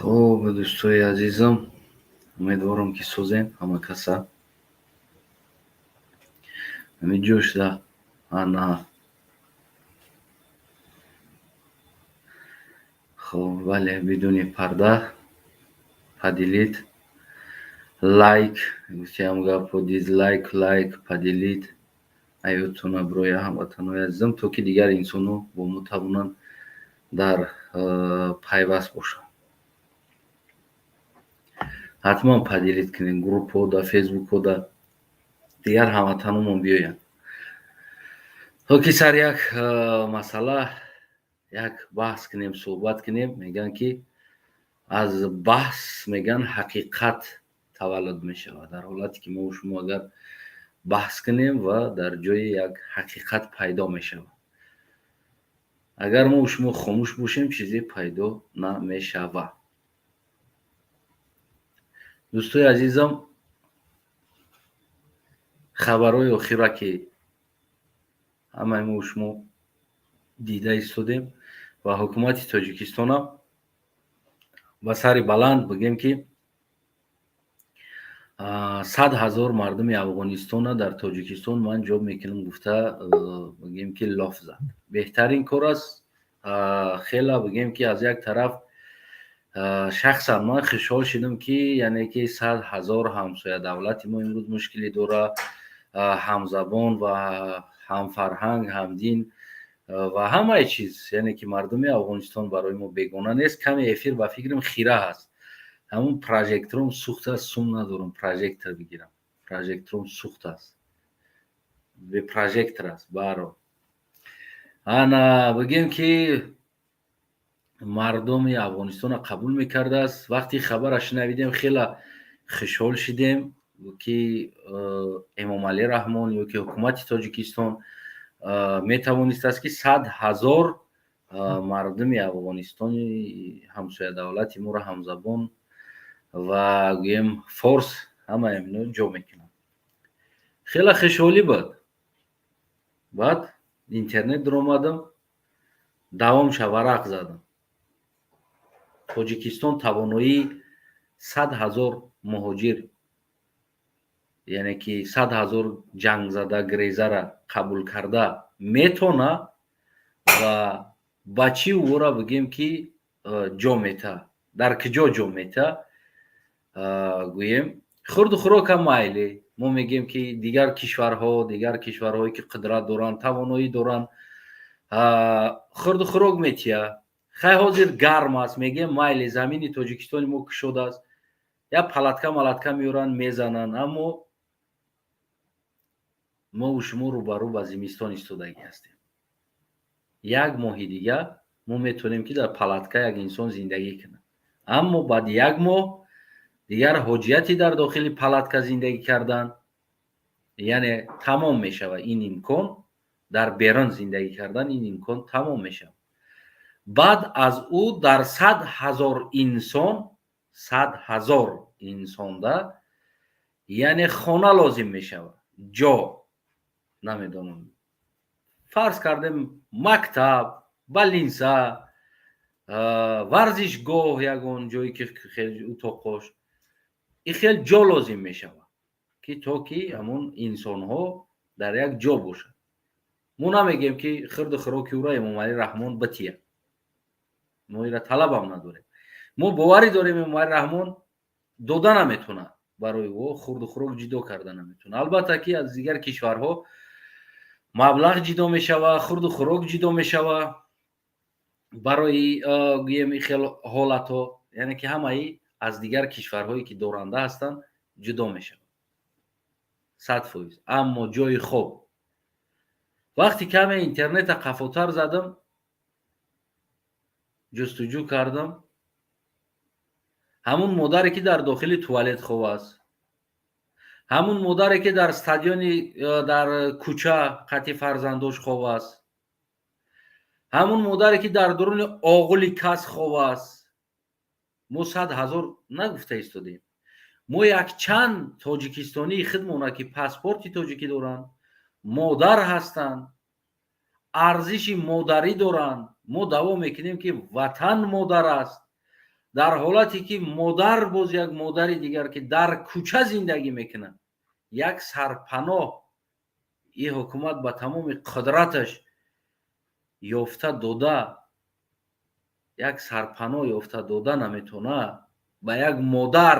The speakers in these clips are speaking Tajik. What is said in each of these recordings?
Хуб, дӯстои азизам, умедворам, ки созем ҳама каса. Ҳамин ҷо шуда, ана. Хуб, бале, бидуни парда, поделить, лайк, гуфтиам гапо, дизлайк, лайк, поделить. Аётона бироя, ҳамватанои азизам, то ки дигар инсонҳо бо мо тавонанд дар пайваст бошанд. Ҳатман поделить кунед группҳода, фейсбукҳода, дигар ҳамватаномон биёянд, то ки сар як масъала як баҳс кунем, суҳбат кунем. Мегӯянд, ки аз баҳс, мегӯянд, ҳақиқат таваллуд мешавад. Дар ҳолате ки мо шумо агар баҳс кунем ва дар ҷои як ҳақиқат пайдо мешавад. Агар мо шумо хомӯш бошем, чизе пайдо намешавад. Дӯстои азизам, хабарҳои охира, ки ҳамаи мо шумо дида истодем ва ҳукумати Тоҷикистонам ба сари баланд бигем, ки 100 000 мардуми Афғонистона дар Тоҷикистон ман ҷо мекунам гуфта, бигем, ки лоф зад. Беҳтарин кор аст. Хела, бигем, ки аз як тараф шахсан ман хушҳол шудам, ки яъне ки 100 000 ҳамсоя давлати мо имрӯз мушкилӣ дора, ҳамзабон ва ҳамфарҳанг, ҳамдин ва ҳамаи чиз, яъне ки мардуми Афғонистон барои мо бегона нест. Каме эфир, ба фикрам, хира ҳаст. Ҳамун прожектором сӯхт аст, сум надорам прожектор бигирам. Прожектором сӯхт аст, бе прожектор аст. Баҳрҳол, ана, бигем, ки мардуми Афғонистонро қабул мекардааст. Вақти хабара шунавидем, хела хушҳол шидем, ки Эмомалӣ Раҳмон ё ки ҳукумати Тоҷикистон метавонистааст, ки 100 000 мардуми Афғонистони ҳамсоя давлати моро, ҳамзабон ва гӯем форс, ҳамаи ино ҷо мекунанд. Хеле хушҳолӣ буд. Баъд интернет даромадам, давомша варақ задам. Тоҷикистон тавоноии 100 000 муҳоҷир, яъне ки 100 000 ҷангзада грезара қабул карда метона ва ба чӣ ӯро, бигем, ки ҷо мета, дар куҷо ҷо мета? Гӯем, хурду хӯрока майли, мо мегӯем, ки дигар кишварҳо, дигар кишварҳое ки қудрат доранд, тавоноӣ доранд, хурду хӯрок метия. Хай, ҳозир гарм аст, мегӯем, майли, замини Тоҷикистони мо кушод аст, як палатка малатка меоранд, мезананд. Аммо мову шумо рӯбарӯ ба зимистон истодагӣ ҳастем. Як моҳи дига мо метавонем, ки дар палатка як инсон зиндагӣ кунад, аммо баъди як моҳ дигар ҳоҷияти дар дохили палатка зиндагӣ кардан, яъне тамом мешавад ин имкон. Дар берун зиндагӣ кардан ин имкон тамом мешавад. Баъд аз ӯ дар 100 000 инсон, 100 000 инсонда, яъне хона лозим мешавад, ҷо, намедонам, фарз кардем, мактаб, больница, варзишгоҳ, ягон ҷое ки утоқош и хел ҷо лозим мешавад, ки то ки ҳамон инсонҳо дар як ҷо бошанд. Мо намегӯем, ки хирду хӯроки ӯро Эмомалӣ Раҳмон бития. Мо ира талабам надорем. Мо боварӣ дорем, Эмомалӣ Раҳмон дода наметавонад, барои ӯ хурду хӯрок ҷудо карда наметавонад. Албатта, ки аз дигар кишварҳо маблағ ҷудо мешавад, хурду хӯрок ҷудо мешавад барои, гӯем, хел ҳолатҳо, яъне ки ҳамаи аз дигар кишварҳое ки доранда ҳастанд, ҷудо мешавад 100%. Аммо ҷои хоб, вақте каме интернета қафотар задам, ҷустуҷӯ кардам, ҳамун модаре ки дар дохили туалет хоб аст, ҳамун модаре ки дар стадиони дар кӯча қати фарзандош хоб аст, ҳамун модаре ки дар дуруни оғули кас хоб аст. Мо 100 000 нагуфта истодем. Мо якчанд тоҷикистонии худмона, ки паспорти тоҷикӣ доранд, модар ҳастанд, арзиши модарӣ доранд. Мо даъво мекунем, ки ватан модар аст. Дар ҳолате ки модар, боз як модари дигар, ки дар кӯча зиндагӣ мекунад, як сарпаноҳ ин ҳукумат ба тамоми қудраташ ёфта дода, як сарпаноҳ ёфта дода наметавонад ба як модар,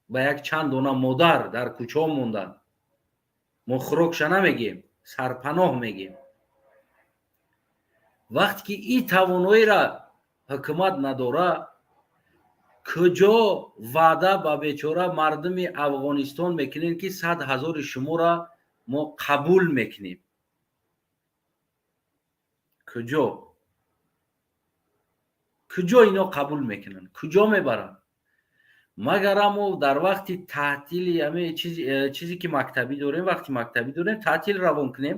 ба як чанд дона модар дар кӯчаҳо монданд. Мо хӯрокша намегем, сарпаноҳ мегем. Вақте ки ин тавоноира ҳукумат надора, куҷо ваъда ба бечора мардуми Афғонистон мекунем, ки 100 000-и шуморо мо қабул мекунем? Куҷо, куҷо ино қабул мекунанд, куҷо мебаранд? Магар мо дар вақти таътили аме чизе ки мактабӣ дорем, вақти мактабӣ дорем, таътил равон кунем,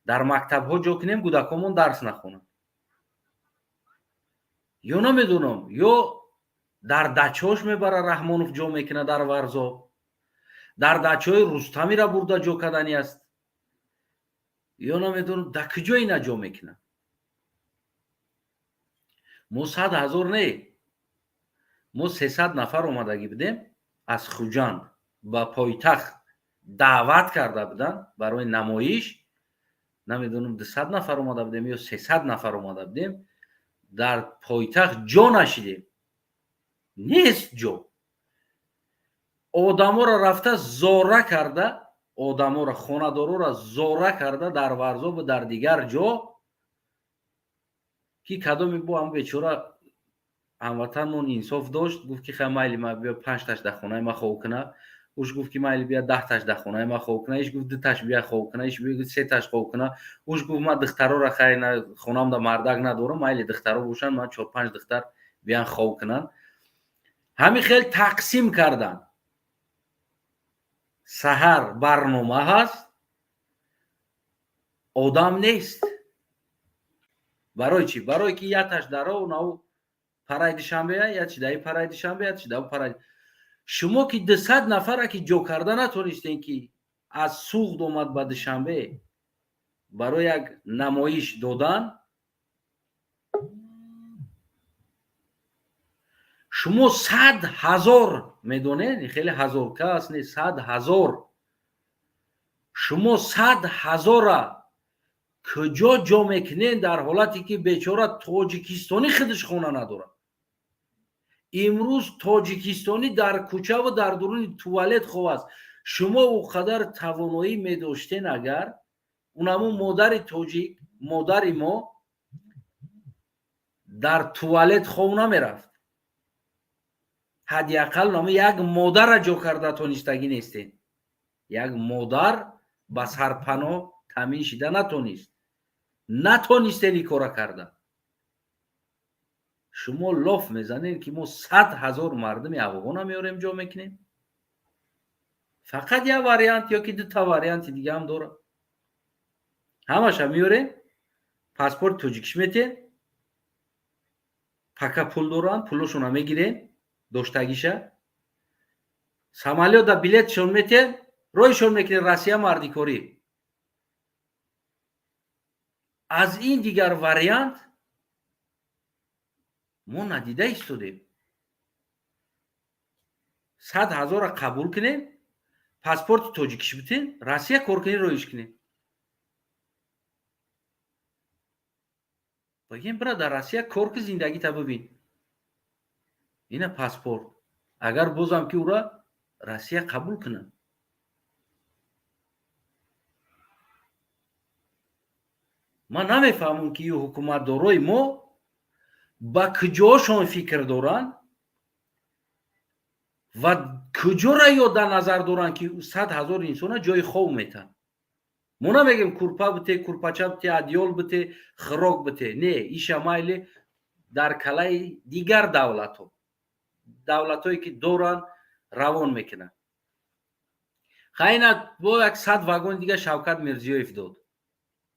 дар мактабҳо ҷо кунем, кӯдакомон дарс нахонанд, ё намедонам, ё дар дачаош мебара Раҳмонов, ҷо мекунад дар Варзоб, дар дачаҳои Рустамира бурда ҷо кардани аст, ё намедонам, дар куҷо ина ҷо мекунад. Мо 100 000 не, мо 300 нафар омадагӣ будем аз Хуҷанд, ба пойтахт даъват карда буданд барои намоиш. Намедонам, 200 нафар омада будем ё 300 нафар омада будем, дар пойтахт ҷо нашидем, нест ҷо. Одаморо рафта зора карда, одаморо, хонадороро зора карда дар Варзобу дар дигар ҷо, ки кадоме бо ҳам бечора ҳамватанмон инсоф дошт, гуфт ки хай, майли, ма биё, панҷташ дар хонаи ма хоб куна. Уш гуфт ки майли, бия, 10-таш дар хонаи ма хоб куна. Иш гуфт, дуташ бия хоб куна. Иш гуфт, сеташ хоб куна. Уш гуфт, ман духтарора хай, хонамда мардак надорам, майли, духтаро бошанд, ман чор панҷ духтар биян хоб кунанд. Ҳамин хел тақсим карданд. Саҳар барнома ҳаст, одам нест. Барои чӣ? Барое ки яташ даро нав параи Душанбея, яташ даи параи Душанбе, яташ дав параи. Шумо ки 200 нафара ки ҷо карда натонистем, ки аз Суғд омад ба Душанбе барои як намоиш додан, шумо 100 000, медонед, хеле ҳазор кас не, 100 000, шумо 100 000-а куҷо ҷо мекунед, дар ҳолате ки бечора тоҷикистонӣ худаш хона надорад? Имрӯз тоҷикистонӣ дар кӯчаву дар дуруни туалет хоб аст. Шумо ӯ қадар тавоноӣ медоштен, агар унамо модари тоҷик, модари мо дар туалет хоб намерафт. Ҳадди ақал намо як модарра ҷо карда тонистагӣ нестен. Як модар ба сарпаноҳ таъмин шида натонист, натонистен ин кора карда. Шумо лоф мезанед, ки мо 100 000 мардуми афғона меорем, ҷо мекунем. Фақат як вариант ё ки дута варианти дигаам дорад. Ҳамаша меорем, паспорти тоҷикиш метем, пака пул доранд, пулошона мегирем, доштагиша самолёта билетшон метем, роҳишон мекунем Россия, мардикорӣ. Аз ин дигар вариант мо надида истодем. 100 000-ра қабул кунем, паспорти тоҷикиш битем, Россия кор кунем, роҳиш кунем, бигем, бира, дар Россия кор ки, зиндагита бибин, ина паспорт. Агар бозам ки ура Россия қабул кунад. Ман намефаҳмам, ки ин ҳукуматдорои мо ба куҷошон фикр доранд ва куҷора ё дар назар доранд, ки 100 000 инсона ҷои хов метаҳанд. Мо намегем курпа бите, курпача бите, адёл бите, хӯрок бите, не, иша майли дар калаи дигар давлатҳо, давлатҳое ки доранд, равон мекунанд. Хайна бо як 100 вагон дига Шавкат Мирзиёев дод,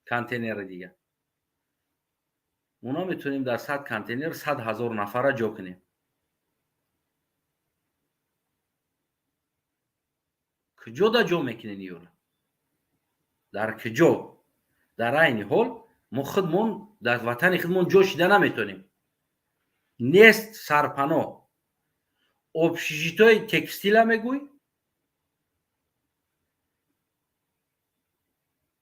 контейнери дига. Мо наметавонем дар 100 контейнер 100 000 нафарра ҷо кунем. Куҷо да ҷо мекунем иёра, дар куҷо? Дар айни ҳол мо худмон дар ватани худмон ҷо шида наметавонем. Нест сарпаноҳ. Общежитои текстила мегӯй?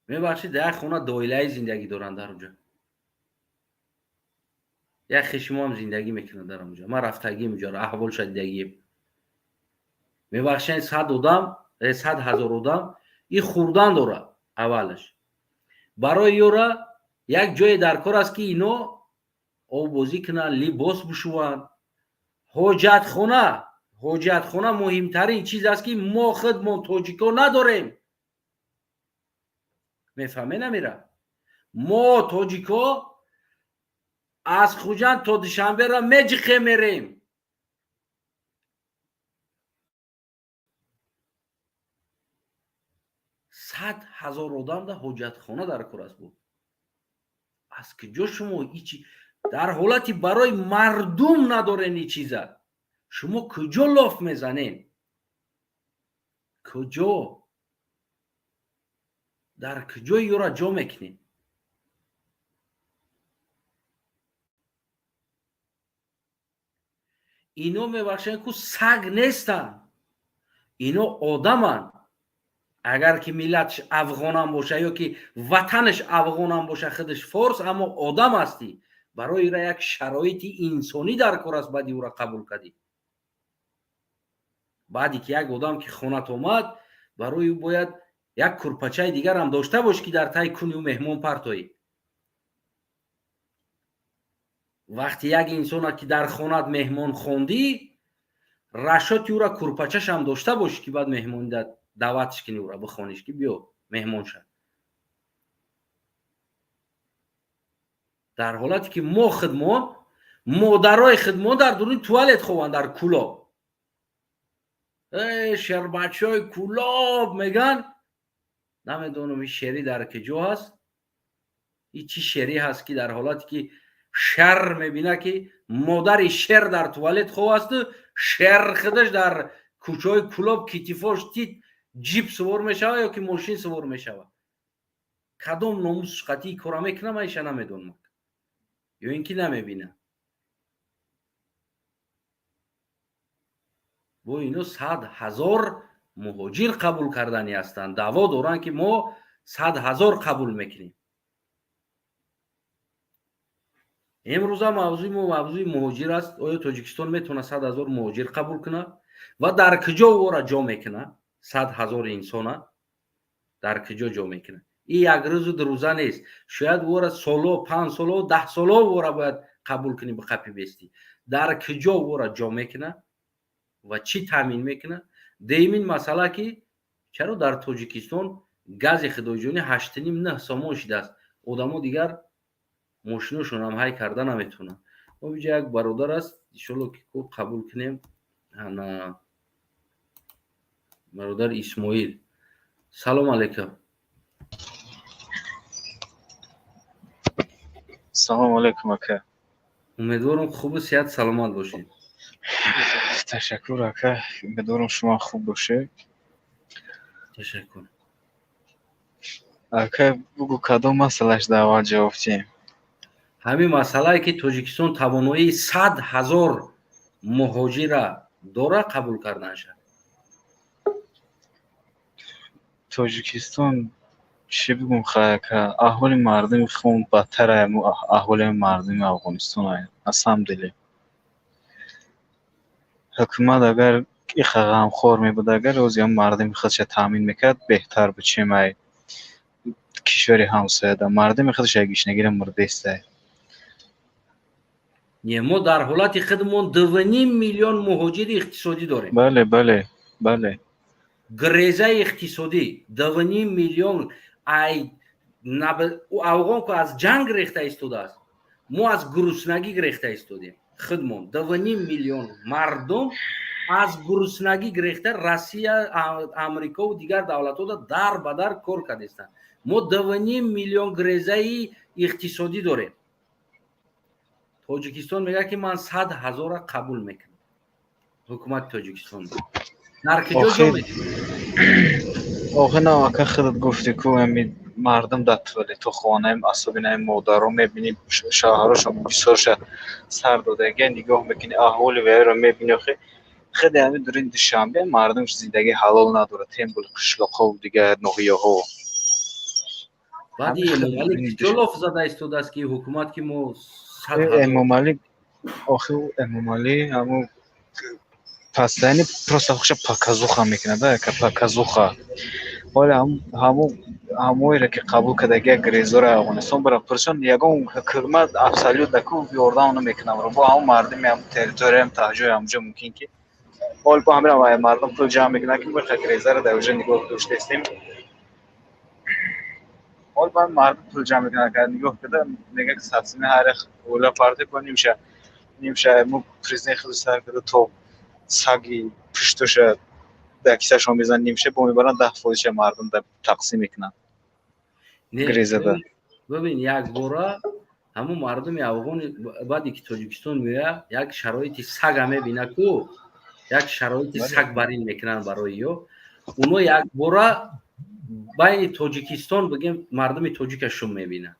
Мебахшид, дар як хона доилаи зиндагӣ доранд дар онҷо. Як хешимоам зиндагӣ мекунад дар онҷо. Ман рафтагием уҷоро, аҳволша дидагием. Мебахшед, 100 одам, 100 ҳазор одам и хурдан дорад аввалаш. Барои ёра як ҷое дар кор аст, ки ино оббозӣ кунанд, либос бишӯванд. Ҳоҷатхона, ҳоҷатхона муҳимтарин чиз аст, ки мо худмон тоҷико надорем. Мефаҳме намира? Мо тоҷико аз Хуҷанд то Душанберо меҷиқе мерем. 100 000 одам да ҳоҷатхона дар кор аст буд. Аз куҷо шумо ичи дар ҳолати барои мардум надорен и чиза? Шумо куҷо лоф мезанен? Куҷо? Дар куҷои ёра ҷо мекунед? Ино мебахшанд, ку саг нестанд, ино одаманд. Агар ки миллатш афғонам боша ё ки ватанаш афғонам боша, худаш форс, аммо одам ҳастӣ. Барои ира як шароити инсонӣ дар кор аст. Баъди ӯра қабул кардӣ, баъде ки як одам ки хонат омад, барои ӯ бояд як курпачаи дигарам дошта бош, ки дар таи куни ӯ меҳмон партоӣ. Вақте як инсона ки дар хонат меҳмон хондӣ, рашоти ӯра курпачашам дошта бошӣ, ки баъд меҳмони даъватш кунӣ, ӯра бихониш, ки биё меҳмон шав. Дар ҳолате ки мо худмон, модарои худмон дар дуруни туалет хованд дар Кулоб. Э, шербачаҳои Кулоб меган. Намедонам, ин шерӣ дар куҷо ҳаст, и чӣ шерӣ ҳаст, ки дар ҳолате ки шер мебина, ки модари шер дар туалет хов асту шер худаш дар кӯчаҳои Кулоб китифош тит ҷип сувор мешавад ё ки мошин сувор мешавад. Кадом номус қатъии кора мекунам, ман иша намедонам ё ин ки намебинам. Бо ино 100 000 муҳоҷир қабул кардани ҳастанд, даъво доранд, ки мо 100 000 қабул мекунем. Имрӯза мавзӯи мо мавзӯи муҳоҷир аст. Оё Тоҷикистон метавонад 100 000 муҳоҷир қабул кунад ва дар куҷо ӯро ҷо мекунад? 100 000 инсона дар куҷо ҷо мекунад? И як рӯзу дурӯза нест. Шояд ӯро соло, 5 соло, 10 соло ӯро бояд қабул кунӣ, биқапи бестӣ. Дар куҷо ӯро ҷо мекунад ва чӣ таъмин мекунад? Дуюмин масъала, ки чаро дар Тоҷикистон гази худоҷонӣ 8,5, 9 сомон шудааст, одамо дигар мошиношонам ҳай карда наметавонанд? Мо биҷа як бародар аст, иншолло, ки ку қабул кунем. Ана бародар Исмоил, салом алейкум. Салому алейкум, ака. Умедворам, хубу сиҳат, саломат бошед. Ташаккур, ака, умедворам, шумо хуб бошед. Ташаккур. Ака, бугӯ, кадом масъалаш дар аввал ҷавоб диҳем? Ҳамин масъалае, ки Тоҷикистон тавоноии 100 000 муҳоҷира дора қабул карданша. Тоҷикистон чӣ бигӯм, хай, ака, аҳволи мардуми хун бадтар аҳволи мардуми Афғонистон на самом деле. Ҳукумат агар иха ғамхор мебуд, агар ҳозир мардуми худша таъмин мекард, беҳтар буд, чем ай кишвари ҳамсояда. Мардуми худша гишнагира мурдестай. Не, мо дар ҳолати худмон 2,5 миллион муҳоҷири иқтисодӣ дорем. Бале. Грезаи иқтисодӣ 2,5 миллион. Ай афғон ку аз ҷанг рехта истодааст, мо аз гуруснагӣ гирехта истодем. Худмон 2,5 миллион мардум аз гуруснагӣ гирехта Россия, Амрикову дигар давлатҳода дар ба дар кор кардестанд. Мо 2,5 миллион грезаи иқтисодӣ дорем. Тоҷикистон мегӯяд, ки ман 100 000-ра қабул мекунам. Ҳукумати Тоҷикистон дар куҷо ҷо? Охир на, ака, худат гуфтӣ ку ами. Мардум дар туалетҳо хонаем, особенно модаро мебинӣ, шавҳарошон бисёрша сар додагия, нигоҳ мекунӣ аҳволи вайро мебинӣ. Охи хеле ҳами дурин Душанбе мардум зиндагии ҳалол надорад, тем более қишлоқҳо, дигар ноҳияҳо. Баъди Эмомалӣ чо лоф зада истодааст, ки ҳукумат ки мо Эмомалӣ, охи Эмомалӣ ҳамун постоянно просто хуша показуха мекунад, яка показуха. Ҳоле ҳамоеро ки қабул кардагия грезора Афғонистон бара пурсон, ягон ҳукумат абсолютно ку ёрдам намекунам. Бо ҳамон мардуми ҳам территорияам таҳҷои ҳамҷо мумкин ки ҳол бо ҳамин мардум пул ҷамъ мекунанд, ки мо грезаро дар уже нигоҳ доштаистем. Ҳол ба мардум пул ҷамъ мекунанд, агар нигоҳ карда мега ки садсими ҳар як оила парте кун, нимша нимша мо президент худ сар карда то саги пуштоша дар кисашон мезананд, нимша бо мебаранд, 10 фоизша мардум тақсим мекунанд грезада. Бибин, якбора ҳамун мардуми афғони баъде ки Тоҷикистон меояд, як шароити сага мебина ку, як шароити саг барин мекунанд барои ё уно, якбора байни Тоҷикистон, бигем, мардуми тоҷика шум мебинад.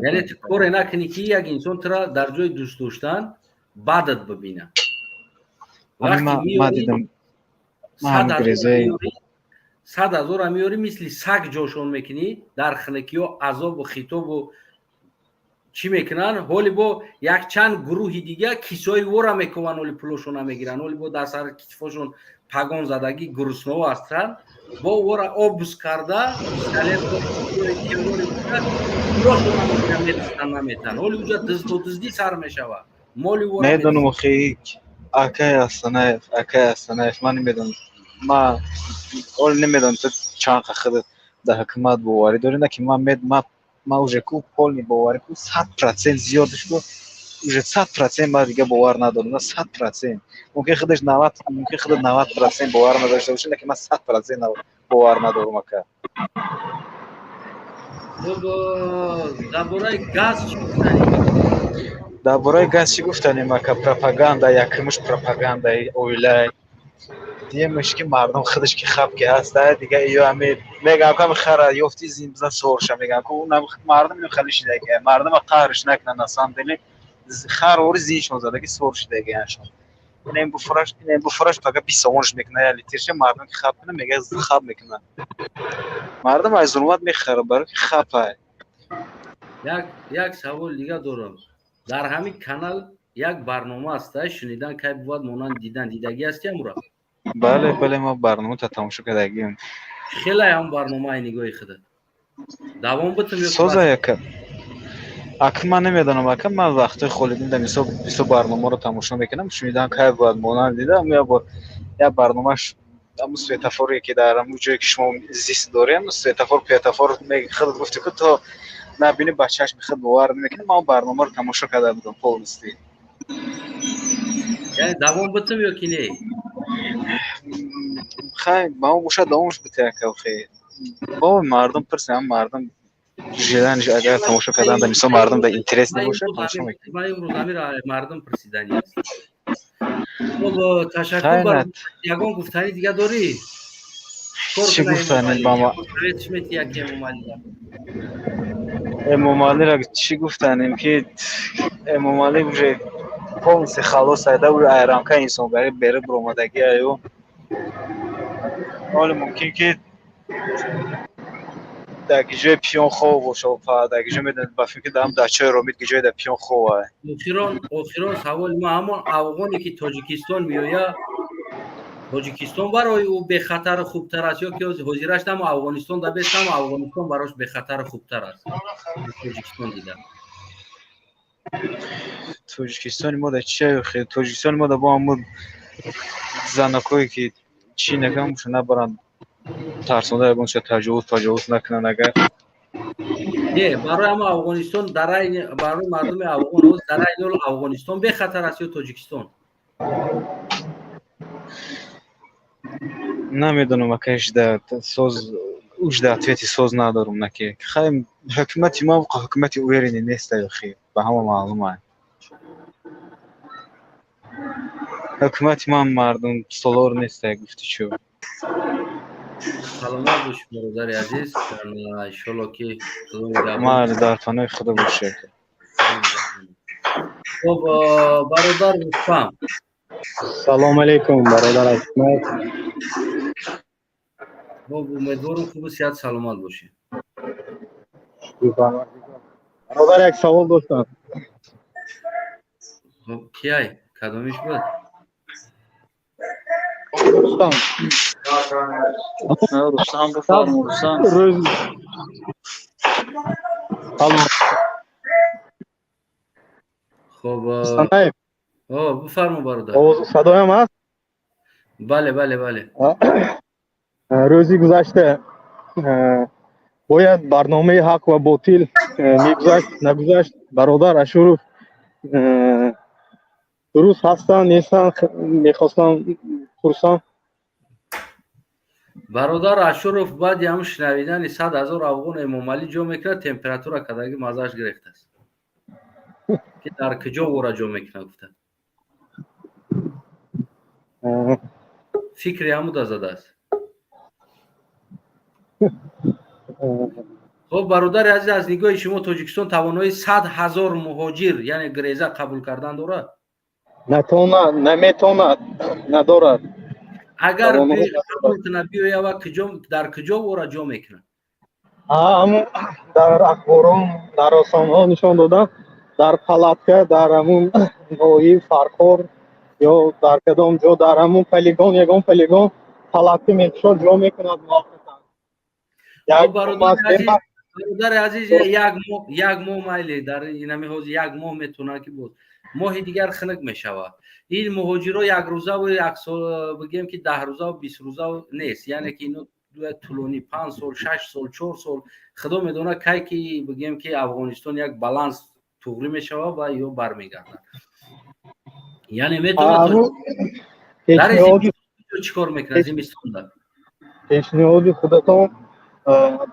Яъне ту коре накунӣ, ки як инсон тура дар ҷои дӯст доштан бадат бибинад. Ма дидам. 100 000-а меёрӣ, мисли саг ҷошон мекунӣ, дар хинакиҳо азобу хитобу чӣ мекунанд. Ҳоли бо якчанд гурӯҳи дига кисои вора мекуванд, ҳоли пулошона мегиранд, ҳоли бо дар сари китфошон пагон задагӣ гурусново ҳастанд, бо вора обыск карда, пулошона мегиранд, метистанд, наметанд. Ҳоли уҷа дизду диздӣ сар мешавад, моли вора. Медонам, охи, акай Астанаев, акай Астанаев, ман намедонам, ма ҳоле намедонам ту чанд худат дар ҳукумат боварӣ дорӣ, на ки ман ма уже ку полный боварӣ ку 100% зиёдаш ку уже 100% ма дига бовар надорам на 100%. Мумкин худаш 90, мумкин худат 90% бовар надошта бошӣ, лекин ман 100% бовар надорам, ака. Хуб, дар бораи газ чӣ гуфтанӣ? Дар бораи газ чӣ гуфтанем, ака? Пропаганда, якумаш пропагандаи оилай, дуюмаш ки мардум худаш ки хаб ки ҳаста, дига ё ами мегӯям ки ами хара ёфти зин бизан сорша, мегӯям ки мардум ино хали шидаги, мардума қаҳрш накунанд. На самом деле хар ори зиншон задаги сор шидагианшон. Инем буфураш, инем буфураш, фақат 20 сомонш мекуна я литрша. Мардум ки хаб куна, мега хаб мекуна, мардум аз зулмат мехарад, барои ки хапай. Як савол дига дорам. Дар ҳамин канал як барнома аста, «Шунидан кай бувад монанд дидан». Дидагӣ ҳасти амура? Бале, ма барномата тамошо кардагиам. Хеле ҳам барномаи нигоҳи худат давом битум ё? Соза, яка ака, ман намедонам, ака, ман вақтҳои холӣ дидам, мисол бисёр барномаро тамошо мекунам. «Шунидан кай бояд монанд дидам», як бор як барномаш, ҳамун светофоре ки дар ҳамун ҷое ки шумо зист дорем, светофор петофор, худат гуфти ку то набини ба чашми худ бовар намекунӣ. Ман он барномаро тамошо карда будам полностью. Яъне давом битум ё ки не? Хай, ба он бошад, давомш бите, ака. Охи бо мардум пурсем, мардум желание агар тамошо кардан, мисол мардум да интерес набошад, тамошо мекунад. Ман имрӯз ҳамира мардум пурсидани аст. Хуб, ташаккур. Бар ягон гуфтани дига дорӣ? Чӣ гуфтани ба ма? Чӣ яки Эмомалира? Эмомалира чӣ гуфтанем, ки Эмомалӣ уже полностью халос айда, уже айрамка инсонгарӣ беру буромадагӣ аю. Ҳоле мумкин ки дар гиҷои пиён хов боша, дар гиҷо медонед, ба фикр даам дачаи Ромид гиҷои дар пиён хова. Охирон саволи ма: ҳамон афғоне ки Тоҷикистон меояд, Тоҷикистон барои ӯ бехатару хубтар аст ё ки ҳозираш тамо Афғонистон да бес, тамо Афғонистон барош бехатару хубтар аст Тоҷикистон дида? Тоҷикистони мо да чи? Тоҷикистони мо да бо ҳамун занакое ки чӣ накунам, набаранд, тарсонда, ягон чиз таҷовуз таҷовуз накунанд агар. Не, барои ҳама Афғонистон дар айни, барои мардуми афғон ҳоз дар айни ҳол Афғонистон бехатар аст ё Тоҷикистон? Намедонам, акашда соз ужда ответи соз надорум, наки хай ҳукумати мо ҳукумати уверенный нест, охи ба ҳама маълума, ҳукумати ма мардум солор нест, гуфти чӯ. Саломат бош, бародари азиз, иншолло ки Худо нигаҳбон. Майли, дар паноҳи Худо бошед. Хуб, бародар Рустам. Салом алейкум, бародар Аҳмад. Хуб, умедворам хубу сиҳат саломат бошед. Бародар, як савол доштам. Хуб, кияй, кадомиш буд? Рустам. Рустам, бифармо, Рустам. Рӯз Алло. Хуб. Санаев. О, бифармо, бародар. Овоз, садоям ҳаст? Бале, бале, бале. Рӯзи гузашта бояд барномаи ҳақ ва ботил мегузашт, нагузашт. Бародар Ашуров дуруст ҳастанд, нестанд, мехостам пурсам. Бародар Ашуров баъди ҳам шунавидани 100 000 афғон Эмомалӣ ҷо мекунад, температура кадаги маззааш гирифтааст, ки дар куҷо вора ҷо мекунад, гуфта, фикри ҳамуда задааст. Хуб, бародари азиз, аз нигоҳи шумо Тоҷикистон тавоноии 100 000 муҳоҷир, яъне греза қабул кардан дорад? Натонад, наметонад, надорад. Агар қабул кунад, биёяд ва куҷо, дар куҷо вора ҷо мекунад? Ҳамун дар ахборон, дар расонаҳо нишон додам, дар палатка, дар ҳамун ноҳияи Фархор ё дар кадом ҷо, дар ҳамун полигон, ягон полигон палатка мекушод, ҷо мекунад муваққатан. Бародари азиз, як моҳ, як моҳ майли, дар инами ҳозир як моҳ метавонад, ки боз моҳи дигар хунук мешавад. Ин муҳоҷиро якрӯзаву як сол, бигем ки 10 рӯзаву 20 рӯзаву нест, яъне ки ино тӯлонӣ, 5 сол, 6 сол, 4 сол, худо медонад, кай ки бигем ки Афғонистон як баланс туғрӣ мешавад ва ё бармегардад. Яъне метавонад дар чӣ кор мекунад зимистонда? Пешниҳоди худатон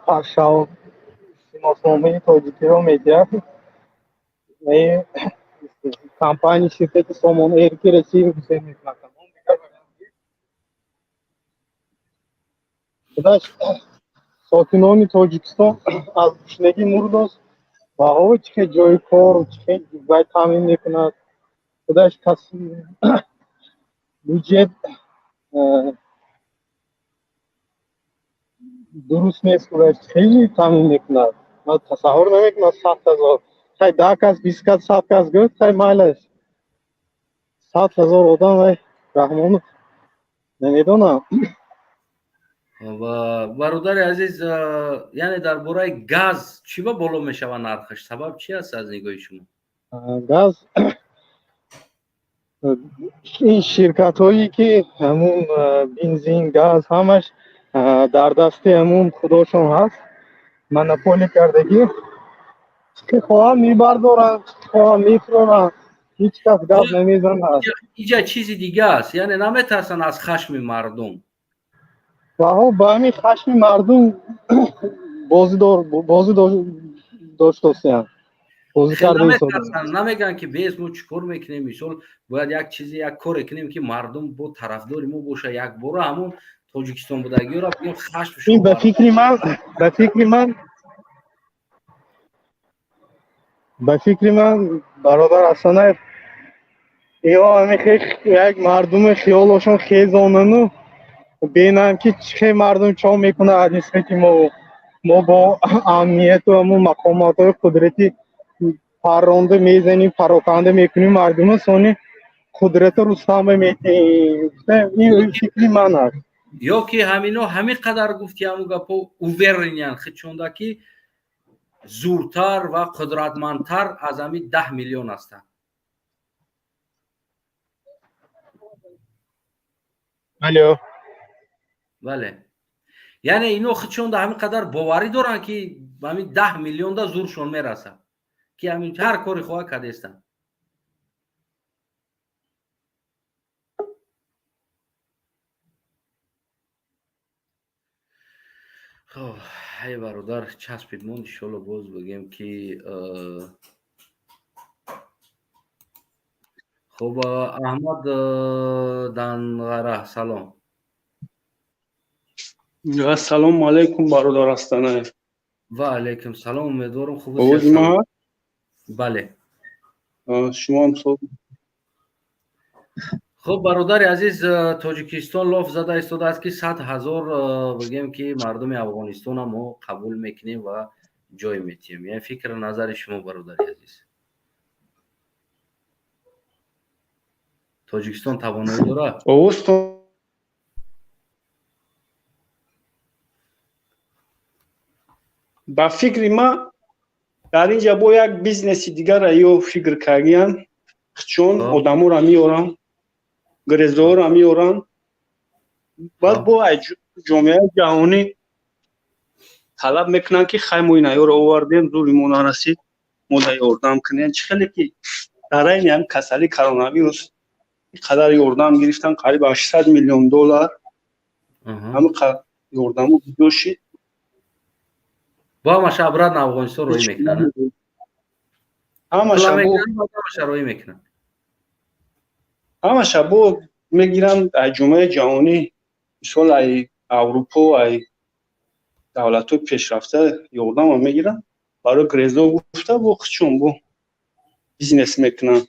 паршав шиносномаи тоҷикиро медиҳад компания, ширкати Сомон Эйр, ки Россия гусел мекунад. Худаш сокинони Тоҷикистон аз гушнагӣ мурдост ва ҳо чӣ хел ҷои кор, чӣ хел вай таъмин мекунад? Худаш кас бюджет дуруст нест, худаш хеле таъмин мекунад. Ман тасаввур намекунам 100 000. Хай, 10 кас, 20 кас, 100 кас гӯд, хай, майлаш. 100 000 одам вай Раҳмонов намедонам. Ва бародари азиз, яъне дар бораи газ чӣ ба боло мешавад нархаш, сабаб чи аст аз нигоҳи шумо? Газ, ин ширкатҳое ки ҳамун бензин, газ, ҳамаш дар дасти ҳамун худошон ҳаст, монополия кардагӣ, чӣ хоҳам мебардоранд, чӣ хоҳам мефуроранд, ҳеҷ кас гап намезанад. Иҷа чизи дига аст, яъне наметарсанд аз хашми мардум? Ваҳо ба ҳамин хашми мардум бозӣ доштосиянд, бозӣ карда. Намегӯянд ки бес мо чӣ кор мекунем, мисол, бояд як чизе, як коре кунем, ки мардум бо тарафдори мо боша, якбора ҳамун Тоҷикистон будагиёро бигем хашм. Ба фикри ман, бародар Ҳасанаев, иё ҳами як мардуми хиёлошон хезонану бинам, ки чӣ хел мардум чо мекунад нисбати мо. Мо бо амнияту ҳамун мақомотҳои қудратӣ парронда мезанем, пароканда мекунем мардума, сони қудрата Рустамба метиҳем. Ин фикри ман аст. Ё ки ҳамино ҳамин қадар гуфти ҳамун гапо уверен ян хичонда, ки зуртар ва қудратмандтар аз ҳамин 10 миллион ҳастанд? Алло. Бале, яъне ино худшонда ҳамин қадар боварӣ доранд, ки ҳамин 10 миллионда зуршон мерасад, ки ҳамин ҳар кори хоҳад кардестанд. Хоб, ҳай бародар, часпид монд. Иншолло боз бигем ки хуб. Аҳмад Данғара, салом. Ассалому алайкум, бародар Астанаев. Ва алайкум салом, умедворам хуб. Овози ма? Бале. Шумо ҳам соб. Хуб, бародари азиз, Тоҷикистон лоф зада истодааст, ки 100 000, бигем, ки мардуми Афғонистона мо қабул мекунем ва ҷой метиҳем. Яъне фикру назари шумо, бародари азиз, Тоҷикистон тавоноӣ дорад? Овозтон ба фикри ма, дар ин ҷа бо як бизнеси дигара ё фикр кардиян, чун одаморо меоранд, грезоро меоранд, баъд бо ҷомеаи ҷаҳонӣ талаб мекунанд, ки хай, мо инаёро овардем, зури мо нарасид, мо да ёрдам кунем. Чӣ хеле ки дар айни ҳам касали коронавирус қадар ёрдам гирифтан, қариб 800 миллион доллар ҳама ёрдамо дошид. Бо ҳамаша обратно Афғонистон роҳӣ мекунанд? Ҳамаша роҳӣ мекунанд. Ҳамаша бо мегиранд ай ҷомеаи ҷаҳонӣ, мисол, ай Аврупо, ай давлатҳои пешрафта ёрдама мегиранд барои грезо гуфта, бо хучон бо бизнес мекунанд.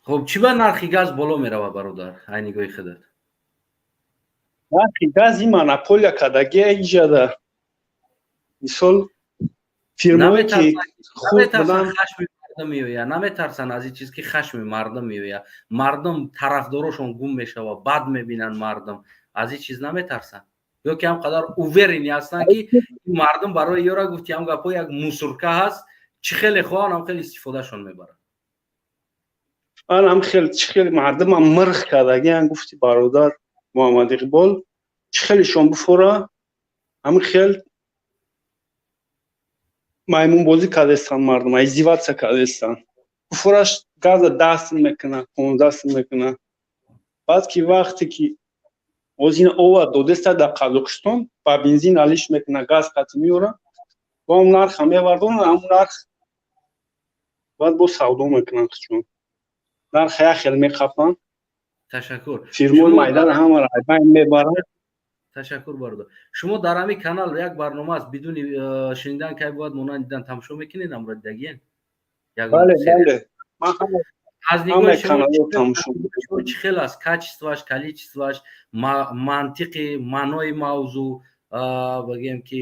Хуб, чӣ ба нархи газ боло меравад, бародар, ай нигоҳи худат? Нархи газ и монополия кардагия иҷада, мисол, фирмое ки хуб буданд. Мардум меояд, наметарсанд аз ин чиз, ки хашми мардум меояд, мардум тарафдорошон гум мешавад, бад мебинанд мардум, аз ин чиз наметарсанд ё ки ҳам қадар уверенный ҳастанд, ки мардум барои ёра гуфти ҳам гапҳо як мусорка ҳаст, чӣ хеле хоҳанд, ҳам хеле истифодашон мебаранд? Ҳам хел, чӣ хел мардумам мирх кардагиян, гуфти бародар Муҳаммад Иқбол, чӣ хелешон буфора, ҳамин хел маймунбозӣ кардестанд, мардум издеваться кардестанд. Буфораш газа 10 сум мекунад, 15 сум мекунад. Баъд ки вақте ки озина овард додеста дар Қазоқистон, ба бензин алиш мекунад, газ қатӣ меорад, бо ҳам нарха мевардонад, ҳамун нарх баъд бо савдо мекунанд, чун нарха як хел меқапанд. Ташаккур. Фирмои майдана ҳамаро айбайн мебаранд. Ташаккур, бародар. Шумо дар ҳамин канал як барнома аст, бидуни шунидан кай бояд монанд дидан, тамошо мекунед, амро дидагиен? Бале, бале. Аз нигоҳи шумо чӣ хел аст качествоаш, количествоаш, мантиқи маънои мавзӯъ, бигем, ки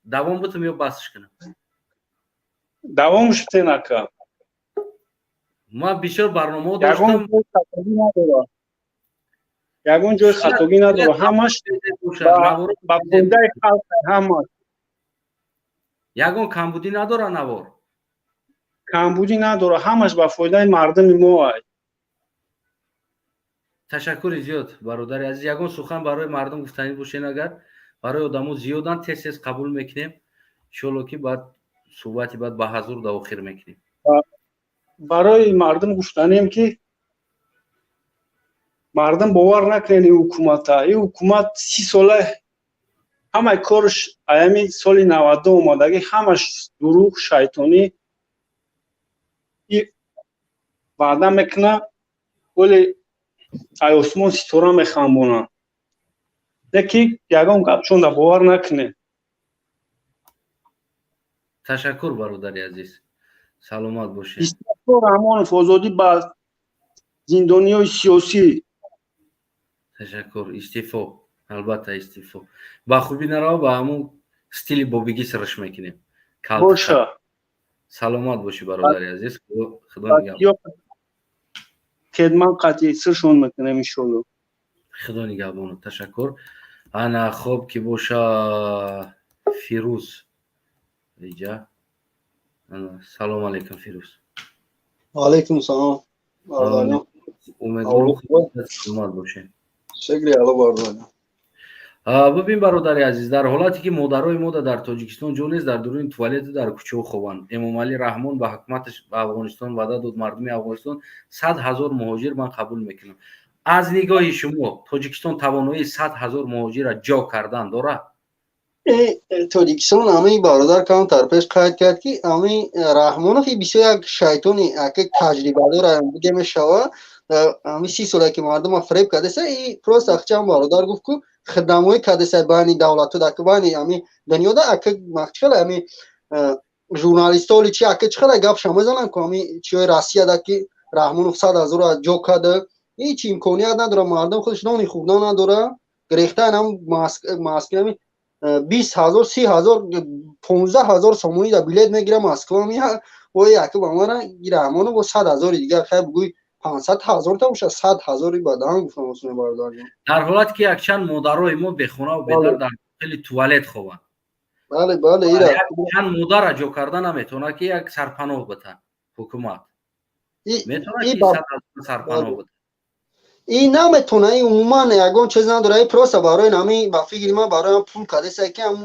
давом бутум ё басш кунам? Давом шутен, ака. Ман бисёр барномаҳо доштам. Ягон ҷои хатогӣ надора, ҳамаш ба фоидаи халқ, ҳамаш. Ягон камбудӣ надора навор? Камбудӣ надора, ҳамаш ба фоидаи мардуми мо ай. Ташаккури зиёд, бародари азиз. Ягон сухан барои мардум гуфтанӣ бошен агар, барои одамо зиёдан, тез тез қабул мекунем, иншолло, ки баъд суҳбати баъд ба ҳазур да охир мекунем. Барои мардум гуфтанем, ки мардум бовар накунед ин ҳукумата. Ин ҳукумат 30 сола ҳамаи корш, аями соли 92 омадагӣ, ҳамаш дурӯғ, шайтонӣ. Ваъда мекуна, вале ай осмон ситора мехамбонад, леки ягон гапчонда бовар накунед. Ташаккур, бародари азиз, саломат бошед. Раҳмонов, озодӣ ба зиндониҳои сиёсӣ. Ташаккур. Истеъфо, албатта, истеъфо. Ба хубӣ нарава, ба ҳамун стили бобигӣ сирш мекунем. Боша. Саломат бошӣ, бародари азиз, худо нигаҳбон. Кедман қатъи сиршон мекунем, иншолло. Худо нигаҳбону, ташаккур. Ана, хоб, ки боша, Фирӯз иҷа. Салому алайкум, Фирӯз. Алайкум салом. Умедворам, саломат бошед. Шукри Алло, бародарҷон. Бибин, бародари азиз, дар ҳолате ки модарои мода дар Тоҷикистон ҷо нест, дар дуруни туалету дар кӯчаҳо хобанд, Эмомалӣ Раҳмон ба ҳукуматаш ба Афғонистон ваъда дод: мардуми Афғонистон 100 000 муҳоҷир ман қабул мекунам. Аз нигоҳи шумо, Тоҷикистон тавоноии 100 000 муҳоҷирра ҷо кардан дорад? Тоҷикистон, ҳамаи бародар камтар пеш қайд кард, ки ҳамаи Раҳмонов бисёр як шайтони, таҷрибадор буге мешава. Ҳами 30 сола ки мардума фиреб кардеса, и просто ахчам бародар гуфт, ку хидамоӣ кардеса байни давлату даки, байни ҳами дунёда. Ака, чхела ҳами журналистоли чи, ака, чхела гапша мезананд, ку ҳами чиёи Россия да, ки Раҳмонов 100 000 ҷо карда, ҳеҷ имконият надора, мардум худаш нони хӯрдан надора, гирехтан ҳам Москва 20 000, 30 000, 15 000 сомонӣ да билет мегира, Москва мея. Ой, ака, ба мана Раҳмонов бо 100 000-и дигар, хай, бугӯй, 500 000 та боша, 100 000-и ба даҳан гуфтам, осоне, бародарҷон. Дар ҳолате ки якчанд модарои мо бехонаву бедар дар дохили туалет хобанд. Бале, ира. Чанд модара ҷо карда наметавонад, ки як сарпаноҳ битан. Ҳукумат метавонад, ки 100 000 сарпаноҳ битан? И наметона, и умуман ягон чиз надора. И просто барои нами, ба фикри ман, барои пул кардеса, ки ҳам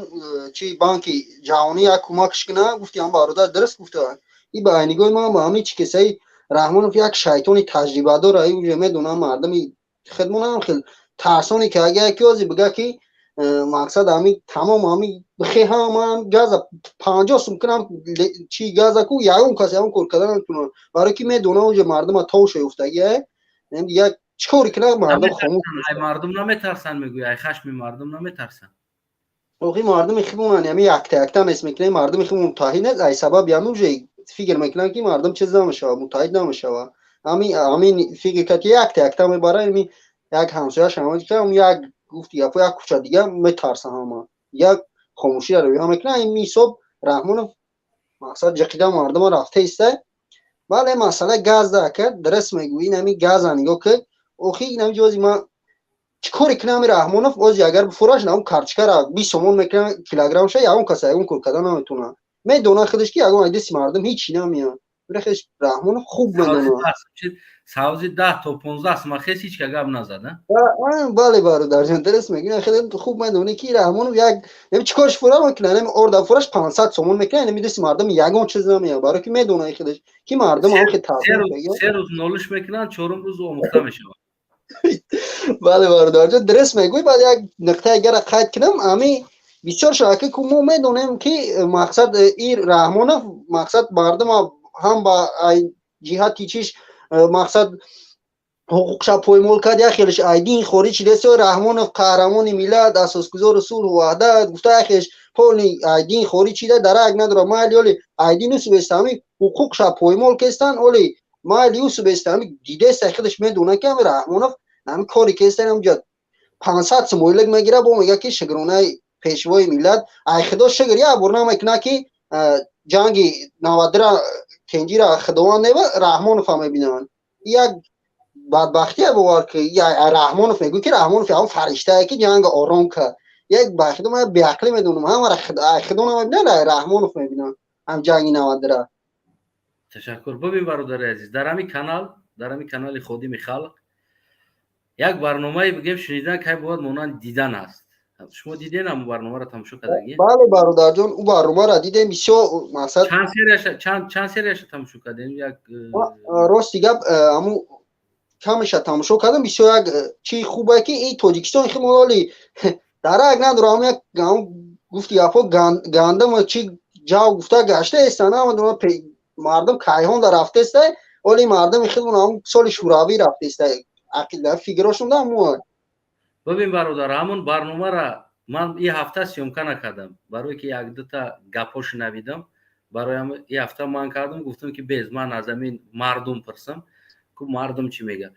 чи Банки Ҷаҳонӣ як кӯмакш куна. Гуфти ҳам бародар дуруст гуфта. И ба нигоҳи ман, ба ҳамин чи кисаи Раҳмонов як шайтони таҷрибадор, и уже медонам, мардами хидмонам хел тарсоне, ки агар яке ози бига, ки мақсад ҳами тамом ҳами бихеҳам газа 50 сум кунам, чи газа ку, ягон кас ягон кор карда наметавонад, барое ки медонам, уже мардума товша ёфтагия, як чӣ коре кунад, мардум хомӯш. Ай мардум наметарсанд, мегӯяй, ай хашми мардум наметарсанд? Охи, мардуми худмонан ами якта якта нест мекунем, мардуми худ муттаҳид нест. Ай сабаби ҳами уже фикр мекунанд, ки мардум чиз намешавад, муттаҳид намешавад. Ҳамин фикр кард, ки якта якта мебара, ами як ҳамсояш як гуфти гапо, як кӯча дига метарса, ҳама як хомӯширо ривоя мекунад. Ин ҳисоб Раҳмонов мақсад ҷиқида мардума рафта иста. Бале, масъала газда, ака, дуруст мегӯ. Ин ҳами газа нигоҳ ки, охи, ин ҳами ҷози ман чӣ коре кунам? Раҳмонов ози агар бифураш, ягон картошкара 20 сомон мекунад килограммша, ягон кас ягон кор карда наметавонад. Медонад худаш, ки ягон айдиси мардум ҳичи намеяд. Хеш Раҳмонов хуб медонад. Савзи 10 то 15 сума хес ҳеч ка гап назад. Бале, бародарҷон, дуруст мегӯ. Хеле хуб медонӣ, ки Раҳмонов як чӣ корш фура мекунад, орда фураш 500 сомон мекунад, ами дасти мардум ягон чиз намеяд, барое ки медонад худаш, ки мардум ҳам хел. 3 рӯз нолиш мекунанд, чорум рӯз омӯхта мешавад. Бале, бародарҷон, дуруст мегӯй. Баъд як нуқтаи агара қайд кунам, ами бисёр шавака ку мо медонем, ки мақсад и Раҳмонов мақсад мардума ҳам ба ҷиҳати чиш мақсад ҳуқуқша поймол кард, як хелеш айдин хориҷ шидесо, Раҳмонов қаҳрамони миллат, асосгузори сулҳу ваҳдат гуфта, як хелеш полный айдин хориҷ шида, дарак надорад. Майли, оли айдину субестами ҳуқуқша поймол кестан, оли майли ӯ субестами дидеста, худаш медонад, ки ами Раҳмонов ҳами кори кестан. Ҳамҷа 500 сум ойлик мегира, бо мега, ки шукронаи пешвои миллат, ай худо шукр як бор намекунад, ки ҷанги навадра тенҷира худованд нева Раҳмонова мебинанд. Як бадбахтия, бовар ки Раҳмонов мегӯ, ки Раҳмонов ягон фариштае, ки ҷанга ором кард. Як бахтӣ ман беақлӣ медонам, ҳамара худо намебинанд, Раҳмонов мебинанд ҳам ҷанги навадра. Ташаккур. Бибин, бародари азиз, дар ҳамин канал, дар ҳамин канали Ходими Халқ як барномае бигем, шунидан кай бояд, монанд дидан аст. Шумо диден ҳамн барномаро, тамошо кардагӣ? Бале, бародарҷон, ӯ барномаро дидем, бисёр мақсад. Чанд серияша, чанд серияша тамошо кардем? Як Рости гап, ҳаму камеша тамошо кардам. Бисёр як чи хубе, ки и Тоҷикистон химоли дарак надорам, як гуфти гапҳо, гандам чи ҷав гуфта гашта эста, намедонам, мардум кайҳон да рафтеста, оли мардуми худмон ҳамун соли шӯравӣ рафтеста, ақида фикрошон да ҳамун. Бибин, бародар, ҳамун барномара ман и ҳафта съёмка накардам, барое ки якдута гапҳо шунавидам. Барои и ҳафта ман кардам, гуфтам, ки без ман аз ҳамин мардум пурсам ку, мардум чӣ мегӯяд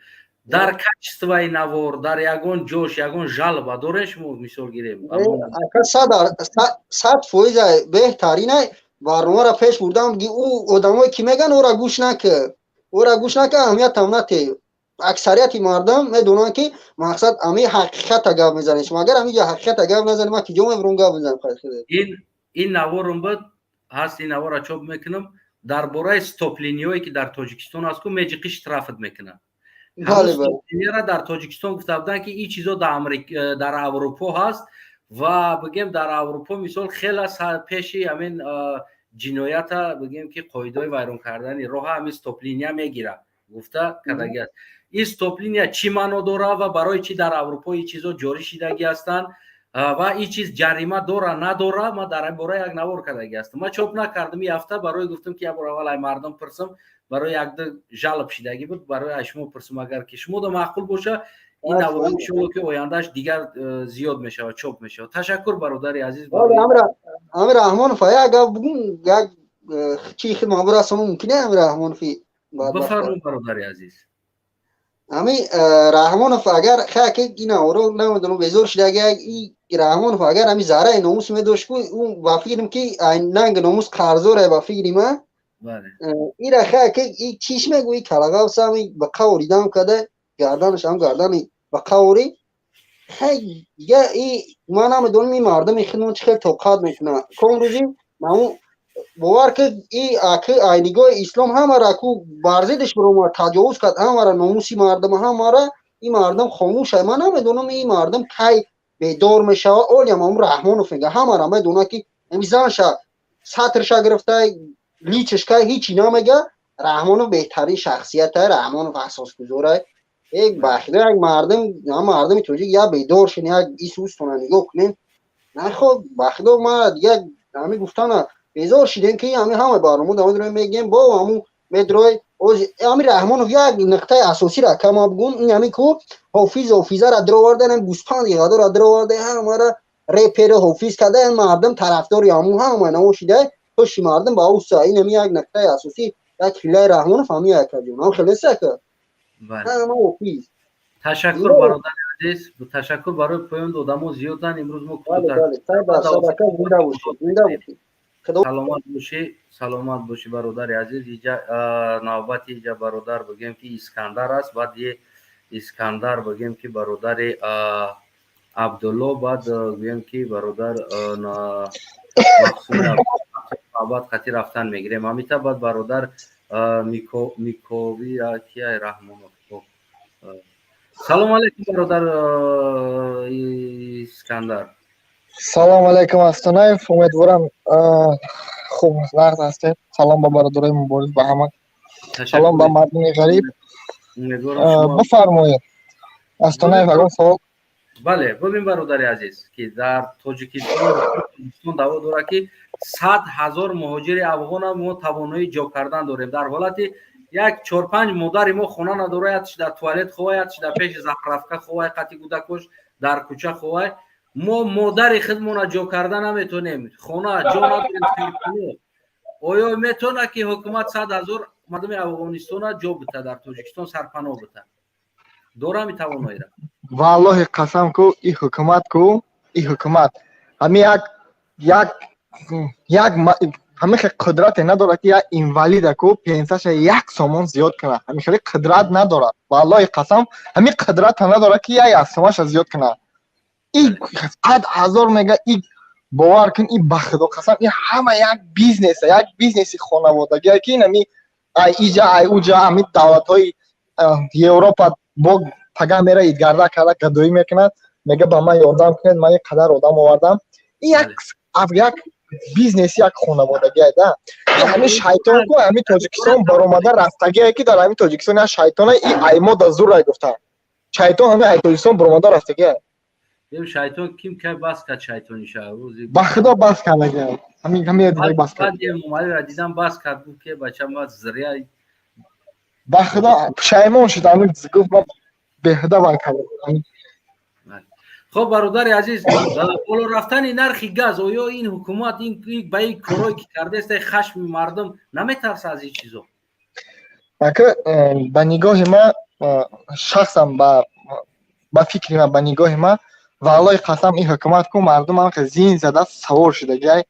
дар качествои навор, дар ягон ҷош ягон жалоба дорем, шумо мисол гирем? 100% беҳтарина барномаро пеш бурдам. Ӯ одамое ки меган, ӯра гӯш наки, ӯра гӯш наки, аҳамиятам нате. Аксарияти мардум медонанд, ки мақсад ами ҳақиқата гап мезанем. Шумо агар ҳамиҷа ҳақиқата гап назанем, ман киҷо мебурам гап мезанем? Ин наворум буд, ҳаст, ин навора чоп мекунам, дар бораи стоп-линияое, ки дар Тоҷикистон аст, ку меҷиқи штрафат мекунад. Стоп-линияра дар Тоҷикистон гуфта буданд, ки ин чизо дар Аврупо ҳаст ва бигем, дар Аврупо мисол хела пеши ҳамин ҷиноята, бигем, ки қоидаҳои вайрон кардани роҳа ҳамин стоп-линия мегирад, гуфта кардаги аст. Ин стоп-линия чӣ маъно дорад ва барои чӣ дар Аврупо ин чизо ҷорӣ шидагӣ ҳастанд? Ва ин чиз ҷарима дора, надора? Ман дар ин бора як навор кардаги ҳастам, ман чоп накардам ин ҳафта, барои гуфтам, ки як бор аввал ай мардум пурсам, барои якду жалоб шидагӣ буд, барои ай шумо пурсам. Агар ки шумода маъқул боша ин навор, иншоалло, ки ояндааш дигар зиёд мешавад, чоп мешавад. Ташаккур, бародари азиз. Ами Раҳмонов, як гап бугум, як чи хидмат бирасонам, мумкин ами Раҳмонови? Бифармо, бародари азиз. Ами Раҳмонов, агар хаки ина оро намедонам, безор шидаги и Раҳмонов, агар ами зарраи номус медошт ку, ӯ ба фикрам, ки нанги номус қарздоре, ба фикри ман. Ира хаки и чиш мегӯи, калағавса ами ба қаври дам када гарданаш ам гардани ба қаври. Хай, дига и ман намедонам, и мардуми хидмон чӣ хел тоқат мекунад. Ком рӯзи наму бовар ки и аки ай нигоҳи ислом ҳамара ку барзидиш биромад, таҷовуз кард ҳамара, номуси мардум ҳамара. И мардум хомӯша. Ман намедонам, и мардум кай бедор мешава. Олиам ам Раҳмонов мега, ҳамара медона, ки ами занша сатрша гирифта личиш кай, ҳичи намега. Раҳмонов беҳтарин шахсията, Раҳмонов асосгузора. Як бахида як мардум, мардуми тоҷик, як бедор шин, як исустона нигоҳ кунем. Нахо, бахидо, ма дига ҳами гуфтана безор шидем, ки ҳами ҳама барнома дамо мегем, бо ҳаму медрой. Ами Раҳмонов як нуқтаи асосиро кама бугум, ин ҳами ку ҳофиз, ҳофизара дироварда, гӯспанди ғадора дироварда, ҳамара репери ҳофиз карда, мардум тарафдори ҳаму ҳама намо шида, пушти мардум ба уса. Ин ҳами як нуқтаи асосӣ, як хилаи Раҳмонов ҳами якаҷон ҳам хелесака ҳама ҳофиз. Ташаккур, бародари азиз, ташаккур барои поён. Одамо зиёданд имрӯз, мо Саломат бошӣ, саломат бошӣ, бародари азиз. Иҷа навбати иҷа бародар, бигем, ки Искандар аст, баъд е Искандар, бигем, ки бародари Абдулло, баъд гӯем, ки бародар навбат қати рафтан мегирем. Ҳамита баъд бародар Микови кия Раҳмонов. Салому алейкум, бародар Искандар. Салом алейкум, Астонаев, умедворам, хуб нағз ҳастед. Салом ба бародарои мубориз, ба ҳама салом, ба мардуми ғариб. Бифармоед, Астонаев, ягон савол? Бале, бибин, бародари азиз, ки дар Тоҷикистон даъво дорад, ки 100 000 муҳоҷири афғона мо тавоноии ҷо кардан дорем, дар ҳолати як чор-панҷ модари мо хона надора, якш дар туалет ховай, якш дар пеши заправка ховай, қати кӯдакош дар кӯча ховай. Мо модари худмона ҷо карда наметонем, хона ҷо надорем. Оё метавонад, ки ҳукумат 100 000 мардуми Афғонистона ҷо бита, дар Тоҷикистон сарпаноҳ бита? Дорами тавоноира? Валлоҳи қасам ку, и ҳукумат ку, и ҳукумат ҳами як ҳамин хел қудрате надорад, ки як инвалида ку пенсияша 1 сомон зиёд кунад. Ҳамин хеле қудрат надорад, валлоҳи қасам, ҳамин қудрата надорад, ки як сомонша зиёд кунад. И 100 000 мега, и бовар кун, и ба худо қасам, и ҳама як бизнеса, як бизнеси хонаводагия, ки инами ай иҷа, ай уҷа, ҳами давлатҳои Европа бо пага мера, идгарда карда гадоӣ мекунад, мега: «Ба ман ёрдам кунед, ман ин қадар одам овардам». И як бизнеси як хонаводагия да. Ҳамин шайтон ку ҳамин Тоҷикистон баромада рафтагие, ки дар ҳамин Тоҷикистон як шайтона и аймода зурай гуфта, шайтон ҳамин ай Тоҷикистон баромада рафтагия. Шайтон ким кай бас кард шайтониша? Ба худо, бас кардагия, ҳамин бас кард. Эмомалиро дидам, бас кард, гуфт, ки бача, ма зря. Ба худо, пушаймон шуд, ҳамин гуфт: «Ма беҳуда ван кардам». Хоб, бародари азиз, боло рафтани нархи газ, оё ин ҳукумат ин ба ин корое ки кардааст, хашми мардум наметарса аз ин чизо? Ака, ба нигоҳи ман, шахсан ба фикри ман, ба нигоҳи ман, валлоҳи қасам, ин ҳукумат ку мардум ҳам зин зада савор шудагиай,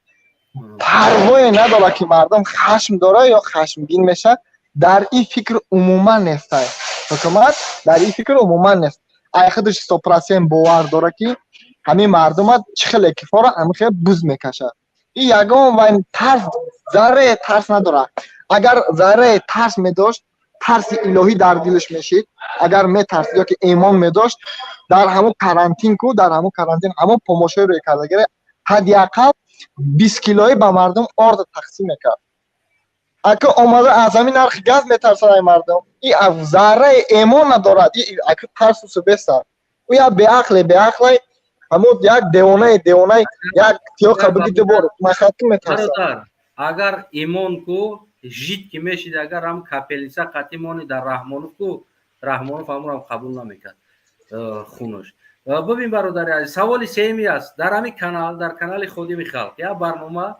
парвое надорад, ки мардум хашм дорад ё хашмгин мешавад. Дар ин фикр умуман нестай ҳукумат, дар ин фикр умуман нест. Ай худаш 100% бовар дорад, ки ҳамин мардума чӣ хеле кифора, ҳамин хеле буз мекашад. И ягон вай тарс, заррае тарс надорад. Агар заррае тарс медошт, тарси илоҳӣ дар дилаш мешид, агар метарсид ё ки эмон медошт, дар ҳамун карантин ку, дар ҳамун карантин ҳамон помощҳои рӯй кардагире ҳадди ақал 20 килоӣ ба мардум орда тақсим мекард. Ака, омада аз ҳамин нархи газ метарсад ай мардум. И зарраи эмон надорад, ака, тарсу субеста. Ӯ як беақле, беақлай. Ҳамун як девонаи девонаи як тиёқа биги, дубор махат метарсад. Бародар, агар имон ку жид ки мешид, агар ҳам капельница қатӣ мони дар Раҳмонов ку, Раҳмонов ҳамонам қабул намекард хунуш. Бибин, бародари азиз, саволи сеюми аст. Дар ҳамин канал, дар канали Ходими халқ, як барнома,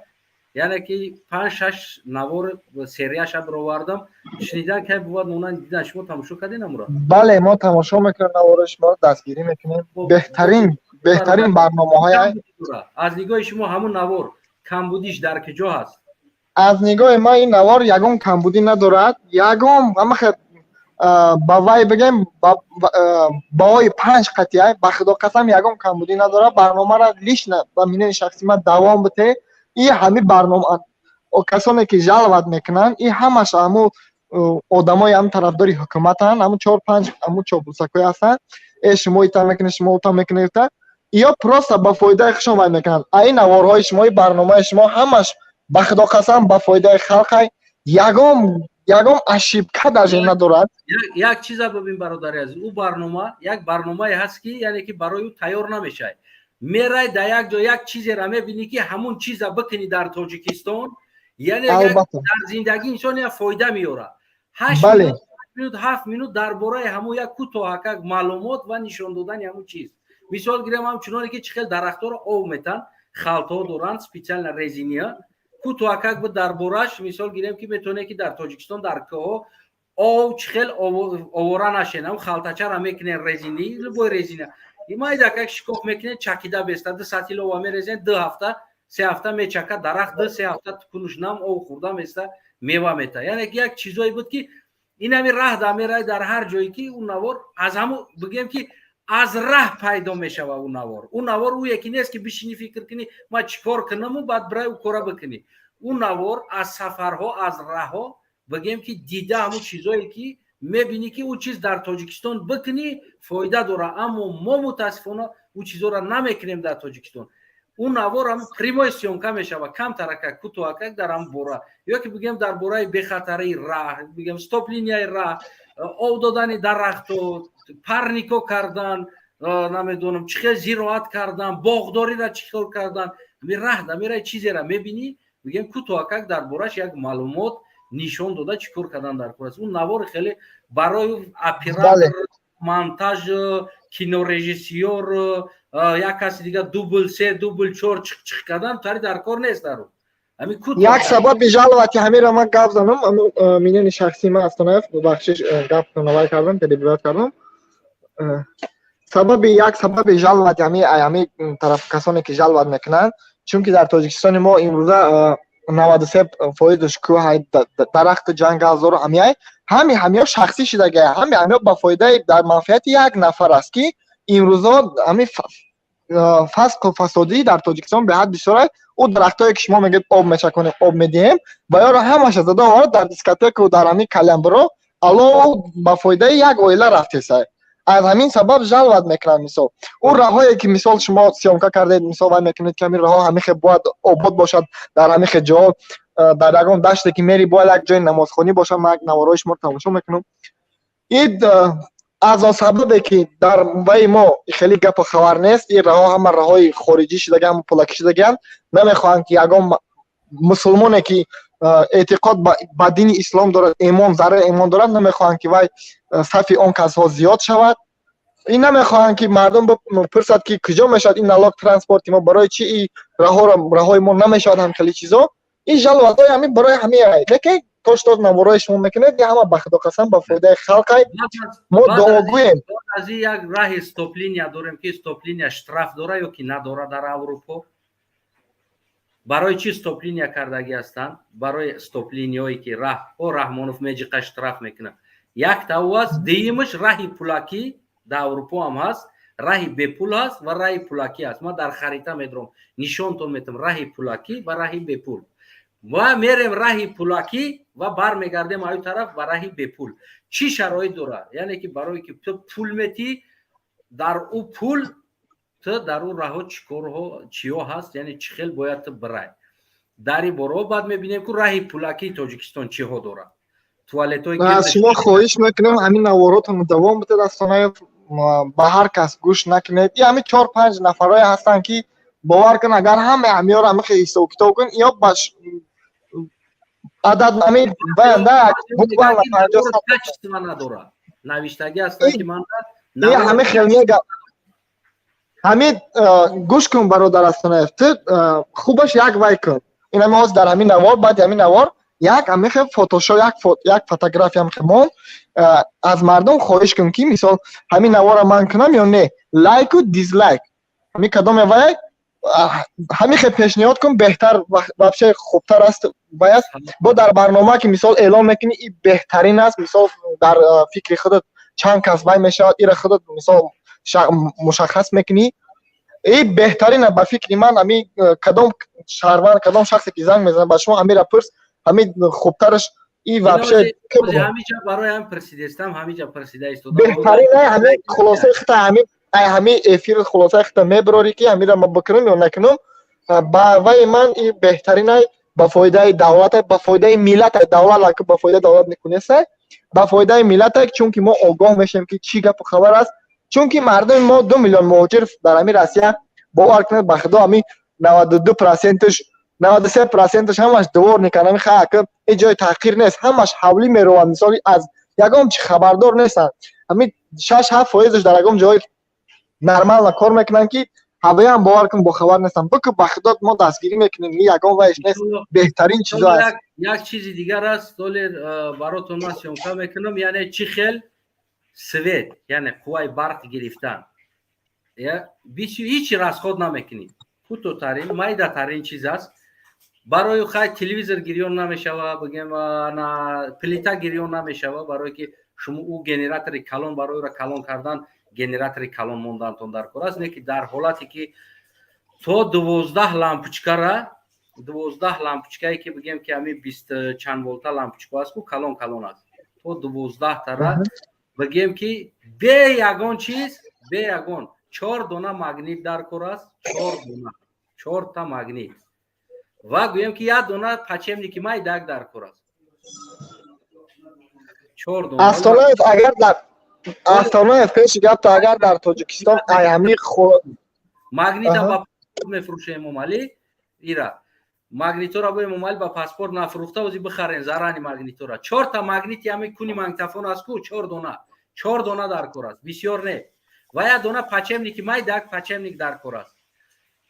яъне ки панҷ, шаш навор серияша бировардам. Шунидан кай бувад, монанд дидан. Шумо тамошо кардин амура? Бале, мо тамошо мекунем, навори шуморо дастгирӣ мекунем. Беҳтарин, беҳтарин барномаҳоя. Аз нигоҳи шумо ҳамун навор камбудиш дар куҷо ҳаст? Аз нигоҳи ман ин навор ягон камбудӣ надорад, ягон ҳамахе ба вай бигем, баҳои 5 қатъия. Ба худо қасам, ягон камбудӣ надорад. Барномаро лично ба мнении шахси ман давом бите. И ҳами барнома, касоне ки жаловать мекунанд, и ҳамаш ҳаму одамои ҳам тарафдори ҳукуматанд, ҳамун чор панҷ ҳамун чопусакҳое ҳастанд. Э, шумо ита мекунед, шумо ута мекунед, ё просто ба фоидаи худшон вай мекунанд. А ин наворҳои шумо, и барномаи шумо ҳамаш, ба худо қасам, ба фоидаи халқай, ягон ошибка даже надорад. Як чиза бибин, бародари азиз, ӯ барнома як барномае ҳаст, ки яъне ки барои ӯ тайёр намешавад. Мерай дар як ҷо, як чизеро мебинӣ, ки ҳамун чиза бикунӣ дар Тоҷикистон, яъне дар зиндагии инсон як фоида меорад. 8 минут, 7 минут дар бораи ҳамун як кӯтоҳакак маълумот ва нишон додани ҳамун чиз. Мисол гирем, ҳамчуноне ки чӣ хел дарахтҳоро ов метан, халтҳо доранд специально резиния. Кӯтоҳакак буд дар бораш. Мисол гирем, ки метавонед, ки дар Тоҷикистон дар кӯҳҳо ов чӣ хел овора нашен, ҳам халтачара мекунен резини, любой резина майдакак шикоф мекунед, чакида беста, ду сатил ова мерезен, 2 ҳафта, 3 ҳафта мечака дарахт, 2-3 ҳафта кунуш нам ов хӯрда места, мева мета. Яъне ки як чизое буд, ки инами раҳ да мерай, дар ҳар ҷое ки ӯ навор аз ҳаму бигем, ки аз раҳ пайдо мешава ӯ навор. Ӯ навор ӯе ки нест, ки бишини, фикр кунӣ, ман чӣ кор кунаму баъд бирай ӯ кора бикунӣ. Ӯ навор аз сафарҳо, аз раҳҳо, бигем ки дида, ҳамун чизое ки мебинӣ, ки ӯ чиз дар Тоҷикистон бикунӣ, фоида дорад, аммо мо мутаассифона ӯ чизоро намекунем дар Тоҷикистон. Ӯ навор ҳам прямой съёмка мешавад, камтаракак, кӯтоҳакак дар ҳам бора, ё ки бигем дар бораи бехатарии раҳ, бигем стоп-линияи раҳ, об додани дарахто, парнико кардан, намедонам, чӣ хел зироат кардан, боғдориро чӣ хел кардан. Раҳ да мераи, чизеро мебинӣ, бигем, кӯтоҳакак дар бораш як маълумот нишон дода, чӣ кор кардан дар кор аст. Ӯ навори хеле барои оператор, монтаж, кинорежиссёр, як каси дига дубл се, дубл чор чиқ кардан тари дар кор нест дар Як сабаби жаловать ҳамира ман гап занам, мнении шахсии ман, Астонаев, бахшиш, гап навай кардам, перебивать кардам. Сабаби, як сабаби жаловать ҳами тараф, касоне ки жаловать мекунанд, чунки дар Тоҷикистони мо имрӯза 93 фоизаш кӯҳай, дарахту ҷангалзору ҳамиай, ҳами ҳамиё шахсӣ шидагай, ҳами ҳамиё ба фоидаи, дар манфиати як нафар аст, ки имрӯзо ҳами фасқу фасодӣ дар Тоҷикистон беҳад бисёр аст. Ӯ дарахтое ки шумо мегӯед, об мечаконем, об медиҳем, ва ёро ҳамаша зада овард дар дискотеку, дар ҳамин кальянбаро ало, ба фоидаи як оила рафтесай. Аз ҳамин сабаб жаловать мекунанд. Мисол, ӯ раҳое ки, мисол, шумо съёмка кардед, мисол, вай мекунед, ки ҳамин раҳо ҳамин хел бояд обод бошад, дар ҳамин хел ҷо, дар ягон даште ки мери, бояд як ҷои намозхонӣ бошад. Ман наворҳои шуморо тамошо мекунам. Ид аз он сабабе ки дар ваи мо хеле гапу хабар нест, ин раҳо ҳама раҳои хориҷӣ шудагиан, пулакӣ шудагианд. Намехоҳанд, ки ягон мусулмоне ки эътиқод ба дини ислом дорад, имон, зарра имон дорад, намехоҳанд, ки вай сафи он касҳо зиёд шавад. Ин намехоҳанд, ки мардум пурсад, ки куҷо мешавад ин налог транспорти мо, барои чи и раҳоро, раҳои мо намешавад, ҳам хеле чизо. Ин жаловать ҳои ҳамин барои ҳамин. Лекин то что наворҳои шумо мекунед, ҳама, ба худо қасам, ба фоидаи халқай. Мо дуогӯем. Аз ин як раҳи стоп-линия дорем, ки стоп-линия штраф дора ё ки надора дар Аврупо. Барои чӣ стоп-линия кардагӣ ҳастанд? Барои стоп-линияое ки раҳ о Раҳмонов меҷиқа, штраф мекунад. Якта ӯ аст. Дуюмаш, раҳи пулакӣ дар Аврупо ҳам ҳаст, раҳи бепул ҳаст ва раҳи пулакӣ ҳаст. Ман дар харита медорам, нишонтон метам раҳи пулакӣ ва раҳи бепул. Ва мерем раҳи пулакӣ ва бармегардем аю тараф ба раҳи бепул. Чӣ шароит дорад? Яъне ки барое ки ту пул метӣ, дар ӯ пул ту дар ӯ раҳо чӣ корҳо, чиё ҳаст, яъне чӣ хел бояд ту бирай. Дар ин боро баъд мебинем, ку раҳи пулакии Тоҷикистон чиҳо дорад, туалетҳои Аз шумо хоҳиш мекунем, ҳамин наворотонро давом бидед, Астонаев. Ба ҳар кас гӯш накунед. И ҳами чор панҷ нафарое ҳастанд, ки бовар кун, агар ҳама ҳамиёро ҳами ҳисобу китоб кун, ё ба адад ҳами баянда буквально 50. Качество надорад, навиштагӣ ҳастанд, ки ман Ҳами хел мега, ҳами гӯш кун, бародар Астонаев, ту хубаш як вай кун. Ин ҳами ҳозир дар ҳамин навор, баъди ҳамин навор як ҳамихе фотошоп, як фотография ҳамихе мон, аз мардум хоҳиш кун, ки мисол ҳамин навора ман кунам ё не, лайку дизлайк, ҳами кадоме вай, ҳамихе пешниҳод кун, беҳтар, вообще хубтар аст, вай аст. Бо дар барнома ки мисол эълон мекунӣ, и беҳтарин аст. Мисол, дар фикри худат чанд кас вай мешавад, ира худат мисол мушаххас мекунӣ, и беҳтарин ба фикри ман. Ҳами кадом шаҳрванд, кадом шахсе ки занг мезанад ба шумо, ҳамира пурс, ҳами хубтараш и вообще. Ҳамиҷа барои ҳам пурсидестам, ҳамиҷа пурсида истода. Беҳтарин ҳами хулосаи хита, ҳами эфир хулосаи хита мебарорӣ, ки ҳамира ма бикунам ё накунам. Ба ваи ман и беҳтаринай, ба фоидаи давлата, ба фоидаи миллата. Давлат ба фоидаи давлат мекунесай, ба фоидаи миллата, чунки мо огоҳ мешавем, ки чӣ гапу хабар аст. Чунки мардуми мо 2 миллион муҳоҷир дар ҳамин Россия, бовар кунед, ба худо, ҳамин 92 процентш, 93 процентш ҳамаш дворникан. Ҳами хака ҳеҷ ҷои таҳқир нест, ҳамаш ҳавлӣ мерованд, мисоли аз ягон чи хабардор нестанд. Ҳамин 6-7 фоизаш дар ягон ҷои нормально кор мекунанд, ки ҳавоям, бовар кун, бохабар нестанд. Бикӯ, ба худо, мо дастгирӣ мекунем, ягон вайш нест, беҳтарин чизо аст. Як чизи дигар аст, долер баротон ман съёмка мекунам, яъне чӣ хел свет, яъне қувваи барқ гирифтан, ҳеҷ расход намекунӣ, кӯтоҳтарин, майдатарин чиз аст. Барои хай телевизор гирён намешава, бигем, на плита гирён намешава, барое ки шумо ӯ генератори калон, барои ӯра калон кардан генератори калон мондантон дар кор аст. Не ки дар ҳолате ки то 12 лампочкара, 12 лампочкае ки бигем, ки ҳамин бист чанд волта лампочка аст ку, калон калон аст, то 12 тара, бигем, ки бе ягон чиз, бе ягон чор дона магнит дар кор аст, чор дона, чорта магнит ва гӯем, ки як дона подшипники майдак дар кор аст, чор дона. Астонаев, агар дар Астонаев, пеши гапто, агар дар Тоҷикистон ай ҳами Магнита ба мефурӯшем, Эмомалӣ, ира магнитора бо Эмомалӣ ба паспорт нафурӯхта, ози бихарен зарани магнитора. Чорта магнити ҳами куни магнитофон аст ку, чор дона, чор дона дар кор аст, бисёр не, ва як дона подшипники майдак, подшипник дар кор аст.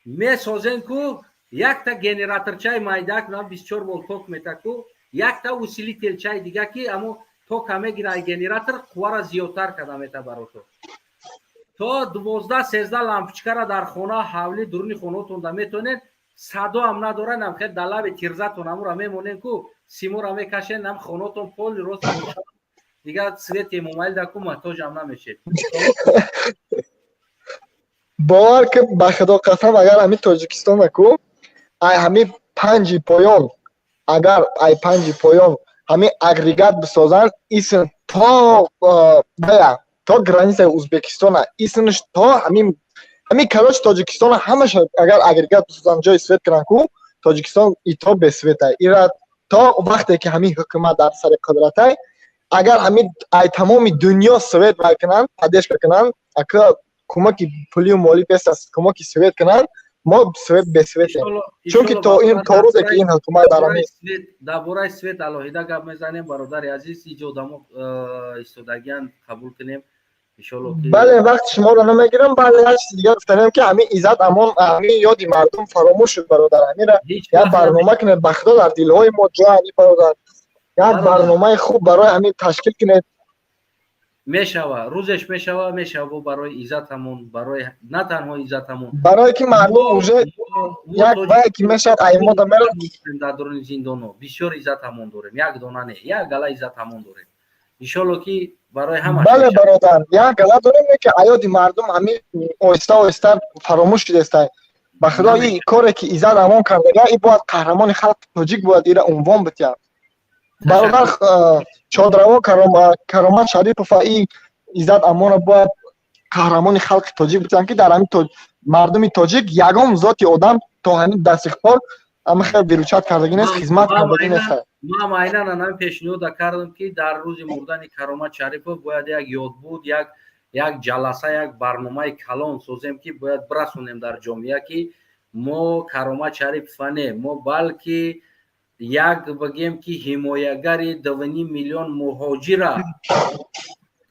Месозен ку, якта генераторчаи майдак на 24 волт ток мета ку, якта усилительчаи дига, ки амо тока мегира, генератор қуввара зиёдтар карда мета барото. То 12, 13 лампочкара дар хона, ҳавли, дуруни хонаотонда метонед, садоам надорад, нам хел дар лаби тирзатон амура мемонем ку, симора мекашен, нам хонаотон поли рост, дигар свети Эмомалӣ да ку муҳтоҷам намешед. Бовар ки, ба худо қасам, агар ҳамин Тоҷикистона ку ай ҳамин панҷи поён, агар ай панҷи поён ҳамин агрегат бисозанд, исн то бая то границаи Узбекистона, исмш то ҳамин, короче, Тоҷикистона ҳамаша агар агрегат бисозанд, ҷои свет кунанд ку, Тоҷикистон ито бесветай. Ира то вақте ки ҳамин ҳукумат дар сари қудратай, агар ҳамин ай тамоми дунё свет вай кунанд, поддержка кунанд, ака кӯмаки пулию молӣ бест аст, кӯмаки свет кунанд, мо свет бесветем, чунки то ин то рӯзе ки ин ҳукумат дар ҳамин Дар бораи свет алоҳида гап мезанем, бародари азиз. Иҷо одамо истодагиан, қабул кунем, иншолло ки. Бале, вақти шуморо намегирам. Бале, як чизи дигар гуфтанем, ки ҳамин Иззат Амон, ҳамин ёди мардум фаромӯш шуд, бародар. Ҳамира як барнома кунед, ба худо, дар дилҳои мо ҷо ҳами бародар. Як барномаи хуб барои ҳамин ташкил кунед. Мешава, рӯзеш мешава, мешава бо барои Иззатамон, барои на танҳо Иззатамон. Барое ки мардум уже як вае ки мешавад, аймода мерад. Дар дуруни зиндоно бисёр Иззатамон дорем, як дона не, як гала Иззатамон дорем, иншолло ки барои ҳама. Бале, бародар, як гала дорем, ки аёди мардум ҳамин оҳиста оҳиста фаромӯш шудеста. Ба худо, и коре ки Иззат Амон кардага, и бояд қаҳрамони халқи тоҷик бояд ира унвон битиҳад, бародар. Чодраво Каромат Шарипова и Иззат Амона бояд қаҳрамони халқи тоҷик битиҳанд, ки дар ҳамин мардуми тоҷик ягон зоти одам то ҳамин дастихпор ҳамихел выручать кардагӣ нест, хизмат кардагӣ нест. Ман айнан анам пешниҳода кардам, ки дар рӯзи мурдани Каромат Шарипов бояд як ёдбуд, як Як ҷаласа, як барномаи калон созем, ки бояд бирасонем дар ҷомеа, ки мо Каромат Шарипова не, мо балки як бигем, ки ҳимоягари 2,5 миллион муҳоҷира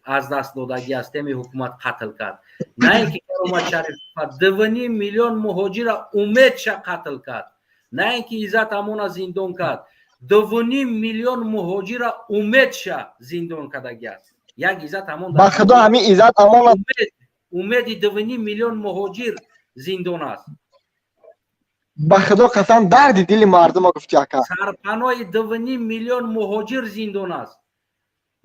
аз даст додагӣ ҳастем. Ҳукумат қатл кард на ин ки Каромат Шарипова, 2,5 миллион муҳоҷира умедша қатл кард, на ин ки Иззат Амона зиндон кард, 2,5 миллион муҳоҷира умедша зиндон кардагӣ аст. Як Иззат Амон. Ба худо, ҳамин Иззат Амона. Умеди 2,5 миллион муҳоҷир зиндон аст. Ба худо қасам, дарди дили мардума гуфти, ака. Сарпаноҳи 2,5 миллион муҳоҷир зиндон аст.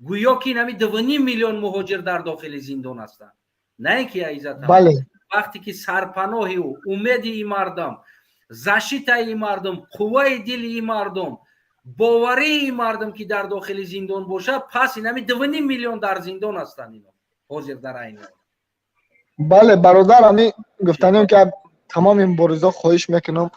Гӯё ки инами 2,5 миллион муҳоҷир дар дохили зиндон ҳастанд, на ин ки Иззат. Бале. Вақте ки сарпаноҳи ӯ, умеди ин мардум, защита и мардум, қувваи дили ин мардум, боварии ин мардум ки дар дохили зиндон бошад, пас инами 2,5 миллион дар зиндон ҳастанд ино ҳозир дар айни. Бале, бародар, ами гуфтанем, ки тамоми муборизо хоҳиш мекунам,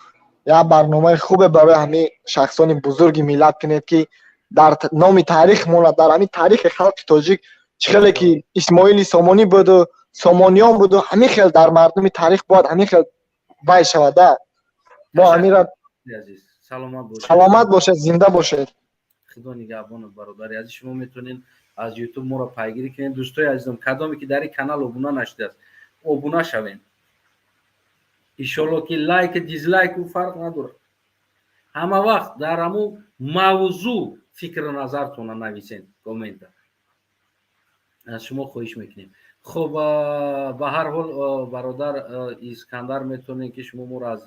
як барномаи хубе барои ҳамин шахсони бузурги миллат кунед, ки дар номи таърих монад, дар ҳамин таърихи халқи тоҷик. Чӣ хеле ки Исмоили Сомонӣ буду, Сомониён буду, ҳамин хел дар мардуми таърих бояд ҳамин хел вай шавада. Мо ҳамира. Саломат бошед, зинда бошед. Худо нигаҳбонат, бародари азиз. Шумо метавонед аз Ютуб моро пайгирӣ кунед. Дӯстои азизам, кадоме ки дар ин канал обуна нашудааст, обуна шавед. Иншолло, ки лайк, дизлайку фарқ надорад. Ҳама вақт дар ҳамун мавзӯъ фикру назартона нависен, коммента аз шумо хоҳиш мекунем. Хуб, ба ҳар ҳол, бародар Искандар, метавонед, ки шумо моро аз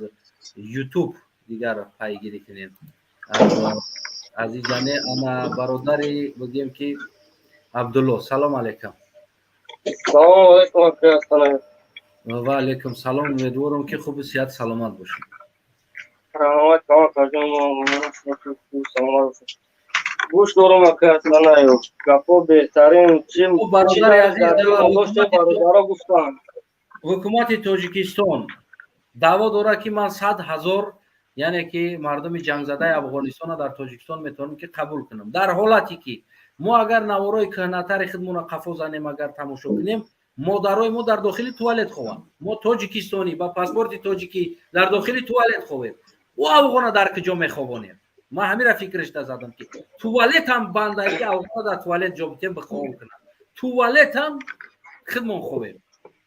Ютуб дигар пайгирӣ кунед. Азизане, ана бародари бигем, ки Абдулло, салом алейкум. Салом алейкум, ака. Ва алейкум салом. Умедворам, ки хубу сиҳат, саломат бошед. Раҳмат, саломат бошед. Гӯш дорам, ака Асланаев, гапҳо беҳтарин. Чи бародаро гуфтанд. Ҳукумати Тоҷикистон даъво дорад, ки ман 100 000, яъне ки мардуми ҷангзадаи Афғонистона дар Тоҷикистон метавонем, ки қабул кунам. Дар ҳолате ки мо агар наворои кӯҳнатари худмонро қафо занем, агар тамошо кунем, модарои мо дар дохили туалет хованд. Мо тоҷикистонӣ ба паспорти тоҷикӣ дар дохили туалет ховем, ӯ афғона дар куҷо мехобонем? Ман ҳамира фикришда задам, ки туалетам банда, ки афғона дар туалет ҷо битем, бихоб кунам, туалетам худмон ховем,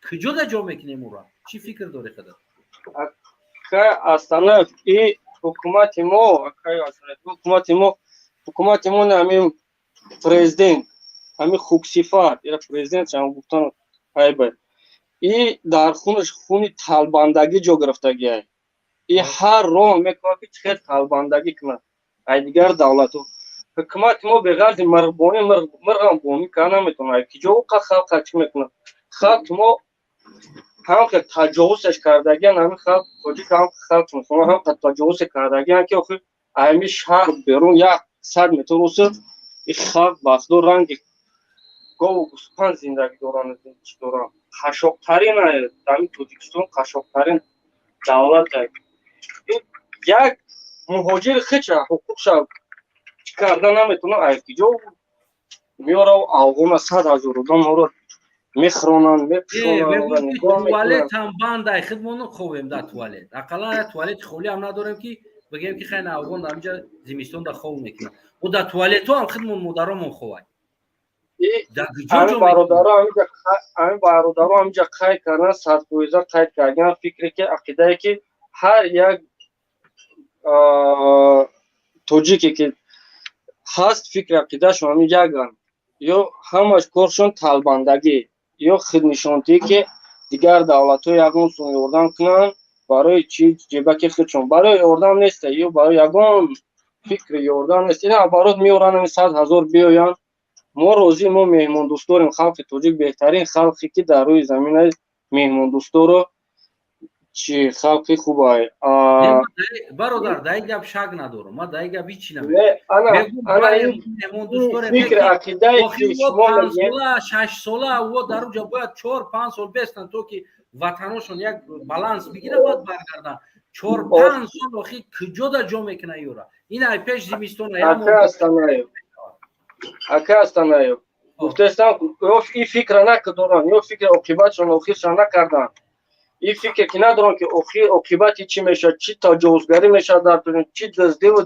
куҷода ҷо мекунем ӯро? Чӣ фикр дорӣ худат? Астанаев, и ҳукумати мо, ҳукумати мо, ҳамин президент, ҳамин хуксифат, ира президент гуфтан айба, и дар хунаш хуни талбандагӣ ҷо гирифтагиай. И ҳар роҳ мекунад, ки чӣ хел талбандагӣ кунад ай дигар давлату. Ҳукумати мо беғарзи мирғбонӣ мирғам бонӣ карда наметавонад. Ки ҷо қа халқа чӣ мекунад? Халқи мо ҳам хел таҷовузаш кардагиан, ҳамин халқ тоҷик, ҳам халқ мусулмон ҳам таҷовузе кардагиан, ки охир ҳамин шаҳр берун 100 метр усуд, и халқ басдо ранги гову гӯспанд зиндагӣ доранд, чӣ доранд. Қашоқтарин ҳамин Тоҷикистон, қашоқтарин давлат. Як муҳоҷири хича ҳуқуқша чӣ карда наметавонад, айкиҷо меорав афғона 100 000 одамро мехӯронанд, мепӯшонанд? Туалетам бандай, худмон ховем дар туалет. Ақаллан як туалети холӣ ҳам надорем, ки бигем, ки хайна афғон дар инҷа зимистон дар хов мекунад. О, дар туалетҳо ҳам худмон модаромон ховай. Ҳамин бародаро ҳаминҷа қайд кардан, 100%-а қайд кардан, фикре ки, ақидае ки ҳар як тоҷике ки ҳаст, фикри ақидашон ҳамин яган: ё ҳамаш коршон талбандагӣ, ё худнишонтӣ, ки дигар давлатҳо ягон сум ёрдам кунанд. Барои чи? Ҷебаки худшон. Барои ёрдам неста, ё барои ягон фикри ёрдам нест. Ина оборот меоранд, 100 000 биёянд, мо розӣ. Мо меҳмондӯст дорем. Халқи тоҷик беҳтарин халқе, ки дар рӯи замин меҳмондӯстдоро, чи халқи хубай. Бародар, дар ин гап шак надорам, ман дар ин гап ҳичи. Фикр ақидае. 6 сола во дар уҷа бояд 4-5 сол бестанд, то ки ватаношон як баланс бигирад, бояд баргарданд. 4-5 сол охи куҷода ҷо мекунад юра? Ин ай пеш зимистона. Ака Астанаев, ака Астанаев. Гуфтаистам, ё ин фикра накдоранд, ё фикри оқибатшон охиршон накарданд. Ин фикр ки надоранд, ки охир оқибати чӣ мешавад, чӣ таҷовузгарӣ мешавад дар чӣ дуздиву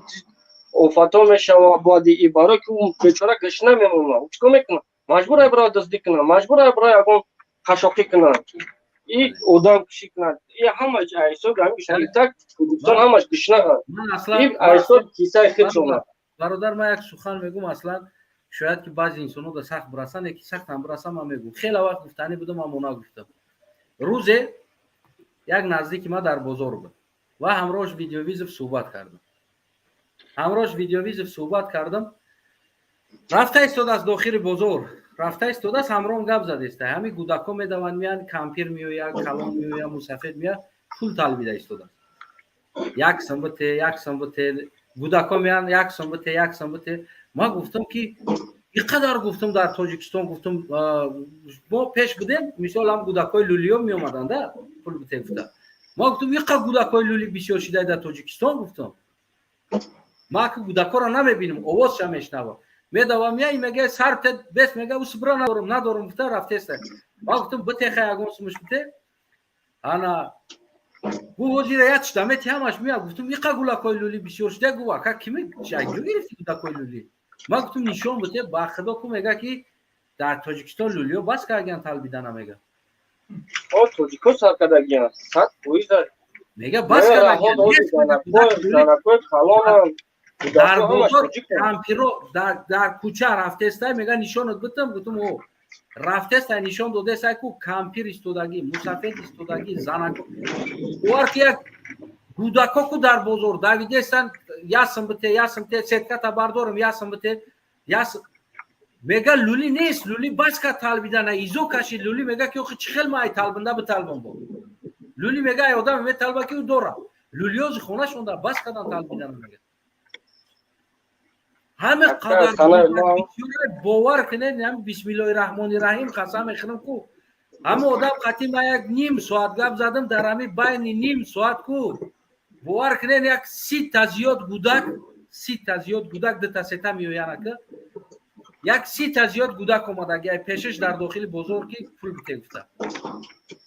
офатҳо мешавад баъди и, барое ки ӯ бечора гушна мемонад. Чӣ кор мекунад? Маҷбур ай барои дуздӣ кунад, маҷбур ай барои ягон қашоқӣ кунад, и одамкушӣ кунад. И ҳамаш ҳисоби ҳамин гушнагӣ. Так Тоҷикистон ҳамаш гушна, и ҳисоби кисаи худшона. Бародар, ман як сухан мегӯм. Аслан шояд ки баъзе инсонҳо да сахт бирасанд, яки сахтам бирасам, ман мегӯм. Хеле вақт гуфтанӣ будам, аммо нагуфтам. Рӯзе як наздики ман дар бозор буд ва ҳамроҳш видеовызов суҳбат кардам. Ҳамроҳш видеовызов суҳбат кардам. Рафта истодааст, дохили бозор рафта истодааст, ҳамроҳам гап задеста. Ҳамин гудакҳо медаванд, меянд, кампир меояд, калон меояд, мусафед меояд, пул талбида истодааст. Як сум бите, як сум бите. Гудакҳо меянд, як сум бите, як сум бите. Ман гуфтам, ки ин қадар, гуфтам, дар Тоҷикистон, гуфтам, мо пеш будем, мисол, ҳам гудакҳои лулиё меомаданд, пул бите гуфта. Ма гуфтам, ин қадар гудакҳои лули бисёр шидай дар Тоҷикистон. Гуфтам, ма ки гудакҳоро намебинам, овозша мешнавам. Медавам, я мега, сар бес мега, усбра надорам, надорам гуфта рафтеста. Ма гуфтам, битеха, ягон сумаш бите. Ана гу ҳозира як чита мети, ҳамаш мея. Гуфтам, иқа гулакҳои лули бисёр шуда. Гу, ака, кими ҷо гирифти гудакҳои лули? Ма гуфтам, нишон бите. Ба худо ку, мега, ки дар Тоҷикистон лулиё бас кардагиян талбидана, мега. Тоҷико сар кардагиян 100%. Мега, бас кардагиян. Дар бозор кампиро дар кӯча рафтестай, мега, нишонат битам. Гуфтам, о, рафтестай, нишон додестай ку, кампир истодагӣ, мусафед истодагӣ, занако бовар ки, як гудако ку дар бозор давидестан: ясм бите, ясм те, сетката бардорам, ясм бите, яс. Мега, лули нест, лули бас ка талбидана, изо кашид лули. Мега, ки охи, чӣ хел ма ай талбинда биталбам бо лули? Мега, ай одам металба, ки ӯ дора. Лулиёзи хонашонда бас кардан талбидана, мега. Ҳаме қадар, бовар кунед, ҳами бисмиллоҳи раҳмони раҳим қасам мехӯрам ку, ҳама одам қатъи ма як ним соат гап задам. Дар ҳами байни ним соат ку, бовар кунед, як 30-та зиёд гудак, 30-та зиёд гудак, дута сета меоянака, як 30-та зиёд гудак омадаги пешаш дар дохили бозор, ки пул бите гуфта.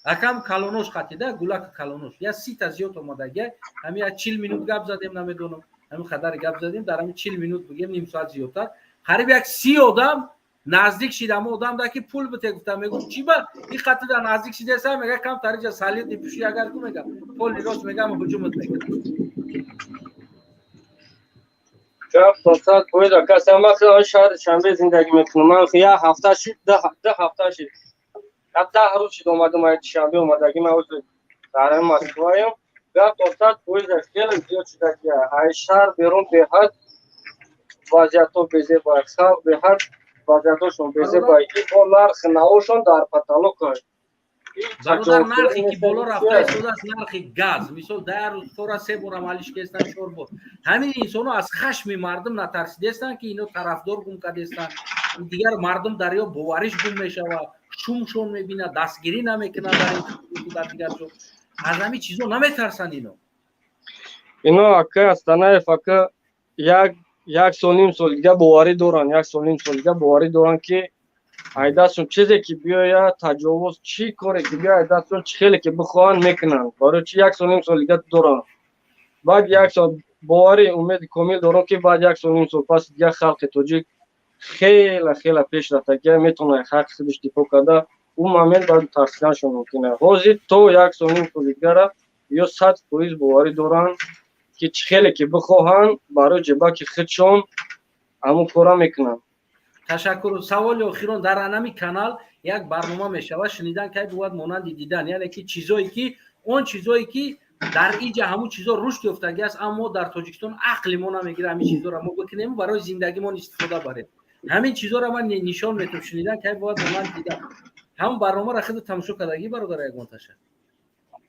Акам калонош қатида, гулака калонош, як 30-та зиёд омадаги. Ҳами як 40 минут гап задем, намедонам, ҳамин қадари гап задем дар ҳамин 40 минут, бигем, ним соат зиёдтар. Қариб як 30 одам наздик шид ҳама одам да, ки пул бите гуфта. Мегӯм, чӣ ба ин қатида наздик шидеса? Мега, кам тариҷа салют мепӯши, агар ку, мега, поли рост, мегам, ҳуҷумат мекунад. Гап 100%, ака. Ман хеле шаҳри Душанбе зиндагӣ мекунам. Ман як ҳафта шид, 2 ҳафта шид, як 10 рӯз шид омадам, ай Душанбе омадагӣ. Ман ҳозир дар Москваям. Гап 100%, хеле зиёд шудагия. Ай шаҳр берун беҳад вазъиятҳо безеба, халқ беҳад вазъиятҳошон безеба. И бо нархи навошон дар потолок. Бародар, нархе ки боло рафта истодааст, нархи газ, мисол, дар рӯз тора се бор амалиш кестан, чор бор. Ҳамин инсонҳо аз хашми мардум натарсидестанд, ки ино тарафдор гум кардестанд. Дигар мардум дар ё бовариш гум мешавад, шумшон мебинад, дастгирӣ намекунад. Дар ин, дар дигар ҷо аз ҳамин чизо наметарсанд ино. Ино, ака Астанаев, ака, як сол, ним сол дига боварӣ доранд, як сол, ним сол дига боварӣ доранд, ки айдастшон чизе ки биёяд, таҷовуз, чӣ коре ки биёяд айдастшон, чӣ хеле ки бихоҳанд, мекунанд. Барои чи як сол, ним сол дига доранд. Баъд як сол боварӣ, умеди комил дорам, ки баъд як сол, ним сол пас дига халқи тоҷик хеле хеле пеш рафтагия, метавонад ҳаққи худаш дифоъ карда. Ӯ момент баъд тарсиданшон мумкин аст. Ҳозир то як сол, ним соли дигара ё 100% боварӣ доранд, ки чӣ хеле ки бихоҳанд, барои ҷебаки худшон ҳамун кора мекунанд. Ташаккур. Саволи охирон: дар анами канал як барнома мешавад, «Шунидан кай бувад монанди дидан», яъне ки чизое ки, он чизое ки дар иҷа ҳамун чизо рушд ёфтагӣ аст, аммо дар Тоҷикистон ақли мо намегирад, ҳамин чизоро мо бикунем, барои зиндагимон истифода барем. Ҳамин чизоро ман нишон метавам. «Шунидан кай бувад монанди дидан», ҳамун барномаро худ тамошо кардагӣ, бародар, ягонташа?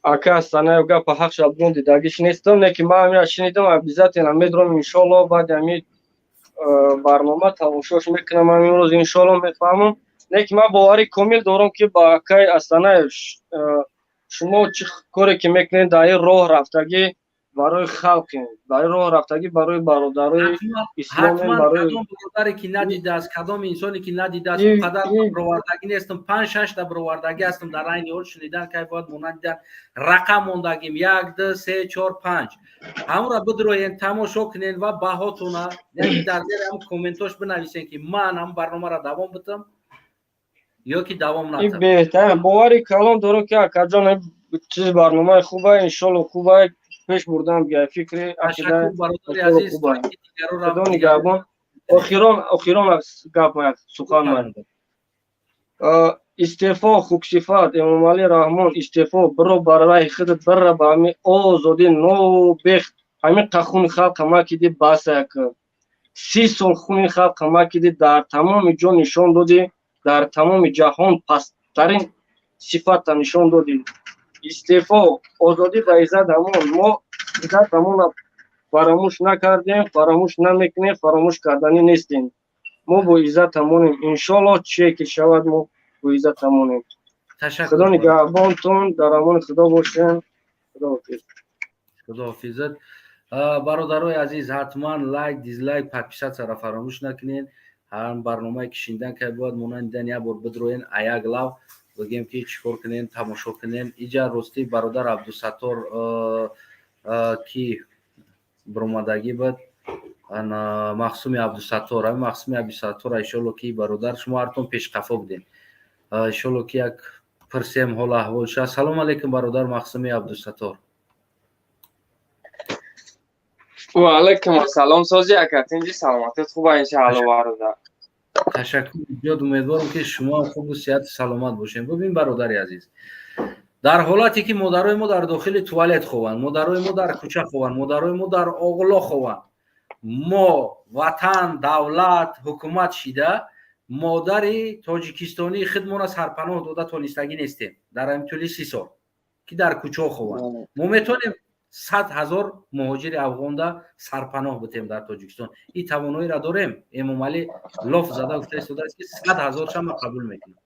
Ака Астанаев, гапа ҳақ шабгон, дидагиш нестам, не ки ман ҳамина шунидам, обязательно медурам, иншолло, баъди ҳамин барнома тамошош мекунам ҳамин рӯз, иншолло, мефаҳмам. Не ки ман боварӣ комил дорам, ки ба акай Астанаев, шумо чӣ коре ки мекунед, дар ин роҳ рафтагӣ. Барои халқем, барои роҳ рафтагӣ, барои бародарои исломем. Барои кадом бародаре ки надидааст, кадом инсоне ки надидааст, қадар бировардагӣ нестам, панҷ шашта бировардагӣ ҳастам. Дар айни ҳол шунидан кай бояд монанд дидан рақам мондагим: як, ду, се, чор, панҷ. Ҳамонро бидроен, тамошо кунен ва баҳотона, яъне дар зери ҳамн комментош бинависен, ки ман ҳамн барномаро давом битам ё ки давом натам. Беҳтар, бовари калон дорам, ки акаҷон, чиз барномаи хуба, иншолло, хуба пеш бурдан бия фикри. Худо нигаҳбон. Охирон гап, як сухан. Истеъфо, хуксифат Эмомалӣ Раҳмон, истеъфо! Биро бар раҳи худат, бира ба ҳами озодӣ нобех. Ҳамин қа хуни халқа макиди, бас. Як 30 сол хуни халқа макиди, дар тамоми ҷо нишон додӣ, дар тамоми ҷаҳон пасттарин сифатта нишон додӣ. Истеъфо, озодӣ ба иззат. Ҳамон мо иззат ҳамона фаромӯш накардем, фаромӯш намекунем, фаромӯш карданӣ нестем. Мо бо иззат ҳамонем, иншоллоҳ, чие ки шавад, мо бо иззат ҳамонем. Худо нигаҳбонтон, дар амони Худо бошем. Худоҳофиз. Худоҳофизат, бародарои азиз. Ҳатман лайк, дизлайк, подписаться ро фаромӯш накунед. Ҳар барномае ки шунидан кай бояд монанд дидан, як бор бидроен, аяк лав бигем, ки чӣ кор кунен, тамошо кунен. Иҷа ростӣ бародар Абдусаттор ки биромадагӣ буд, Махсуми Абдусаттор, ҳами Махсуми Абдусаттор, иншолло, ки бародар шумо ҳартон пешқафо будем, иншолло, ки як пурсем ҳол аҳволша. Салому алейкум, бародар Махсуми Абдусаттор. Ва алайкум ассалом, сози ака, тинҷи, саломатит хуба, иншаалло, бародар. Ташаккур зиёд, умедворам, ки шумо хубу сиҳату саломат бошем. Бубин, бародари азиз, дар ҳолате ки модарои мо дар дохили туалет хованд, модарои мо дар кӯча хованд, модарои мо дар оғло хованд, мо ватан, давлат, ҳукумат шида, модари тоҷикистонии худмона сарпаноҳ дода тонистагӣ нестем дар ҳамин тӯли 30 сол, ки дар кӯчаҳо хованд. Мо метавонем 100 000 муҳоҷири афғонда сарпаноҳ битем дар Тоҷикистон. Ин тавоноиро дорем. Эмомалӣ лоф зада гуфта истодааст, ки 100 000 ша ман қабул мекунам.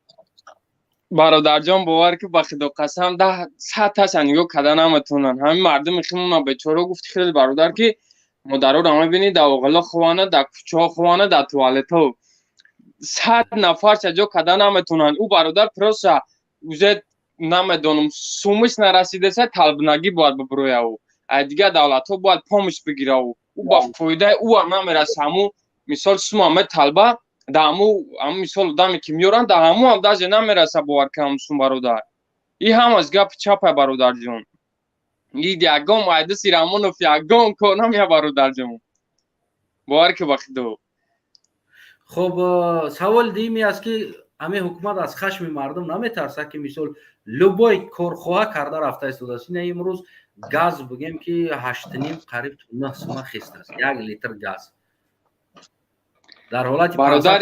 Бародарҷон, бовар ки, ба худо қасам, даҳ садташа нигоҳ карда наметавонанд ҳамин мардуми химона бечора. Гуфти хеле, бародар, ки модароро мебинӣ, дар оғила хована, дар кӯчаҳо хована, дар туалетҳо, 100 нафарша ҷо карда наметавонанд. Ӯ бародар просто уже намедонам, сумиш нарасидаса, талбнагӣ бояд бибироя, ӯ аз дигар давлатҳо бояд помощь бигира. Ӯ ба фоидаи ӯам намераса. Ҳаму мисол сума металба, да ҳаму мисол одаме ки меёранд, да ҳаму ҳам даже намераса, бовар кунам, сум. Бародар, и ҳамаш гапи чапай, бародарҷон. И ягон айдиси Рамонов ягон кор намея, бародарҷон, бовар ки, ба худо. Хуб, саволи дуюме аст, ки ҳамин ҳукумат аз хашми мардум наметарсад, ки мисол любой корхоҳа карда рафта истодааст. Ина имрӯз газ бигем, ки ҳаштним, қариб то 9 сума хест аст як литр газ дар ҳолати Бародар,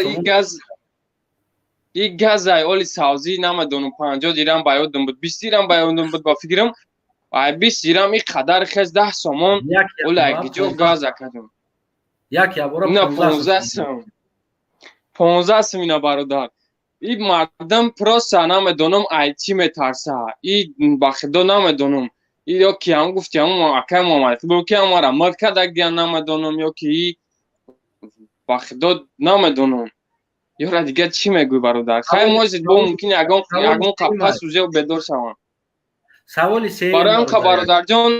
и газ ай оли савзӣ, намедонам, 50 дирам ба ёдам буд, 20 дирам ба ёдам буд, ба фикрам, ай 20 дирам и қадар хез, 10 сомон. Оли ай гиҷо газ, акадум? Як ябора. На, 15 сом, 15 сом ина, бародар. И мардум просто намедонам, ай чӣ метарса. И ба худо, намедонам, и ё ки ҳам гуфти ҳамун акай Муҳаммад, ки ҳамара мыр кардагиян, намедонам, ё ки и ба худо, намедонам, ёра дигар чӣ мегӯй, бародар. Хай, может, бо мумкин ягон қапас уже бедор шаванд. Саволи се. Барои ҳам, бародарҷон,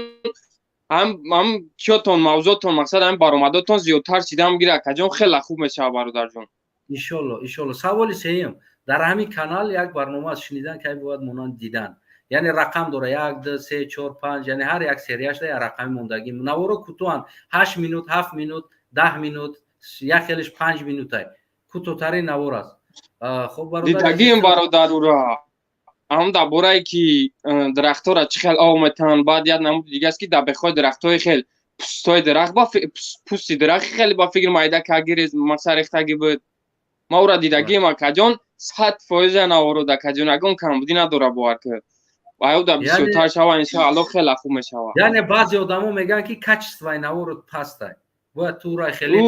ҳам киётон, мавзӯотон, мақсад, ҳам баромадотон зиёдтар шидам гира, акаҷон, хеле хуб мешавад, бародарҷон. Иншолло, иншолло. Саволи сеюм: дар ҳамин канал як барнома аст, шунидан кай бояд монанд дидан, яъне рақам дора: як, ду, се, чор, панҷ. Яъне ҳар як серияшда як рақами мондагӣ. Наворо кӯтоҳанд: 8 минут, 7 минут, 10 минут, як хелеш 5 минутай, кӯтоҳтарин навор аст. Хуб. Дидагием, бародар, ура ҳам дар борае ки дарахтҳоро чӣ хел об метаҳанд. Баъд як намуди дига аст, ки дар бехои дарахтҳои хел пӯстҳои дарахт, ба пӯсти дарахти хеле, ба фикр, майда каги мақсад рехтагӣ буд. Ма ура дидагием, акаҷон, 100% наворо, акаҷон, ягон камбудӣ надора, бовар кар. Аюда бисёртар шава, иншоалло, хеле хуб мешава. Яъне баъзе одамо мегӯянд, ки качество и наворо пастай, бояд тура хеле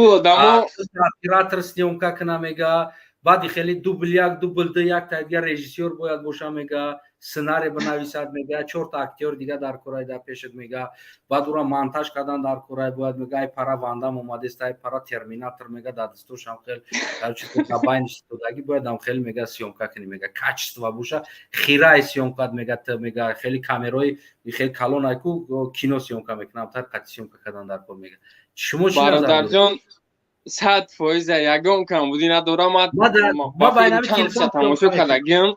оператор съёмка куна, мега, баъди хеле дубл як, дубл ду, як та дигар режиссёр бояд боша, мега. Сценарий бинависад, мега, чорта актёр дига дар корай дар пешат, мега, баъд ура монтаж кардан дар корай бояд, мега, ай пара Вандам омадест, ай пара Терминатор, мега, дар дастошам хел, короче, байниш истодаги бояд, ам хел, мега, съёмка кунӣ, мега, качество боша, хирай съёмка, мега, т мега, хеле камерои хеле калон айку кино съёмка мекунам, тар қати съёмка кардан дар кор, мега. Шумо чӣ назар доред? Бародарҷон, 100%, ягон камбудӣ надорам. Ма байнами телефон тамошо кардагиам.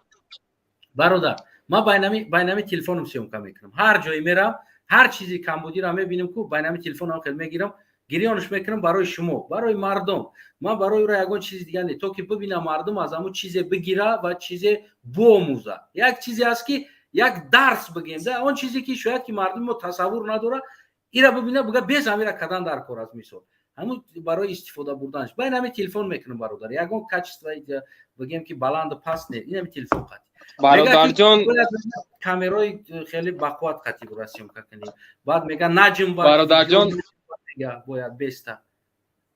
Бародар, ма байнами телефоном съёмка мекунам. Ҳар ҷое мерам, ҳар чизи камбудиро мебинем ку, байнами телефонам хел мегирам, гирёнш мекунам барои шумо, барои мардум. Ман барои ӯро ягон чизи дигар не, то ки бибинам, мардум аз ҳамун чизе бигира ва чизе биомӯза. Як чизе аст, ки як дарс бигем да, он чизе ки шояд ки мардуми мо тасаввур надора, ира бибина, буга, без ҳамира кардан дар кор аст. Мисол, ҳамун барои истифода бурданаш байнами телефон мекунам, бародар. Ягон качество, бигем, ки баланду паст не, инами телефон қати. Бародарҷон. Камерои хеле бақувват қати бура съёмка кунем. Баъд мега, наҷм. Бародарҷон. Бояд беста.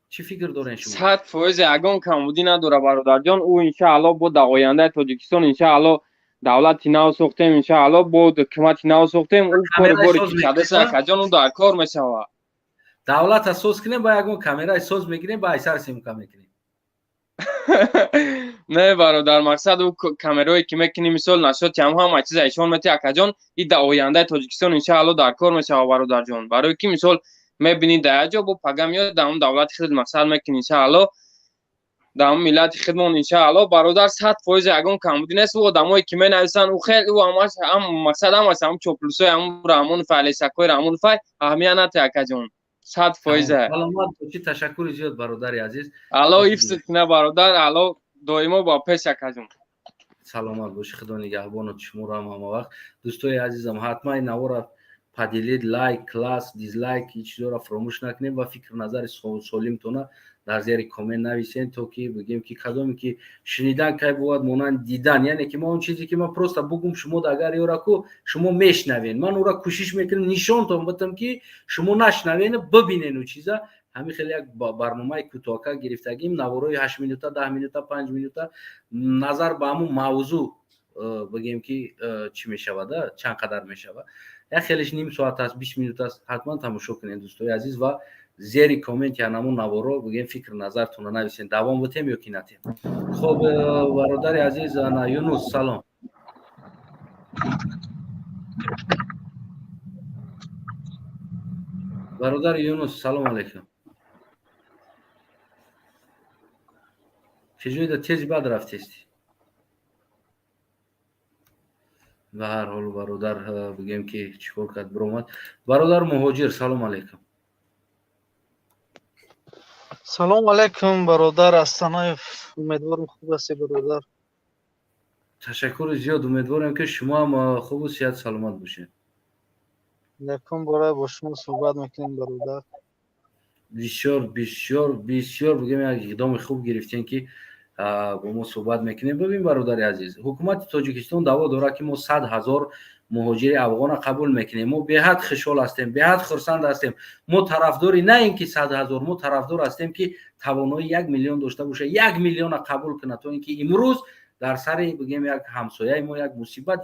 Чӣ фикр дорен шумо? 100%, ягон камбудӣ надора, бародарҷон. Ӯ, иншаалло, бо дар ояндаи Тоҷикистон, иншаалло, давлати нав сохтем, иншаалло, бо ҳукумати нав сохтем, ӯ кори боре ки кардеса, акаҷон, ӯ дар кор мешавад. Давлата соз кунем, ба ягон камераи соз мегирем, ба айсар съёмка мекунем. Не, бародар, мақсад, ӯ камерое ки мекунӣ, мисол, нашоти ҳам ҳама чиза ишон мети, акаҷон, и дар ояндаи Тоҷикистон, иншаалло, дар кор мешавад, бародарҷон. Барои ки, мисол, мебинӣ, дар як ҷо бо пага меояд, дар он давлати худ мақсад мекунӣ, иншаалло, дар он миллати худмон, иншаалло. Бародар, 100%, ягон камбудӣ нест. Ӯ одамое ки менависанд, ӯ хел ӯ ҳамаш мақсад ҳамаш ҳам чоплусои ҳамун Раҳмонов, алесакои Раҳмоновай, аҳамият нате, акаҷон, 100%. Саломат бошӣ, ташаккури зиёд, бародари азиз. Алло ҳифзат куна, бародар, алло доимо ба пеш, акаҷон. Саломат бошӣ, худо нигаҳбонат шуморо ҳам ҳама вақт. Дӯстои азизам, ҳатман ин навора поделить, лайк, класс, дизлайк, ин чизҳоро фаромӯш накунем ва фикру назари солимтона дар зери коммент нависен, то ки бигем, ки кадоме ки шунидан кай бувад монанд дидан. Яъне ки ма он чизе ки ман просто бугум, шумо агар ёра ку шумо мешнавен, ман ӯра кӯшиш мекунам нишонтон битам, ки шумо нашнавену бибинен. Ӯ чиза ҳамин хеле як барномаи кӯтоҳка гирифтагим, наворои 8 минута, 10 минута, 5 минута, назар ба ҳамун мавзӯъ, бигем, ки чӣ мешавада, чанд қадар мешавад. Як хелеш ним соат аст, 20 минут аст. Ҳатман тамошо кунед, дӯстои азиз, ва зери комменти ҳамун наворо, бигем, фикру назартонро нависен, давом битем ё ки натем. Хоб, бародари азиз, ана Юнус, салом. Бародари Юнус, салом алейкум. Чӣ ҷойда тези бад рафтести? Ба ҳар ҳол, бародар, бигем, ки чӣ кор кард, биромад. Бародар Муҳоҷир, салом алейкум. Салом алейкум, бародар Астанаев. Умедворам, хуб ҳастӣ, бародар. Ташаккури зиёд, умедворем, ки шумо ҳам хубу сиҳат саломат бошед. Якум бора бо шумо суҳбат мекунем, бародар. Бисёр, бисёр, бисёр, бигем, як иқдоми хуб гирифтем, ки бо мо суҳбат мекунем. Бибин, бародари азиз, ҳукумати Тоҷикистон даъво дорад, ки мо 100 000 муҳоҷири афғона қабул мекунем. Мо беҳад хушҳол ҳастем, беҳад хурсанд ҳастем. Мо тарафдори на ин ки 100 000, мо тарафдор ҳастем, ки тавонои 1 миллион дошта боша, 1 миллиона қабул кунад, то ин ки имрӯз дар сари, бигем, як ҳамсояи мо як мусибат,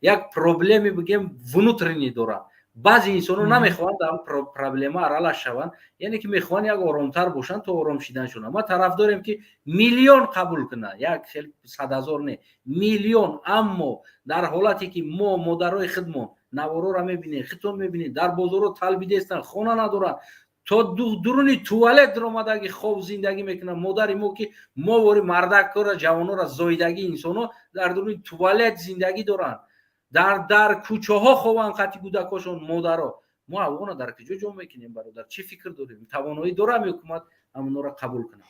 як проблеми, бигем, внутренний дорад. Баъзе инсонҳо намехоҳанд дар проблема аралаш шаванд, яъне ки мехоҳанд як оромтар бошанд то ором шиданшона. Ма тарафдорем, ки миллион қабул кунад, як хел 100 000 не, миллион. Аммо дар ҳолате ки мо модарои худмон наворора мебинем, хитон мебинем, дар бозоро талбидестанд, хона надоранд, то дуруни туалет даромадаги хоб зиндагӣ мекунанд. Модари мо, ки мо вори мардаккора, ҷавонора зоидагӣ инсонҳо дар дуруни туалет зиндагӣ доранд, дар кӯчаҳо хобанд қати кӯдакошон. Модаро мо афғона дар куҷо ҷо мекунем, бародар? Чӣ фикр дорем? Тавоноӣ дорам ҳукумат ҳамонора қабул кунад?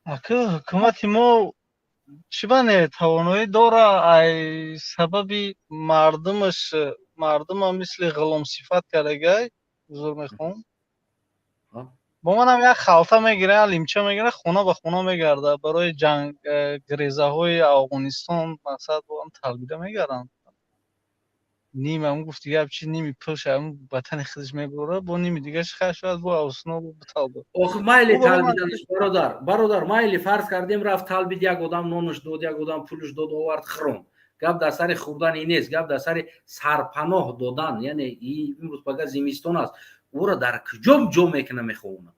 Ака, ҳукумати мо чӣ бане тавоноӣ дора, ай сабаби мардумаш, мардума мисли ғуломсифат кардагай. Узр мехоҳам, бо манам як халта мегира, як лимча мегира, хона ба хона мегарда барои ҷанг, грезаҳои Афғонистон, мақсад, бо ҳам талбида мегарданд. Ним ам гуфти гап чи, ними пулш ам ватани худаш мебурад, бо ними дигаш хай шояд бо авсно биталба. Охи, майли талбиданаш, бародар, бародар, майли, фарз кардем, рафт талбид, як одам нонаш дод, як одам пулаш дод, овард, хӯрон. Гап дар сари хӯрдани нест, гап дар сари сарпаноҳ додан. Яъне имрӯз пага зимистон аст, ӯро дар куҷо ҷо мекуна, меховонад?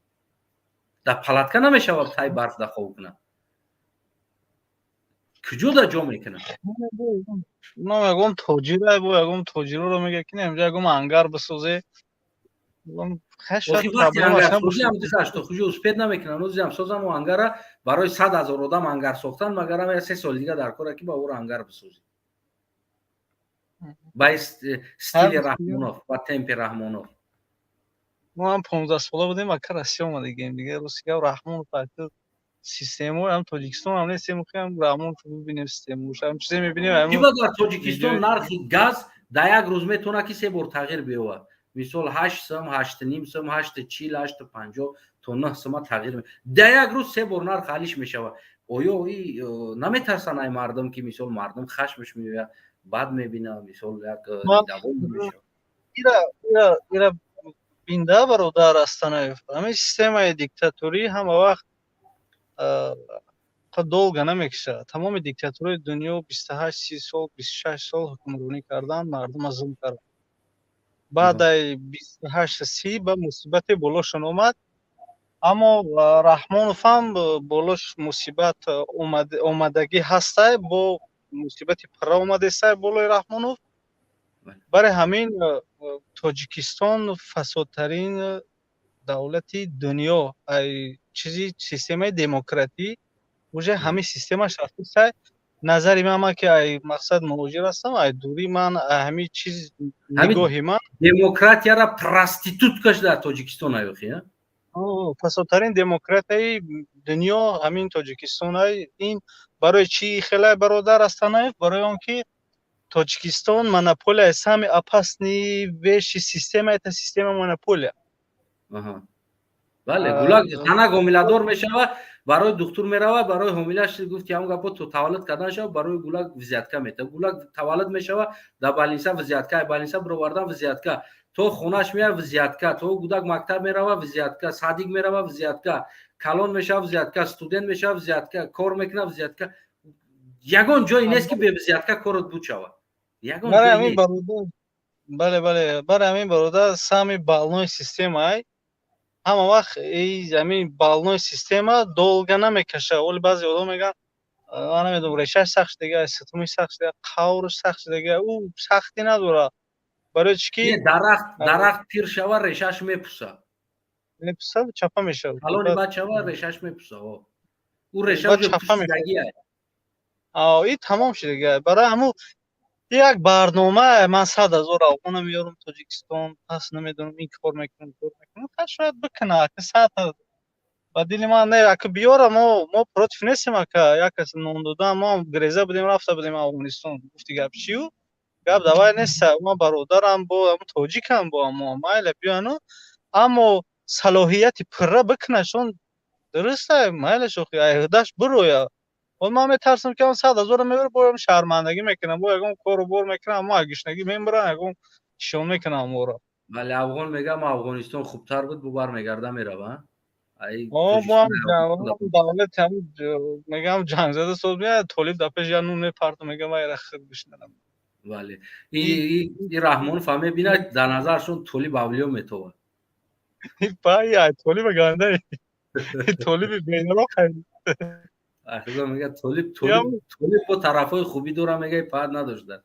Дар палатка намешавад, тай барф да хов кунад. Куҷо да ҷо мекунад? Ном ягон тоҷира, бо ягон тоҷироро мега, ки инҷа ягон ангар бисозе. Хуҷо успеть намекунанд, озиам созану ангара барои 100 000 одам ангар сохтан, магарам 3 соли дига дар кора, ки ба ӯро ангар бисозӣ ба стили Раҳмонов, ба темпи Раҳмонов. Мо ҳам 15 сола будем, ака, Россия омадагем. Дига рости гап, Раҳмонов системо ҳам Тоҷикистон ҳам нестем, ҳам Раҳмонов бибинем, системош ҳам чизе мебинем. Ҳиба, дар Тоҷикистон нархи газ дар як рӯз метавонад, ки се бор тағйир биёбад. Мисол, 8 сум, 8,5 сум, 8,40, 8,50 то 9 сума тағйир. Дар як рӯз се бор нарх алиш мешавад. Оё и наметарсанд ай мардум, ки мисол мардум хашмаш меояд, бад мебинад, мисол, як недовольный мешавад? Ира бинда, бародар Астанаев, ҳамин системаи диктаторӣ ҳама вақт долго намекушад. Тамоми диктатурои дунё 28, 30 сол, 26 сол ҳукмронӣ кардан, мардума зулм кардан. Баъд ай 28, 30 ба мусибате болошон омад. Аммо Раҳмонов ҳам болош мусибат омадагӣ ҳастай, бо мусибати пурра омадестай болои Раҳмонов. Барои ҳамин Тоҷикистон фасодтарин давлати дунё. Ай чизи системаи демократӣ уже ҳамин системаш рафтисай. Назари ман, ман ки ай мақсад муҳоҷир ҳастам, ай дури ман, ҳамин чиз, нигоҳи ман. Демократияра проститутка дар Тоҷикистон аёхи. Фасодтарин демократияи дунё ҳамин Тоҷикистон. Ин барои чӣ хелай, бародар Астанаев? Барои он ки Тоҷикистон монополия, самый опасный вещи система — это система монополия. Бале, гулак занак ҳомиладор мешавад, барои духтур меравад, барои ҳомилаш гуфти ҳамн гапо то таваллуд кардан шава, барои гулак взятка мета. Гулак таваллуд мешава, дар больница взятка, больница бировардан взятка, то хонаш меяд взятка, то гудак мактаб мерава взятка, садик мерава взятка, калон мешава взятка, студент мешава взятка, кор мекунад взятка. Ягон ҷое нест, ки бе взятка корот буд шавад. Ягон. Бале, барои ҳамин, бародар, самый больной система ай. Ҳама вақт ҳамин больной система долго намекаша. Оли баъзе одам мегӯянд, ман намедонам, решаш сахт шудага, сутуми сахт шудага, қаврш сахт шудага. Ӯ сахтӣ надорад. Барои чӣ ки Дарахт пир шава, решаш мепуса. Мепуса, чапа мешавад. Калони бад шава, решаш мепуса. Ӯ реша пусидагия. И тамом шудага. Барои ҳамун як барнома, ман 100 000 афғона меёрам Тоҷикистон, пас намедонам, ин кор мекунам, кор мекунам, шояд бикуна, ака, сад ба дили ман не, ака, биёра. Мо против нестем, ака. Як кас нон додан, мо греза будем, рафта будем Афғонистон. Гуфти гап чию гап давай неста. Ма бародарам, бо тоҷикам, бо мо майла биёну, аммо салоҳияти пурра бикунашон дуруста, майла шохи айҳдаш бироя. Ман метарсам, ки он 100 000-ро мебарам, бо шармандагӣ мекунам, бо ягон кору бор мекунам, аммо гушнагӣ мембарам, ягон чишон мекунам моро. Вале афғон мегам, Афғонистон хубтар буд, бу бармегарда, мерава. Давлат мегам, ҷангзада соз меяд, толиб дар пеш я нун мепартам, мегам, айра хир гушнарам. Бале, и Раҳмонов ҳам мебинад, дар назаршон толиб авлиё метовад. Пай толиба ганда, толиби бенаро. Ахизо мега, толиб, толиб, толиб бо тарафҳои хубӣ дора, мега, паҳат надошта.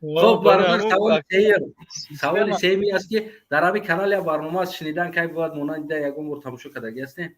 Хоб, бародар, саволи сеюм, саволи сеюми аст, ки дар ҳамин канал як барнома аст, «Шунидан кай бояд монанд», ягон бор тамошо кардагӣ ҳастем?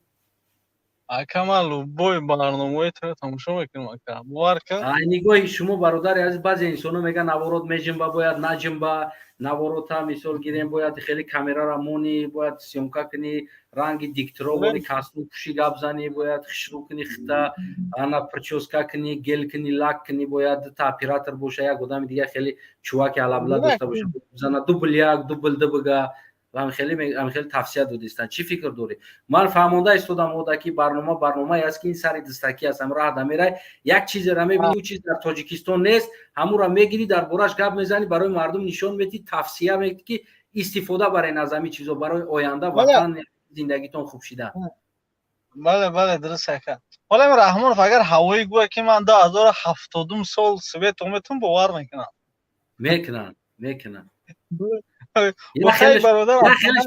Ака, ман любой барномаи туро тамошо мекунам, ака, бовар кун. Ай нигоҳи шумо, бародари азиз, баъзе инсоно мегӯянд, наворот меҷимба, бояд наҷимба наворота. Мисол гирем, бояд хеле камерара монӣ, бояд съёмка кунӣ, ранги дикторо бори, костюм пӯшӣ, гап занӣ, бояд хушрӯ кунӣ хита, ана причёска кунӣ, гель кунӣ, лак кунӣ, бояд дута оператор боша, як одами дига хеле чуваки алабла дошта боша, зана дубл як, дубл ду бига. Хеле тавсия додистанд. Чӣ фикр дорӣ? Ман фаҳмонда истодам ода, ки барнома барномае аст, ки ин сари дастакӣ аст. Ҳам раҳ дамерай, як чизеро мебинӣ, ӯ чиз дар Тоҷикистон нест, ҳамуро мегирӣ, дар бораш гап мезанӣ, барои мардум нишон медиҳӣ, тавсия медиҳӣ, ки истифода барен аз ҳамин чизо барои оянда, ватан, зиндагитон хуб шидан. Бале, дуруст, ака. Ҳола ин Раҳмонов агар ҳавоӣ гӯяд, ки ман 2070-ум сол свет ометун, бовар мекунам. Мекунанд, мекунанд. Хелеш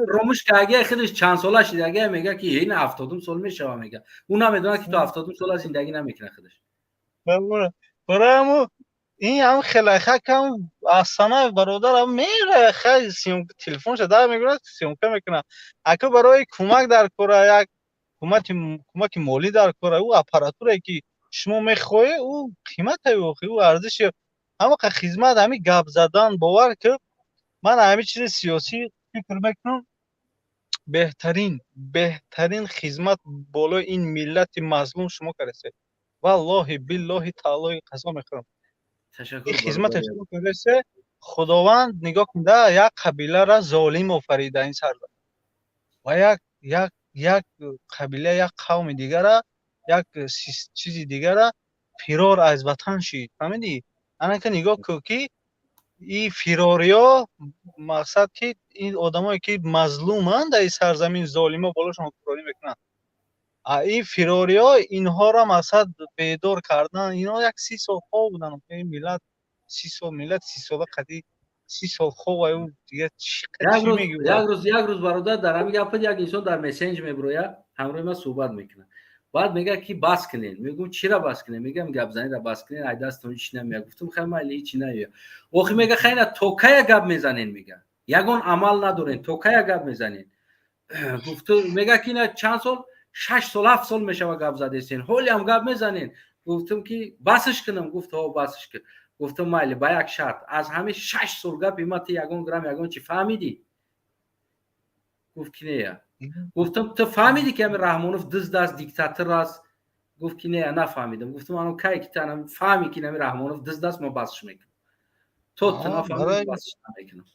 фуромӯш карда, хелеш чанд сола шида, мега, ки ин 70-ум сол мешава, мега. Ӯ намедонад, ки то 70-ум сола зиндагӣ намекунад худаш. Барои ҳаму ин ҳам хелахакам Асанаев, бародарам, мера, хай, телефонша дар мегирад, съёмка мекунад. Ака, барои кӯмак дар кора, як кӯмаки молӣ дар кора. Ӯ аппаратурае, ки шумо мехоҳед, ӯ қиматае, охи ӯ арзиши ҳамақа хизмат, ҳамин гап задан. Бовар ки, ман ҳамин чизи сиёсӣ фикр мекунам, беҳтарин хизмат болои ин миллати мазлум шумо кардасед. Валлоҳи, биллоҳи, тааллоҳи қасам мехӯрам, ин хизмате шумо кардасе. Худованд, нигоҳ кунда, як қабилара золим офарида ин сарзамин ва як қабила, як қавми дигара, як чизи дигара фирор аз ватан шид. Фаҳмидӣ? Анака нигоҳ кун, ки и фирориё, мақсад, ки ин одамое, ки мазлуманд дар ин сарзамин, золимо болошон ҳукмронӣ мекунанд. А ин фирориё, инҳоро, мақсад, бедор кардан. Инҳо як 30 сол хоб буданд. Ин миллат 30 сол, миллат 30 сола қади 30 сол хоб, аю дига чӣ? Як рӯз, бародар, дар ҳамин гапа як инсон дар мессенҷер мебирояд, ҳамроҳи ман суҳбат мекунад. Баъд мега, ки бас кунед. Мегӯм: «Чира бас кунед?» Мегам: «Гапзаниро бас кунед, ай дастон ҳичи намеяд». Гуфтум: «Хай, майли, ҳичи намеяд». Охи мега: «Хайна, то кая гап мезанен?» Мега: «Ягон амал надорен, то кая гап мезанен?» Гуфту мега, ки ина чанд сол, 6 сол, 7 сол мешава, гап задесен, ҳолиам гап мезанен. Гуфтум, ки басш кунам? Гуфт: «Ҳо, басш кун». Гуфтум: «Майли, ба як шарт. Аз ҳамин 6 сол гапи ма ту ягон грамм, ягон чи фаҳмидӣ?» Гуфт, ки нея. Гуфтам: «Ту фаҳмидӣ, ки ҳамин Раҳмонов дузд аст, диктатор аст?» Гуфт, ки не, нафаҳмидам. Гуфтам: «Ано кай ки ту фаҳмӣ, ки ҳамин Раҳмонов дузд аст, ман басш мекунам. То ту нафаҳмидӣ, басш намекунам».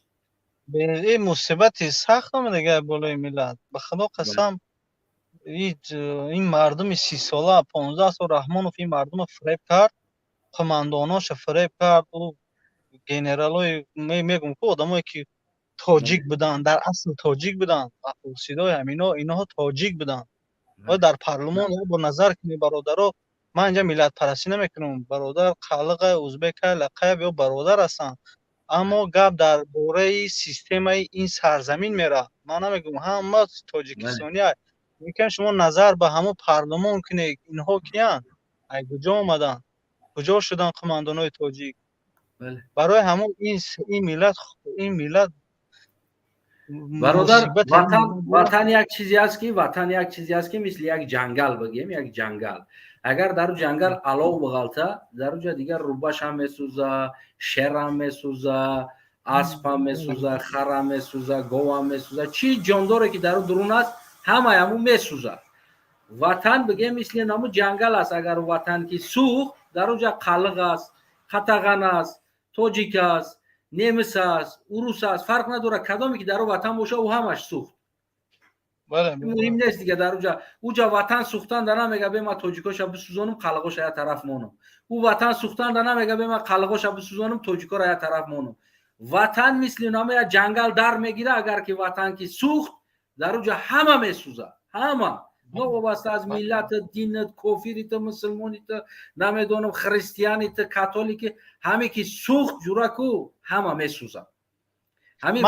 Ин мусибати сахт омадага болои миллат. Ба Худо қасам, ин мардуми 30 сола, 15 сол Раҳмонов ин мардума фиреб кард, қумандоноша фиреб кард. Ӯ генералои, мегум ку, одамое, ки тоҷик буданд, дар асл тоҷик буданд, ғафурсидои ҳамино, иноҳо тоҷик буданд. Дар парлумон бо назар кунӣ, бародаро, ман инҷа миллатпарастӣ намекунам, бародар қалиқа, узбека, лақаяб ё бародар ҳастанд, аммо гап дар бораи системаи ин сарзамин меравад. Ман намегӯм ҳама тоҷикистония. Мумкин шумо назар ба ҳамон парлумон кунед, инҳо киянд, ай куҷо омаданд, куҷо шуданд қумандонои тоҷик? Барои ҳамон ин миллат Бародар, ватан як чизе аст, ки ватан як чизе аст, ки мисли як ҷангал бигем, як ҷангал. Агар дар ҷангал алов биғалта, дар уҷа дигар рӯбашам месӯза, шерам месӯза, аспам месӯза, харам месӯза, говам месӯза, чӣ ҷондоре, ки дар дурун аст, ҳамаи ҳамун месӯзад. Ватан бигем, мисли наму ҷангал аст. Агар ватан ки сӯхт, дар уҷа қалиқ аст, қатаған аст, тоҷик аст, немис аст, урус аст, фарқ надорад, кадоме ки дар ватан боша, ӯ ҳамаш сӯхт. Муҳим нест дига. Дар уҷа ватан сӯхтан да намега: «Бе, ман тоҷикоша бисӯзонам, қалиғоша як тараф монам». Ӯ ватан сӯхтан да намега: «Бе, ман қалиғоша бисӯзонам, тоҷикоро як тараф монам». Ватан мисли нама як ҷангал дар мегира. Агар ки ватан ки сӯхт, дар уҷа ҳама месӯзад, ҳама, новобаста аз миллатат, динат, кофирит, мусулмонит, намедонам, христианит, католики, ҳаме ки сӯхт, ҷураку, ҳама месӯзад. Ҳамин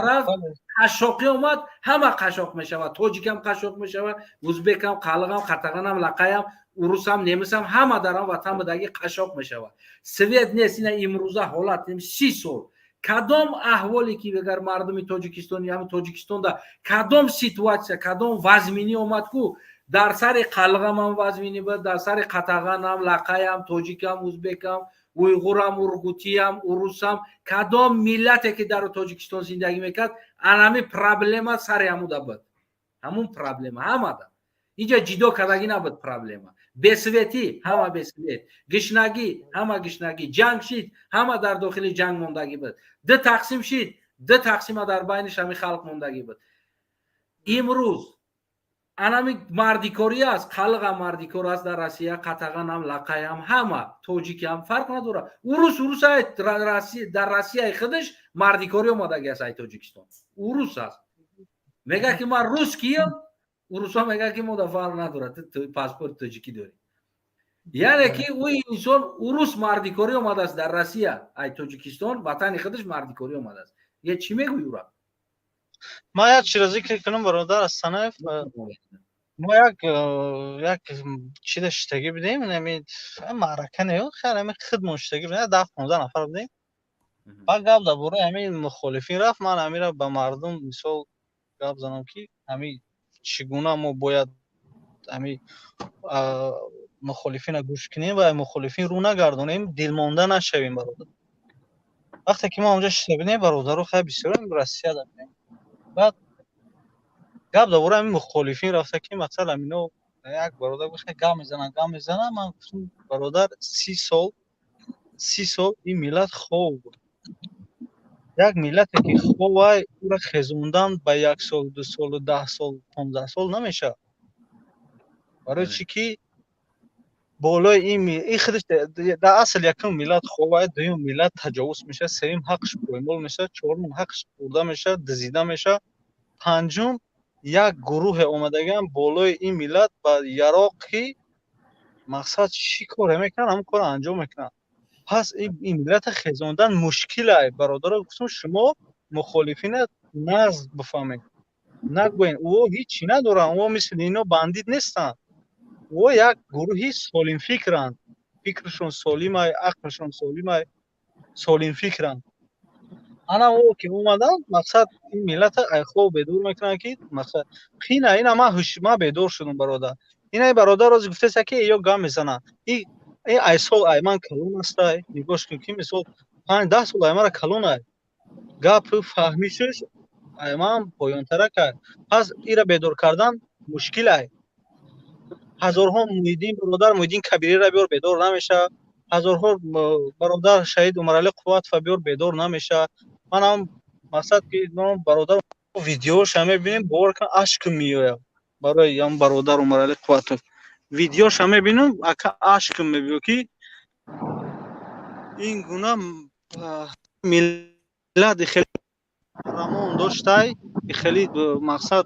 рафт, қашшоқӣ омад, ҳама қашшоқ мешавад: тоҷикам қашшоқ мешавад, узбекам, қалиғам, қатағанам, лақаям, урусам, немисам, ҳама дар он ватан будаги қашшоқ мешавад. Свет нест. Ина имрӯза ҳолат, 30 сол кадом аҳволе ки агар мардуми Тоҷикистони, ҳами Тоҷикистонда кадом ситуация, кадом вазминӣ омад ку, дар сари қалғамам вазминӣ буд, дар сари қатағанам, лақаям, тоҷикам, узбекам, уйғурам, ургутиям, урусам, кадом миллате ки дар Тоҷикистон зиндагӣ мекард, анами проблема сари ҳамуда буд. Ҳамун проблема ҳамада, инҷа ҷидо кардагӣ набуд. Проблема бесветӣ, ҳама бесвет, гишнагӣ, ҳама гишнагӣ, ҷанг шид, ҳама дар дохили ҷанг мондагӣ буд, ду тақсим шид, ду тақсима дар байниш ҳами халқ мондагӣ буд. Имрӯз анами мардикорӣ аст. Қалғам мардикор аст дар Россия, қатағанам, лақаям, ҳама, тоҷикам, фарқ надорад. Урус, урус дар Россияи худаш мардикорӣ омадагӣ аст. Ай Тоҷикистон урус аст, мега, ки ман русский ям. Урусҳо мегӯяд, ки мо да фарқ надорад, ту паспорти тоҷикӣ дорӣ. Яъне ки ӯ инсон урус мардикорӣ омадааст дар Россия, ай Тоҷикистон, ватани худаш, мардикорӣ омадааст. Е чӣ мегӯй ура? Ман як чизро зикр кунам, бародар Астанаев. Мо як чида шиштагӣ будем, ами маърака не, хайр, ами хидмон шиштагӣ будем, 10-15 нафар будем. Баъд гап дар бораи ҳамин мухолифин рафт. Ман ҳамира ба мардум мисол гап занам, ки ҳами чӣ гуна мо бояд ҳами мухолифина гӯш кунем ва мухолифин рӯ нагардонем, дилмонда нашавем, бародар. Вақте ки мо онҷо шишта будем, бародаро, хай, бисёр Россия да будем, баъд гап дар бораи ҳамин мухолифин рафта, ки масалан ино як бародар гуфт, гап мезананд, гап мезананд. Ман гуфтам: «Бародар, 30 сол, 30 сол ин миллат хоб буд. Як миллате ки хобай, ӯра хезондан ба як сол, 2 солу, 10 сол, 15 сол намешавад. Барои чӣ ки болои ин худаш дар асл якум миллат хобай, дуюм миллат таҷовуз мешавад, сеюм ҳаққш поймол мешавад, чорум ҳаққш хӯрда мешавад, дизида мешавад, панҷум як гурӯҳе омадагиам болои ин миллат ба яроқ, ки мақсад чӣ коре мекунанд, ҳамон корро анҷом мекунанд. Пас ин миллата хезондан мушкилай, бародаро.» Гуфтам: «Шумо мухолифина нағз бифаҳмед, нагӯен ӯ ҳичи надоранд, ӯ мисли ино бандит нестанд, ӯ як гурӯҳи солимфикранд, фикршон солимай, ақлшон солимай, солимфикранд. Ана ӯ ки омаданд, мақсад ин миллата айхоб бедор мекунанд, ки мақсад қина ина ман бедор шудам, бародар. Ина бародар рози гуфтеса, ки ё гап мезананд, и ай сол ай ман калон астай. Нигоҳ кун, ки мисол 5-10 сол ай мара калон ай, гапу фаҳмишаш ай ман поёнтарак ай. Пас ира бедор кардан мушкил ай. Ҳазорҳо Муҳиддин, бародар Муҳиддин Кабириро биёр, бедор намешавад. Ҳазорҳо бародар шаҳид Умаралӣ Қувватова биёр, бедор намешавад. Манам мақсад ки бародар видеоша мебинем, бовар кун, ашкм меояд. Барои ям бародар Умаралӣ Қувватов видеоша мебинам, ака, ашкм мебиёд, ки ин гуна миллат хеле рамон доштай, хеле мақсад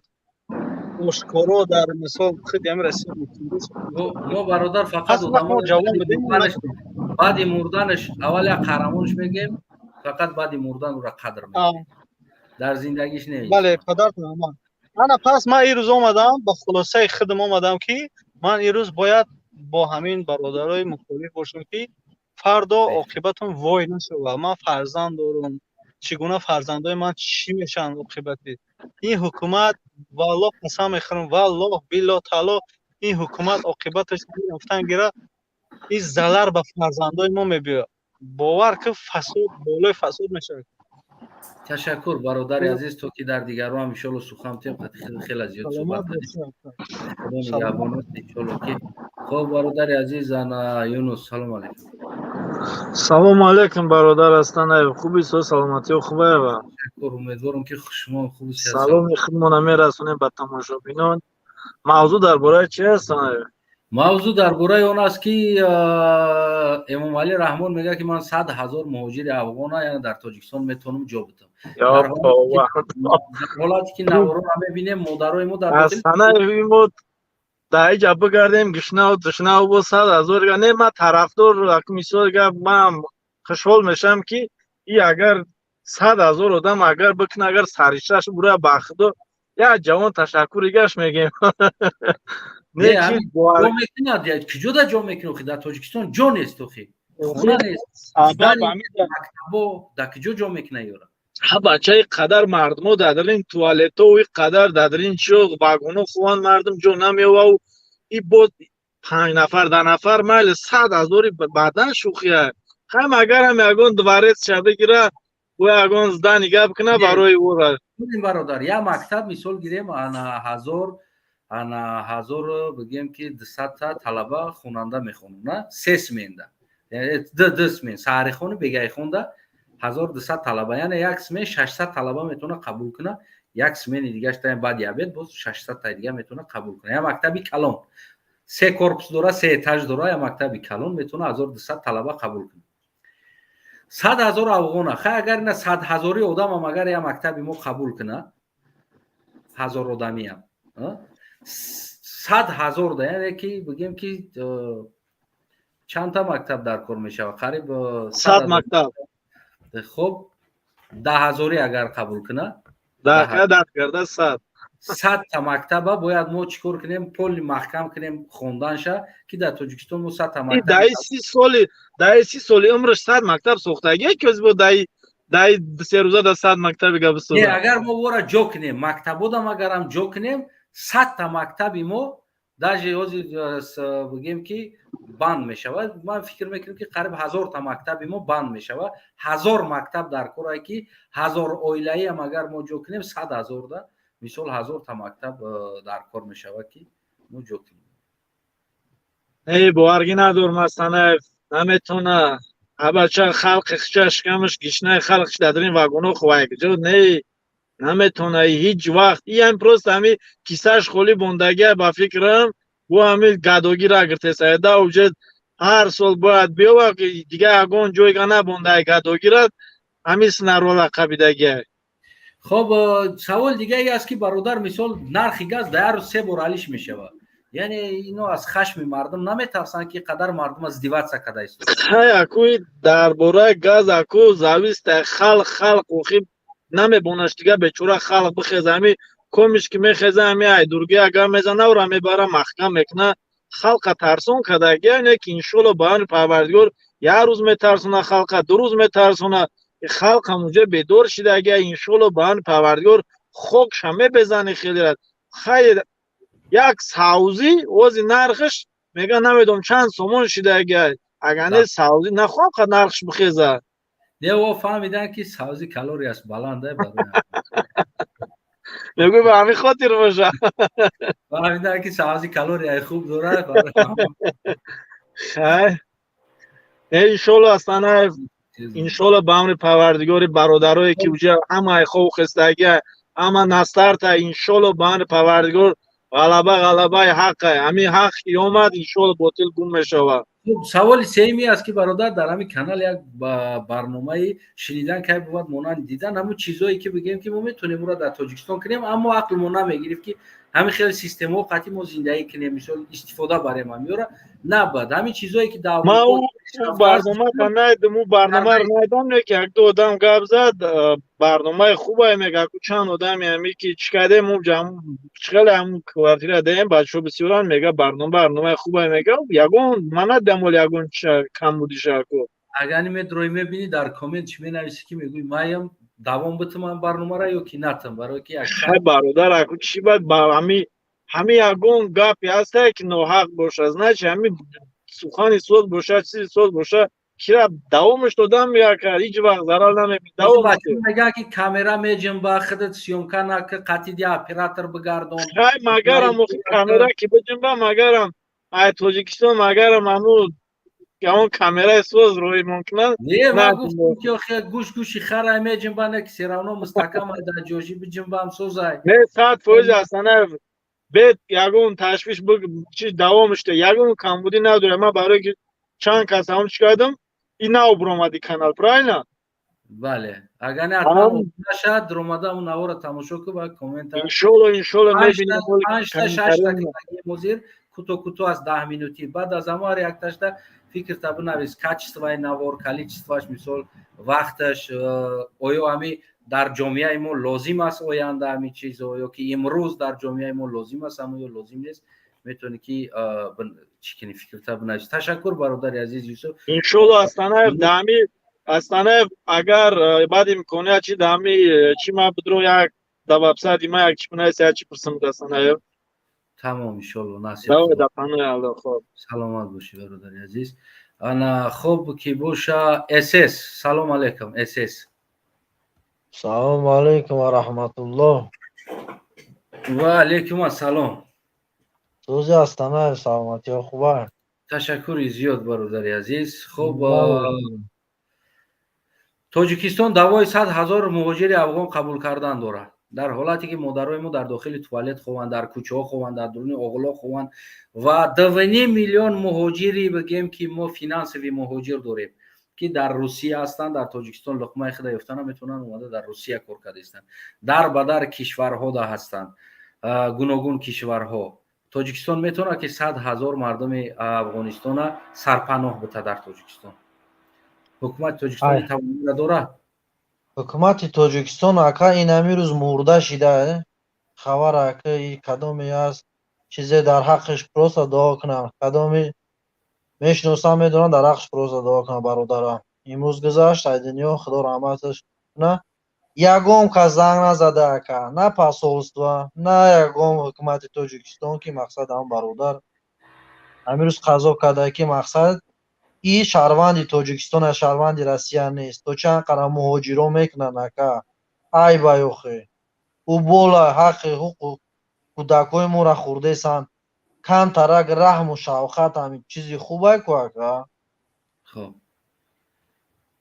ошкоро дар мисол худи ҳами Россия. Мо, бародар, фақат баъди мурданаш аввал як қаҳрамонш мегем, фақат баъди мурдан ӯра қадр мекунем, дар зиндагиш не. Бале, падар. Ана пас ман ирӯз омадам, ба хулосаи худам омадам, ки ман ирӯз бояд бо ҳамин бародарои мухолиф бошам, ки фардо оқибатон вой нашавад. Ман фарзанд дорам, чӣ гуна фарзандои ман чӣ мешаванд оқибати ин ҳукумат? Валлоҳ, қасам мехӯрам, валлоҳ, биллоҳ, таъло, ин ҳукумат оқибаташ гуфтан гира, ин залар ба фарзандои мо мебиёяд. Бовар ки, фасод болои фасод мешавад.» Ташаккур, бародари азиз, то ки дар дигарро ҳам иншолло сухан тем, хеле зиёд суҳбат кардем. Худо нигаҳбон аст, иншолло ки. Хоб, бародари азиз, ана Юнус, салом алейкум. Салому алейкум, бародар Астанаев. Хуби со, саломатиё хубаева? Ташаккур, умедворам, ки шумо хуб. Саломи худмона мерасонем ба тамошобинон. Мавзӯъ дар бораи чи, Астанаев? Мавзӯъ дар бораи он аст, ки Эмомалӣ Раҳмон мегӯяд, ки ман 100 000 муҳоҷири афғона, яъне дар Тоҷикистон метавонам ҷо бидам. Дар ҳолате ки наворона мебинем, модарои мо дар Астанаев, мо дар иҷа бигардем гишнаву тишнаву, бо 100 000. Не, ман тарафдор, мисол гап, ман хушҳол мешавам, ки и агар 100 000 одам агар бикуна, агар саришташ бура, ба худо, як ҷавон ташаккури гаш мегем. Мекунад, куҷо да ҷо мекунад охи? Дар Тоҷикистон ҷо нест охи, хона нест, мактабо дар куҷо ҷо мекунад ёра? Ҳа, бачаи, қадар мардумо дар дарин туалетову қадар дар дарин чиё вагоно хуванд, мардум ҷо намеёвау. И боз панҷ нафар, 10 нафар майли, 100 000-и баъдан шӯхия. Хайм, агарам ягон дворец ша бигира, ӯ ягон здани гап куна барои ӯра. Бародар, як мактаб мисол гирем, ана ҳазор, ана ҳазор, бигем ки 200-та талаба хонанда мехонанд, се сменда, ду смен, саҳарихону бегаихонда, 1200 талаба, яъне як смен 600 талаба метавона қабул куна, як смени дигаш баъди обед боз 600 таи дига метавона қабул куна. Як мактаби калон се корпус дора, се этаж дора, як мактаби калон метавона 1200 талаба қабул куна. 100 000 афғона, хай, агар ина 100 000-и одамам агар як мактаби мо қабул куна, ҳазор одамиам. 100 000 да, яъне ки бигем ки чандта мактаб дар кор мешавад? Қариб 100 мактаб. Хуб, 10 ҳазорӣ агар қабул кунад. Карда 100. 100-та мактаба бояд мо чӣ кор кунем? Поли маҳкам кунем хонданша, ки дар Тоҷикистон мо 100-та мактаб. Даи 30 соли умраш 100 мактаб сохтагия, ки бо даи 3 рӯза да 100 мактаби га бисозад. Агар мо вора ҷо кунем, мактабодам агарам ҷо кунем, 100-та мактаби мо даже ҳозир бигем ки банд мешавад. Ман фикр мекунам, ки қариб 1000-та мактаби мо банд мешавад. 1000 мактаб дар корае, ки 1000 оилаиам агар мо ҷо кунем, 100 000-да, мисол, 1000-та мактаб дар кор мешавад, ки мо ҷо кунем. Не, боваргӣ надорам, Астанаев наметона. Абача халқи хича шикамаш гишнаи, халқ дар ин вагоно хувайкҷо не наметона ҳеҷ вақт. Иам просто ҳами кисаш холӣ бондагия, ба фикрам, бо ҳами гадогира гиртесайда уҷа ҳар сол бояд биёва, дига ягон ҷойга набондай, гадогира ҳами снарола қабидагия. Хоб, савол дигаре аст, ки бародар, мисол, нархи газ дар як рӯз се бор алиш мешавад. Яъне ино аз хашми мардум наметарсанд, ки қадар мардум издеваться карда истода? Хай, акӯи дар бораи газ аку зависит ай халқ. Халқ охи намебонаш дига, бечора халқ бихеза, ҳами комиш ки мехеза, ҳами айдурги агар мезана, ура мебара, маҳкам мекуна. Халқа тарсон кардагия, не ки иншолло ба амри Парвардигор як рӯз метарсона халқа, 2 рӯз метарсона. Халқ ҳамунҷо бедор шидагия, иншолло ба амри Парвардигор хокша мебезани хелерад. Хайр, як савзӣ ози нархаш мега намедонам чанд сомон шидагия. Агар не савзӣ нахоҳам қад нархш бихеза. Не, о фаҳмидан, ки савзӣ калорияш баланда. Мегӯй, ба ҳамин хотир боша. Фаҳмидан, ки савзӣ калорияи хуб дорад. Хай, иншолло, Астанаев, иншолло ба амри Парвардигори бародарое, ки уҷа ҳама хов хестагия, ҳама настарта, иншолло ба амри Парвардигор ғалаба ғалабаи ҳаққа. Ҳамин ҳақ ки омад, иншолло ботил гум мешавад. Саволи сеюме аст, ки бародар, дар ҳамин канал як барномаи шунидан кай бувад монанд дидан, ҳамун чизое ки бигӯем, ки мо метавонем ӯро дар Тоҷикистон кунем, аммо ақлмо намегирифт, ки ҳамин хеле системаҳо қатъи мо зиндагӣ кунем, мисол, истифода барем ҳамёра набад, ҳамин чизое ки дар барномаро найдам, ӯ барномаро найдам, не ки як ду одам гап зад, барномаи хубае мега. Ку чанд одами ҳами ки чӣ кардем, чӣ хеле ҳамун квартира даем, бачаҳо бисёран, мега барномаи хубае мега. Ягон ман надидам оли ягон камбудиша ку. Агар медрои, мебинӣ, дар коммент чӣ менависӣ, ки мегӯӣ, маям давом битумам барномара ё ки натам, барое ки Бародар, аку чӣ бад ҳами ҳами ягон гапе ҳастае, ки ноҳақ бошад, значит, ҳами сухани соз бошад, чизи соз бошад, кира давомаш додам, яка ҳеҷ вақт зарар намебинам. Мегӯяд, ки камера меҷунба, худат съёмка нака, қатиди оператор бигардон. Хай, магарам охи камера ки биҷунба, магарам ай Тоҷикистон, магарам ҳамун ҳамон камераи соз рӯи мумкинад. Не, ман гуфтам, ки охи гӯш гӯши хара меҷунба, не ки всё равно мустаҳкам дар ҷоши биҷунбам, созай. Не, 100% Астанаев, бед ягон ташвиш, чи давомашда ягон камбудӣ надорад. Ман барое ки чанд кас ҳамон чӣ кардам, и наобромади канал, правильно? Бале, агар не ҳатман нашад, даромада он навора тамошо кун ва коммента. Иншолло, иншолло. Мебинем. Панҷта, шашта ҳозир кӯто кӯто аз 10 минутӣ. Баъд аз ҳамо ҳар якташта фикрта бинавис: качествои навор, количествоаш, мисол, вақташ, оё ҳами дар ҷомеаи мо лозим аст оянда ҳамин чизо, ё ки имрӯз дар ҷомеаи мо лозим аст ҳамо ё лозим нест. Метавонӣ ки чӣ кунӣ, фикрта бинавис. Ташаккур, бародари азиз Юсуф. Иншолло, Астанаев, даҳами Астанаев, агар баъд имконият чи даҳами чи ма бидро, як да вебсайти ма як чи бинавис, як чи пурсам, Астанаев. Тамом, иншолло, насиб. Да панои Алло, хоб. Саломат бошӣ, бародари азиз. Ана, хоб ки боша, СС, салом алейкум, СС. Салому алейкум ва раҳматуллоҳ. Ва алейкум ассалом. Сӯзи, Астанаев, саломатиҳо хуба? Ташаккури зиёд, бародари азиз. Хуб, Тоҷикистон даъвои 100 000 муҳоҷири афғон қабул кардан дорад, дар ҳолате ки модарои мо дар дохили туалет хованд, дар кӯчаҳо хованд, дар дуруни оғло хованд ва 2,5 миллион муҳоҷири, бигем ки мо финансовый муҳоҷир дорем, ки дар Русия ҳастанд, дар Тоҷикистон луқмаи худа ёфта наметавонанд, омада дар Русия кор карда истанд, дар ба дар кишварҳо да ҳастанд. Гуногун кишварҳо. Тоҷикистон метавонад, ки 100 000 мардуми Афғонистона сарпаноҳ бита дар Тоҷикистон? Ҳукумати Тоҷикистон тавоноиро дорад? Ҳукумати Тоҷикистон, ака, ин ҳамин рӯз мурда шида хабар, ака. Кадоме аст, чизе дар ҳаққиш просто дуо кунам. Кадоми мешиносам, медонам, дар ҳаққиш просто дуо кунам. Бародарам имрӯз гузашт ай дунё, Худо раҳматаш куна. Ягон кас занг назада, ака, на посольство, на ягон ҳукумати Тоҷикистон, ки мақсад ҳам бародар ҳамин рӯз қазо карда, ки мақсад и шаҳрванди Тоҷикистон, шаҳрванди Россия нест. То чанд қара муҳоҷиро мекунанд, ака? Айбай охе, ӯ бола ҳаққи ҳуқуқ кӯдакҳои моро хӯрдесанд. Камтарак раҳму шавқат ҳамин чизи хубай ку, ака. Хоб,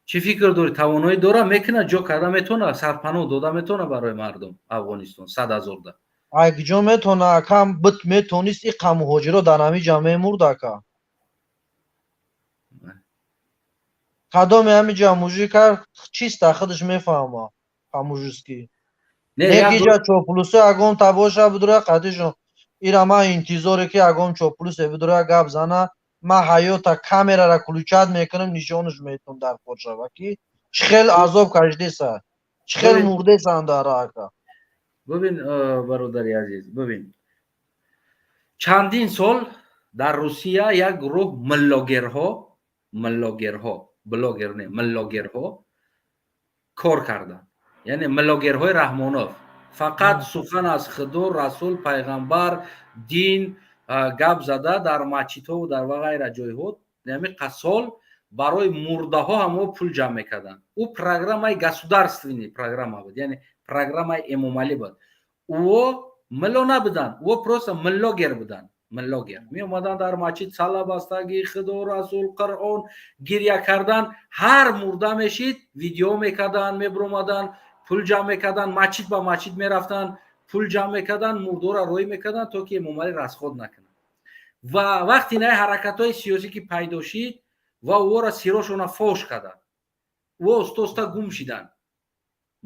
чӣ фикр дорӣ? Тавоноӣ дора, мекунад, ҷо карда метавона, сарпаноҳ дода метавона барои мардум Афғонистон 100 000-да? Ай куҷо метавона, ака? Бит метавонист, иқа муҳоҷиро дар ҳамин ҷа мемурд, ака. Кадоме ҳамин ҷа мужика чиста, худаш мефаҳма по-мужски. Неки ҷа чоплусо ягон та боша, бидура қатишон. Ира ман интизоре, ки ягон чоплусе бидура, гап зана. Ман ҳаёта камерара включать мекунам, нишонаш метавон дар кор шава, ки чӣ хел азоб кашидеса, чӣ хел мурдесанд дар, ака. Бибин, бародари азиз, бибин, чандин сол дар Русия як гурӯҳ миллогерҳо, миллогерҳо, блогер не, миллогерҳо кор карданд, яъне миллогерҳои Раҳмонов. Фақат сухан аз Худо, Расул, пайғамбар, дин гап зада, дар масҷидҳову дар ғайра ҷойҳо ҳамин сол барои мурдаҳо ҳамо пул ҷамъ мекарданд. Ӯ программаи государственный программа буд, яъне программаи Эмомалӣ буд. Ӯо милло набуданд, ӯо просто миллогер буданд. Миллогер меомаданд дар масҷид, сала бастагӣ, Худо, Расул, Қуръон, гиря кардан. Ҳар мурда мешид, видео мекарданд, мебуромаданд, пул ҷамъ мекарданд, масҷид ба масҷид мерафтанд, пул ҷамъ мекарданд, мурдора роӣ мекарданд, то ки Эмомалӣ расход накунад. Ва вақте инаи ҳаракатҳои сиёсӣ ки пайдо шид ва ӯора сирошона фош карданд, ӯ оста оста гум шиданд.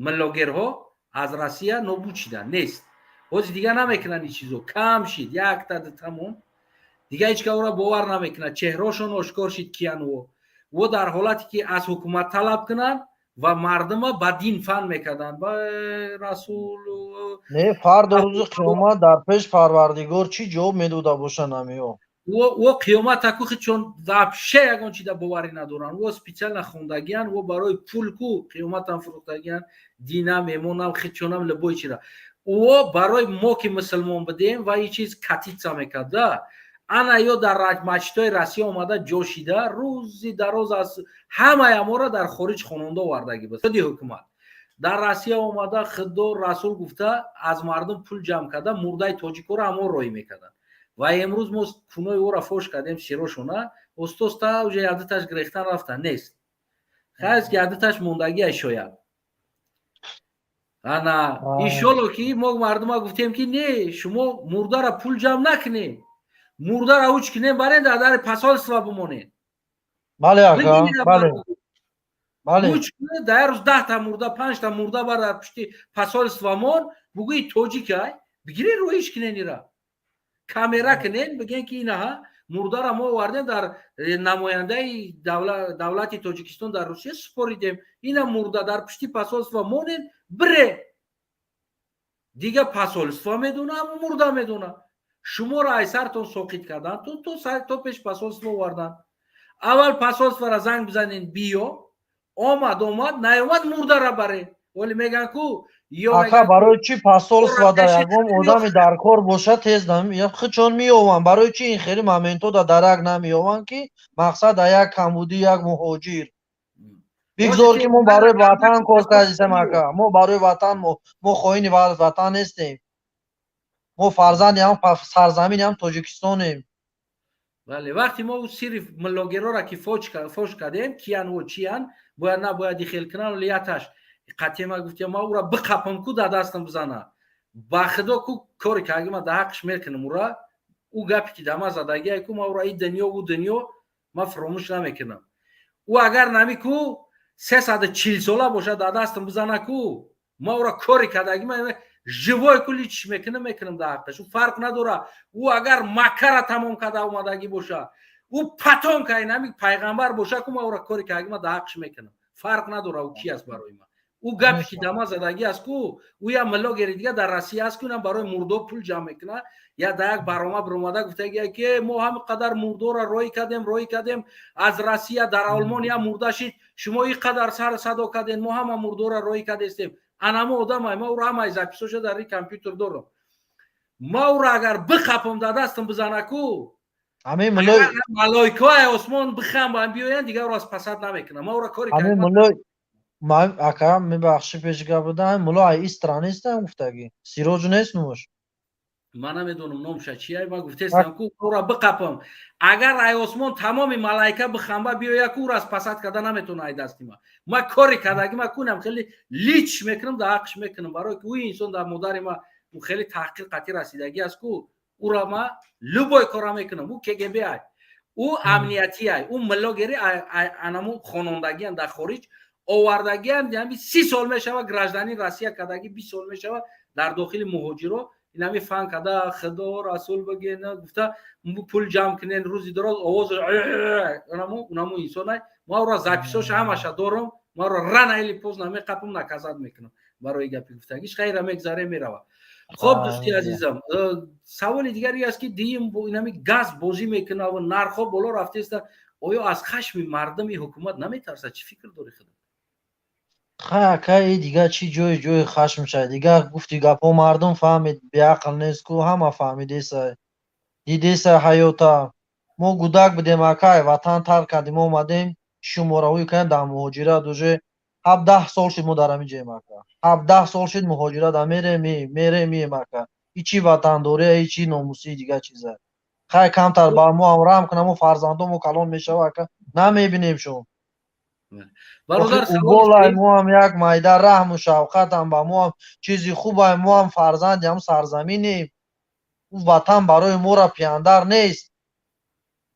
Миллогерҳо аз Россия нобуд шиданд, нест. Ҳозир дигар намекунанд ин чизо, кам шид, якта дутамон. Дигар ҳеҷ ка ӯра бовар намекунад. Чеҳрошон ошкор шид, киян ӯ. Ӯ дар ҳолате ки аз ҳукумат талаб кунанд ва мардума ба дин фан мекарданд, ба Расул. Не, фардо рӯзи қиёмат дар пеш Парвардигор чӣ ҷавоб медода бошанд ҳамиҳо? Ӯ қиёмата ку чон вообще ягон чида боварӣ надоранд. Ӯ специально хондагиян, ӯ барои пул ку қиёматам фурӯхтагиян, динам, эмонам, хичонам, любой чира. Ӯ барои мо ки мусулмон будем ва ин чиз катица мекарда. Ана ё дар масҷидҳои Россия омада ҷо шида, рӯзи дароз аз ҳамаи амора дар хориҷ хононда овардагӣ буд. Худи ҳукумат дар Россия омада, Худо, Расул гуфта, аз мардум пул ҷамъ карда, мурдаи тоҷикоро ҳамон роҳӣ мекарданд. Ва имрӯз мо кунои ӯро фош кардем, сирошона. Оста уже ядуташ гирехтан рафтан, нест. Хайст ки ядуташ мондагия шояд. Ана иншолло, ки мо мардума гуфтем, ки не, шумо мурдара пул ҷамъ накунед, мурдара уч кунем, барен дар дари посольство бимонед. Бале, ака, бале, бале. Уч кунед, дар як рӯз 10-та мурда, панҷта мурда бар дар пушти посольство мон, бугӯи тоҷикай, бигирен, роиш кунен, ира камера кунен, бигӯен, ки инаҳа мурдара мо овардем, дар намояндаи давлати Тоҷикистон дар Русия супоридем, ина мурда дар пушти посольство монен, бире, дига посольство медона, мурда медона. Шуморо ай сартон соқит кардан, то пеш посольство овардан. Аввал посольствора занг бизанен, биё, омад, омад, наёмад, мурдара баре. Вале меган ку Ака, барои чӣ посольство да ягон одами дар кор боша, тез хичон меёванд? Барои чӣ ин хели моментҳо да дарак намеёванд, ки мақсад да як камбудӣ, як муҳоҷир бигзор, ки мо барои ватан кор кардисем, ака? Мо барои ватан, мо хоини ватан нестем, мо фарзанди ҳам сарзамини ҳам Тоҷикистонем. Бале, вақте мо сири миллогерора ки фош кардем, киян во чиян, бояд набояд ихел кунан лияташ қатъима гуфтем, ма ура биқапам ку, дар дастам бизана, ба Худо ку, кори карги ма дар ҳаққш мекунам. Ура ӯ гапе ки дар ма задагия ку, ма ура и дунё, ӯ дунё ма фуромӯш намекунам. Ӯ агар нами ку 340 сола бошад, дар дастам бизана ку, ма ура кори кардаги ма. Живой ку личиш мекунам, мекунам дар ҳаққаш. Ӯ фарқ надора, ӯ агар Маккара тамом карда омадагӣ боша, ӯ потомка инами пайғамбар боша ку, ма ӯра кори кардагӣ ма дар ҳаққаш мекунам. Фарқ надора, ӯ ки аст барои ман. Ӯ гапе ки дама задагӣ аст ку, ӯ я миллогери дига дар Россия аст ку, инам барои мурдо пул ҷамъ мекунад. Я да як барома биромада гуфтагия, ки мо ҳами қадар мурдоро роҳӣ кардем, роҳӣ кардем аз Россия, дар Олмон я мурда шид, шумо ин қадар сар садо кардем, мо ҳама мурдоро роҳӣ кардестем. Анамо одамай, ма ӯро ҳамаи записоша дар ин компютер дорам. Ма ӯро агар биқапам, дар дастам бизана ку, малоикаи осмон бихам биёянд, дигар ӯро аз пасад намекунам. Ма ӯро кори Ман, ака, мебахшӣ, пеш гап будам, мулло ай истра нестам гуфтагӣ, Сироҷ нест номаш. Ман намедонам номша чия. Ман гуфтестам ку, ӯро биқапам, агар ай осмон тамоми малайка бихамба биёя ку, ӯро аз пасад карда наметавона ай дасти ма. Ма кори кардагӣ ма кунам, хеле лич мекунам, дар ҳаққш мекунам, барое ки ӯ инсон дар модари ма ӯ хеле таҳқир қатӣ расидагӣ аст ку. Ӯро ма любой кора мекунам. Ӯ КГБ ай, ӯ амниятӣ ай, ӯ миллогери анаму хонондагиам дар хориҷ овардагиам, ями 30 сол мешава гражданин Россия кардагӣ, 20 сол мешава дар дохили муҳоҷиро. Инами фан када, худо расул бигена гуфта, пул ҷамъ кунен, рӯзи дароз овоз унаму инсонай. Ма ӯро записоша ҳамаша дорам. Ма ӯро рано или поздно меқапам, наказать мекунам барои гапи гуфтагиш. Хайра, мегзаре, мерава. Хоб, дӯсти азизам, саволи дигаре аст, ки диим инами газ бозӣ мекунаву нархҳо боло рафтеста, оё аз хашми мардуми ҳукумат наметарсад? Чӣ фикр дорӣ худат? Хай, акай, дигар чӣ ҷои хашм шад? Дигар гуфти гапҳо, мардум фаҳмид, беақл нест ку, ҳама фаҳмидеса, дидеса ҳаёта. Мо гудак будем, акай, ватан тарк кардем, омадем, шуморавӣ кардем дар муҳоҷират. Уже 17 сол шуд мо дар ҳамин ҷоем, ака, 17 сол шуд муҳоҷират, мерем, мерем, ака. И чӣ ватандория, и чӣ номусии дигар чиза? Хай, камтар ба мо ҳам раҳм кунам, мо фарзандомо калон мешава, ака, намебинем шон. Болай мо ҳам як майда раҳму шавқатам, ба мо ҳам чизи хубай, мо ҳам фарзанди ҳам сарзаминем. Ӯ ватан барои мора пияндар нест.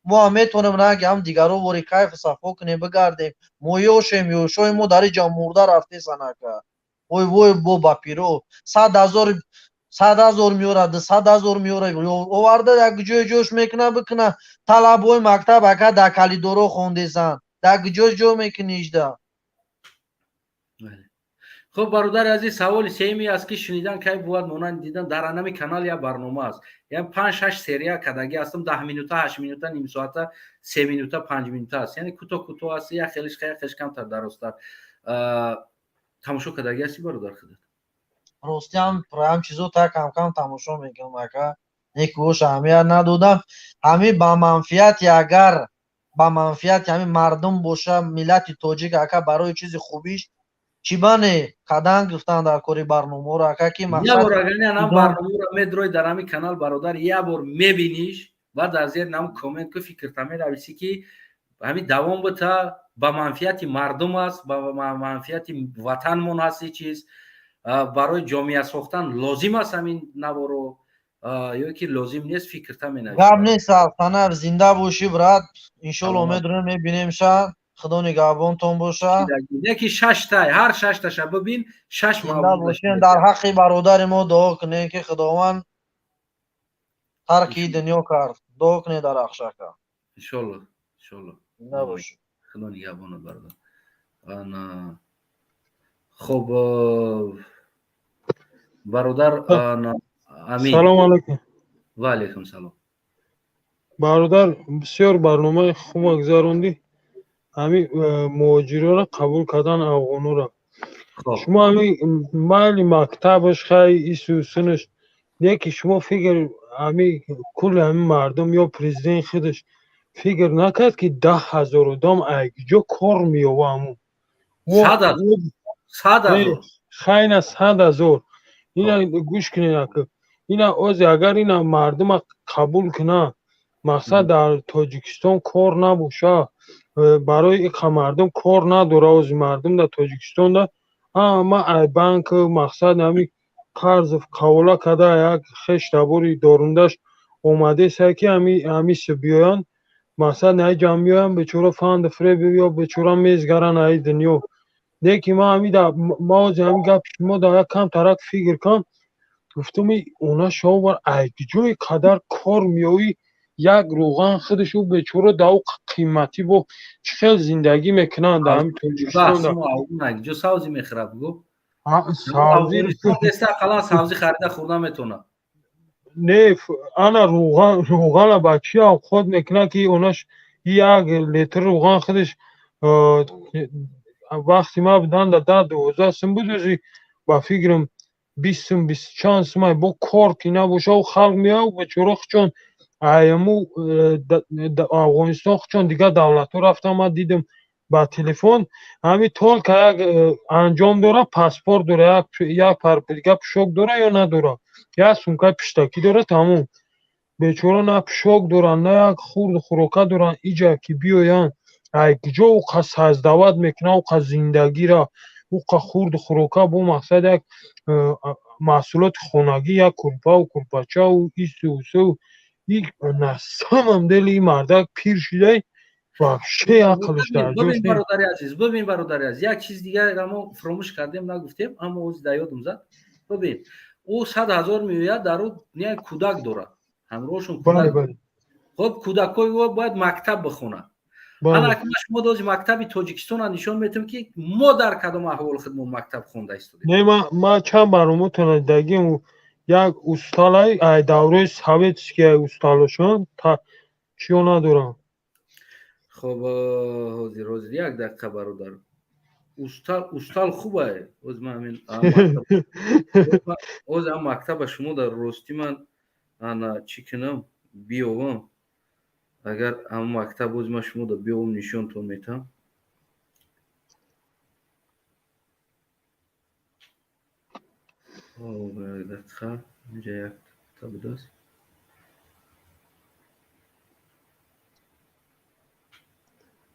Мо ҳам метавонем ранги ҳам дигаро вори кайфу сафо кунем, бигардем. Мо ёшем, ёшои мо дар иҷа мурда рафтесан, ака. Вой, вой, бо ба пиро 100 000, 100 000 меорад, 200 000 меорад, оварда як ҷои ҷош мекуна, бикуна. Талабои мактаб, ака, дар калидоро хондесан, дар куҷо ҷо мекунӣ ижда? Хуб, бародари азиз, саволи сеюме аст, ки шунидан кай бувад монанди дидан? Дар анами канал як барнома аст, яъне панҷ, шаш серия кардагӣ ҳастам: 10 минута, 8 минута, нимсоата, 3 минута, 5 минута аст, яъне кӯтоҳ кӯтоҳ аст, як хелиш, як хелиш камтар дарозтар. Тамошо кардагӣ ҳасти, бародар, худат? Ростиам, ҳам чизо та камкам тамошо мекунам, ака, некӯш аҳамият надодам. Ҳамин ба манфиати, агар ба манфиати ҳамин мардум боша, миллати тоҷик, ака, барои чизи хубиш чӣ бане қадан гуфтан дар кори барномаро, ака, ки Як бор агар барномаро медрои дар ҳамин канал, бародар, як бор мебиниш ва дар зер нам коммент ку, фикрта менависӣ, ки ҳамин давом бита, ба манфиати мардум аст, ба манфиати ватанмон ҳаст, чиз барои ҷомеа сохтан лозим аст ҳамин наворо ё ки лозим нест, фикрта менависӣ. Гап нест, Салфанав, зинда бошӣ, брат. Иншолло, медонем, мебинем ша. Худо нигаҳбонтон боша. Яки шашта, ҳар шашташа бибин, шаш. Зинда бошем. Дар ҳаққи бародари мо дуо кунем, ки Худованд тарки дунё кард, дуо кунед дар ҳаққш, ака. Иншолло, иншолло. Зинда бошӣ. Худо нигаҳбонат, бародар. Хуб, бародар Амин. Салому алайкум. Ва алайкум салом. Бародар, бисёр барномаи хуба гузарондӣ. Ҳамин муҳоҷирора қабул кардан, афғонора, шумо ҳамин майли мактабаш, хай, ису сунаш не, ки шумо фикр, ҳамин кулли ҳамин мардум ё президент худаш фикр накард, ки 10 000 одам айкиҷо кор меёва ҳамун? Хайна, 100 000. Ина гӯш кунед, ака, ина озе агар ина мардума қабул кунад, мақсад дар Тоҷикистон кор набоша, барои иқа мардум кор надора. Ози мардум дар Тоҷикистонда ҳама ай банк, мақсад, ҳами қарз қавола карда, як хеш табори дорундаш омадеса, ки ҳамиси биёянд, мақсад, наи ҷамъ биёянд, бечора фанду фиреб ё бечора мезгаранд аи дунё. Не ки ма ҳами ма ози ҳами гапи шумо дар як камтарак фикр кунам. Гуфтам, она шовар ай куҷои қадар кор меоӣ, як рӯған худаш ӯ бечора дар қиматӣ бо чӣ хел зиндагӣ мекунанд дар ҳамин Тоҷикистон. Ҷо савзӣ мехӯрад, бугӯ. Савзӣ савзӣ харида хӯрда метавонад. Не, ана рӯған, рӯғана ба чӣ авқот мекунад, ки онаш як литр рӯған худаш вақти ма будан да 10-12 сум буд, ӯзи ба фикрам 20 сум, бисту чанд сум. Бо кор ки набоша, халқ меяв, бечора хучон айму Афғонистон, хучон дигар давлатҳо рафтам. Ман дидам ба телефон, ҳами только як анҷом дора, паспорт дора, як пар дига пӯшок дора ё надора, як сумкаи пиштакӣ дора, тамом. Бечора на пӯшок доранд, на як хурду хӯрока доранд. Иҷа ки биёянд, ай куҷо уқа создавать мекунанд, уқа зиндагира, уқа хурду хӯрока, бо мақсад як маҳсулоти хонагӣ, як курпаву курпачаву ису усу. На самом деле ин мардак пир шудай, вообще ақлш дар ҷош. Бародари азиз, бибин, бародари азиз, як чиз дигар мо фуромӯш кардем, нагуфтем, аммо ози дар ёдум зад. Бибин, ӯ 100 000 меояд, дар ӯ як кӯдак дорад ҳамроҳшон. Хоб, кӯдакҳои ӯ бояд мактаб бихонад. Ана акнун шумо дози мактаби Тоҷикистонро нишон метавем, ки мо дар кадом аҳволи худ мо мактаб хонда истодем. Не, ма чанд барноматона дидагим, як усталай ай давраи советский, ай усталошон чиё надорам. Хоб, ҳозир, ҳозир, як дақиқа, бародар. Устал, устал хубае. Оз ман ҳамин оз ҳам мактаба шумо дар ростӣ ман ана чӣ кунам, биёвам. Агар ҳамн мактаб оз ман шумо да биёвам, нишонтон метам. Як дақиқа, инҷа якта будааст.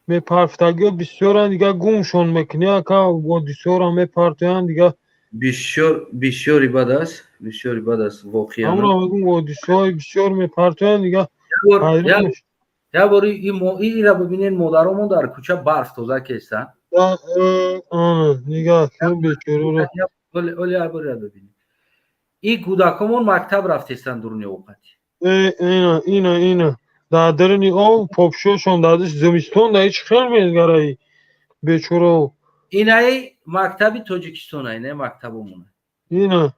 Мепарфтагиҳо бисёранд, дига гумшон мекунӣ, ака, ҳодисаҳоро мепартоянд дига. Бисёр, бисёри бад аст, бисёри бад аст воқеан. Ҳамро мегӯм, ҳодисаҳои бисёр мепартоянд дига. Як бор ира бибинед, модаромон дар кӯча барф тоза кестанд. Нигаҳ кун бечораро. Оли як бор ира бибинед, ин кӯдакомон мактаб рафтестанд дуруни овқати. Ина, ина, ина, дар даруни об попшошон дадиш, зимистон да ҳеч хел мезгараи бечоро. Инаи мактаби Тоҷикистона, инаи мактабомона. Ина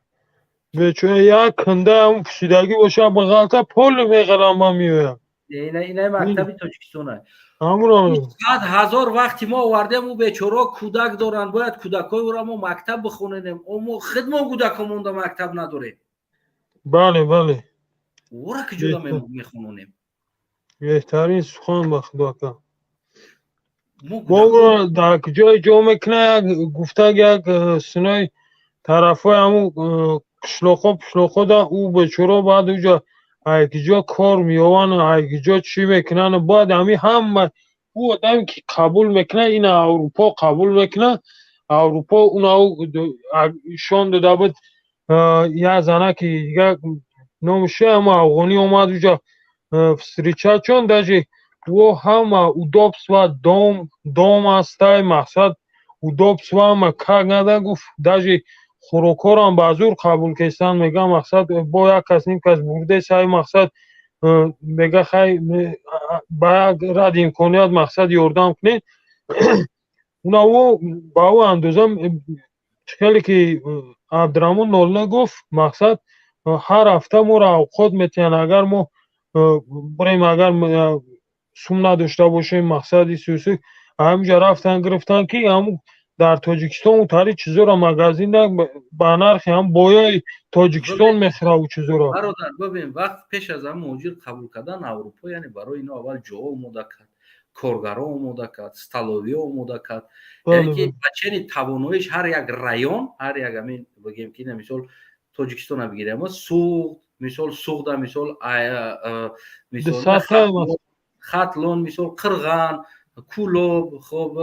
бечора як канда ҳам пусидагӣ боша, ба ғалта поли меғарам, ман меоям. Инаи мактаби Тоҷикистона. 100 000 вақти мо овардем, ӯ бечорао кӯдак доранд, бояд кӯдакҳои ӯро мо мактаб бихоненем. Мо худмон кӯдакомонда мактаб надорем. Бале, бале. Ӯра куҷода мехононем? Беҳтарин сухан, ба худо, ака. Мо дар куҷое ҷо мекуна, як гуфтаг, як синои тарафҳои ҳамун қишлоқҳо, пишлоқҳо да ӯ бечоро баъд уҷа айкиҷо кор меёванд, айкиҷо чӣ мекунанд. Бояд ҳамин ҳама ӯ одаме ки қабул мекунад, ина Аврупо қабул мекунад, Аврупо уна шон дода буд як занаки дига, номаш ҳама афғонӣ, омад уҷа встреча, чон даже во ҳама удобства, дом, дом ҳастай, мақсад удобства ҳама как нада. Гуфт, даже хӯрокҳоро ба зур қабул кестанд, мега, мақсад бо як кас, ним кас бурде сай, мақсад мега, хай, ба як рад имконият, мақсад ёрдам кунед. Уна ӯ ба ӯ андоза хеле ки Абдураҳмон Нолина гуфт, мақсад ҳар ҳафта моро авқот метиҳанд, агар мо бирем, агар сум надошта бошем, мақсади сюсу ҳаминҷа рафтан гирифтан, ки ҳамун дар Тоҷикистон тари чизоро магазин ба нархи ҳам боёи Тоҷикистон мехӯра ӯ чизоро. Бародар, бибин, вақт пеш аз ҳам муҳоҷир қабул кардан Аврупо, яъне барои ино аввал ҷоҳо омода кард, коргаро омода кард, столовиё омода кард, яъне ки ба чени тавоноиш ҳар як район, ҳар як ҳамин бигем ки мисол Тоҷикистона бигирем, Суғд мисол, Суғда мисол, мисол Хатлон, мисол Қирған, Кулоб, хоб,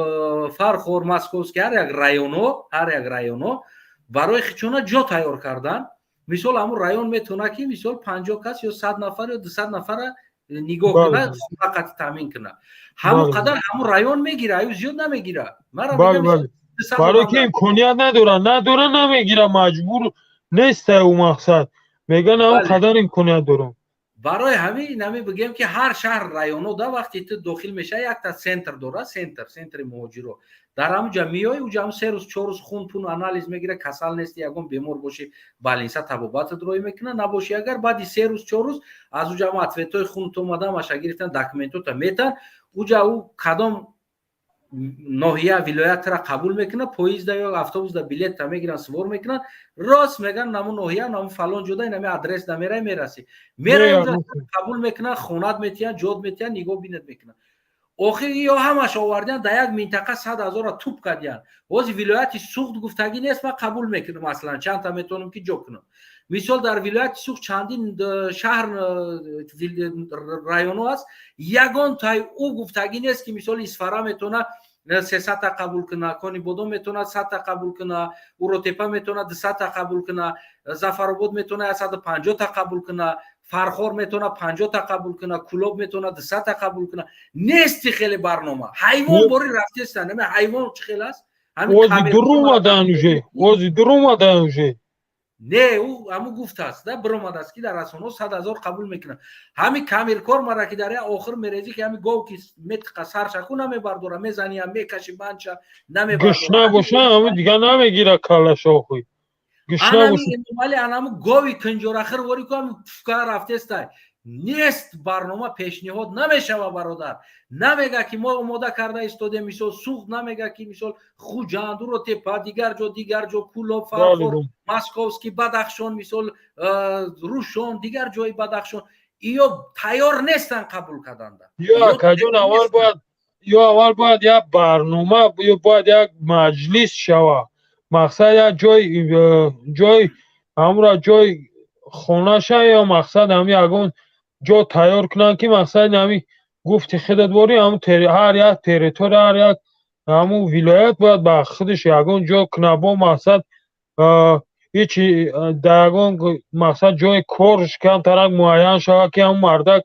Фархор, Московский, ҳар як районо, ҳар як районо барои хичона ҷо тайёр кардан. Мисол, ҳамун район метавонад ки мисол 50 кас ё 100 нафар ё 200 нафара нигоҳ кунад, фақат таъмин кунад. Ҳамон қадар ҳамун район мегира, аю зиёд намегира. Барое ки имконият надора, надора, намегира, маҷбур. Нестай ӯ мақсад. Меган ам қадар имконият дорам. Барои ҳамин инами бигем, ки ҳар шаҳр, районо да вақте ту дохил мешавӣ, якта центр дора, центри муҳоҷиро. Дар ҳамуҷа меоӣ, уҷа ҳам 3 рӯз, 4 рӯз хун пун анализ мегира, касал нести, ягон бемор бошӣ, больница табобатат роӣ мекунад, набошӣ агар, баъди 3 рӯз, 4 рӯз аз уҷа ҳам ответҳои хунто омада, ҳамаша гирифтан, документота метан. Уҷа ӯ кадом ноҳия, вилоятра қабул мекунад, поезда ё автобусда билетта мегиранд, свор мекунанд, рост меган наму ноҳия, наму фалон ҷода, инами адрес да мерай, мерасӣ, мерай, қабул мекунанд, хонат метиҳанд, ҷод метиҳанд, нигоҳ бинат мекунанд. Охир ё ҳамаш овардиянд, дар як минтақа 100 000-а туп кардиянд. Ҳозир вилояти Суғд гуфтагӣ нест, ман қабул мекунам, аслан чандта метавонам ки ҷо кунам. Мисол, дар вилояти Суғд чандин шаҳр, районо аст, ягон тай ӯ гуфтагӣ нест, ки мисол Исфара метавона 300-та қабул куна, Конибодом метавонад 100-та қабул куна, Уротепа метавонад 200-та қабул куна, Зафаробод метавонад 150-та қабул куна, Фархор метавонад 50-та қабул куна, Кулоб метавонад 200-та қабул куна. Нести хеле барнома. Ҳайвон бори рафтеста, наме ҳайвон чӣ хел аст? Ози дуромадан уже, ози дуромадан уже. Не, ӯ ҳаму гуфтааст да, биромадааст, ки дар расонаҳо 100 000 қабул мекунад. Ҳами камиркор мара ки дар як охир мерезӣ, ки ҳами гов ки метиқа саршаку намебардора, мезаниям, мекаши банча. Намебардора. Гушна боша, ҳами дига намегира калаш охи. Гушна боша. Анами анаму гови кунҷорахир вори ку ҳами пуфка рафтестай. Нест барнома, пешниҳод намешава, бародар. Намега, ки мо омода карда истодем. Мисол, Суғд намега, ки мисол Хуҷанд, Уротепа, дигар ҷо, дигар ҷо, Кулоб, Фархор, Московский, Бадахшон, мисол Рушон, дигар ҷои Бадахшон, иё тайёр нестанд қабул карданда. Ё, акаҷон, аввал бояд, ё аввал бояд як барнома, ё бояд як маҷлис шава. Мақсад, як ҷой ҳамура ҷой хонаша ё мақсад ҳами ягон ҷо тайёр кунанд, ки мақсад ҳами гуфти худат борӣ, ҳамун ҳар як территория, ҳар як ҳамун вилоят бояд ба худаш ягон ҷо кунад, бо мақсад ҳечи дар ягон мақсад ҷои корш камтарак муайян шавад, ки ҳамун мардак.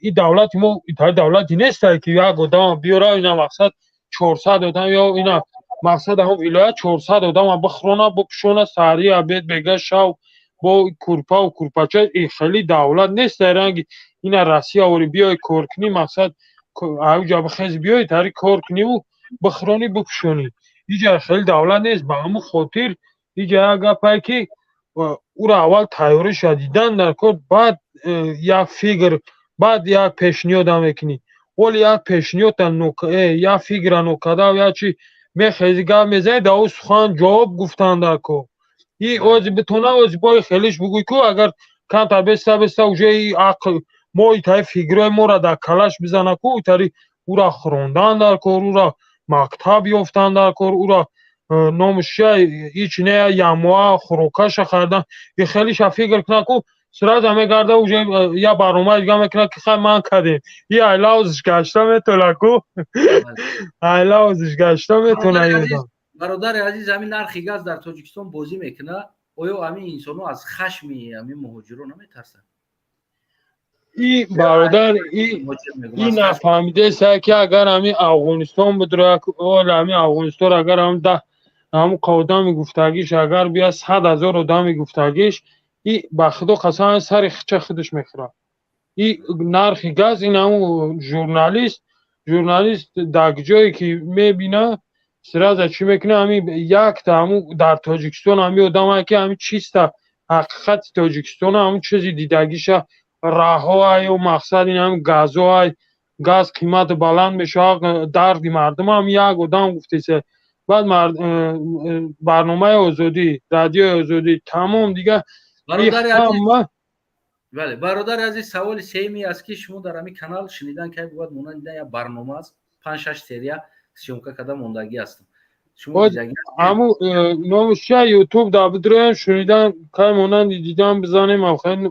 И давлати мо давлати нестае, ки як одама биёра, ина мақсад 400 одам ё ина мақсад ҳамун вилоят 400 одама бихӯрона, бипӯшона, саҳарӣ, обед, бега, шав бо курпаву курпача. Хеле давлат нест ранги ина Россия ори, биёй кор кунӣ, мақсад ауҷа бихези, биёй тари кор куниву бихӯронӣ, бипӯшонӣ. Иҷа хеле давлат нест. Ба ҳамун хотир иҷа як гапае, ки ура аввал тайёриша дидан дар кор, баъд як фикр, баъд як пешниҳода мекунӣ. Оли як пешниҳода, як фикра нокада, як чи мехези, гап мезанӣ, дар ӯ сухан ҷавоб гуфтан дар кор. И ози битона, ози бои хелиш бугӯй ку, агар камтар беста беста уже и ақл мо итари фикрҳои моро дар калаш бизана ку, итари ура хӯрондан дар кор, ура мактаб ёфтан дар кор, ура номуша ҳеч не, ямоа хӯрокаша харидан, и хелиша фикр куна ку, сразу мегарда, уже я барномаи дига мекунад, ки хай, ман кардем. И айлавзиш гашта метона ку, айлавзиш гашта метона. Бародари азиз, ҳамин нархи газ дар Тоҷикистон бозӣ мекунад. Оё ҳамин инсонҳо аз хашми ҳамин муҳоҷиро наметарсанд? И бародар, и нафаҳмидеса, ки агар ҳамин Афғонистон будро, ҳамин Афғонистон агар ҳам да ҳамун одами гуфтагиш агар бия, 100 000 одами гуфтагиш, и ба худо қасам, сари хича худаш мехӯрад. И нархи газ, ин ҳамун журналист дар ҷое ки мебина, сразу чӣ мекунад? Ҳамин якта ҳамун дар Тоҷикистон ҳамин одамае, ки ҳамин чиста ҳақиқати Тоҷикистона, ҳамун чизи дидагиша, раҳоаю, мақсад ин ҳамин газоай, газ қимати баланд мешавад, дарди мардум ҳам як одам гуфтеса. Баъд барномаи Озодӣ, Радиои Озодӣ, тамом дига. Бале, бародари азиз, саволи сеюме аст, ки шумо дар ҳамин канал шунидан кай бувад монанд дидан, як барнома аст, панҷ шаш серия съёмка карда мондагӣ ҳастам. Ҳаму номаш чия? Ютуб да бидроем, шунидан кай монанди дидан бизанем,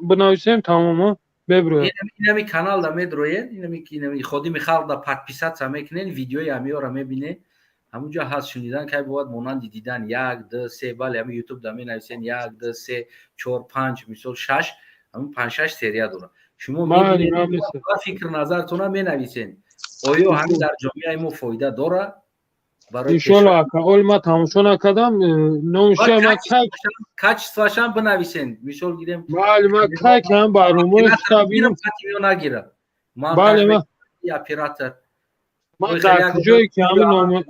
бинависем, тамома беброем. Инами канал да медроен, инами Ходими халқ да подписаться мекунен, видеои ҳамиёра мебинен, ҳамунҷо ҳаст шунидан кай бувад монанди дидан, як, д, се. Бале, ҳами Ютуб да менависен, як, д, се, чор, панҷ, мисол шаш, ҳамун панҷ шаш серия дорад. Шумо фикр назартона менависен, оё ҳамин дар ҷомеаи мо фоида дорад? Иншолло, ака, оли ман тамошо накардам, номша ман кай Качество шам бинависен, мисол гирем. Бале, ман кай кам барномаи худша нагирам. Бале, ман оператор. Ман дар куҷое ки ҳамин ном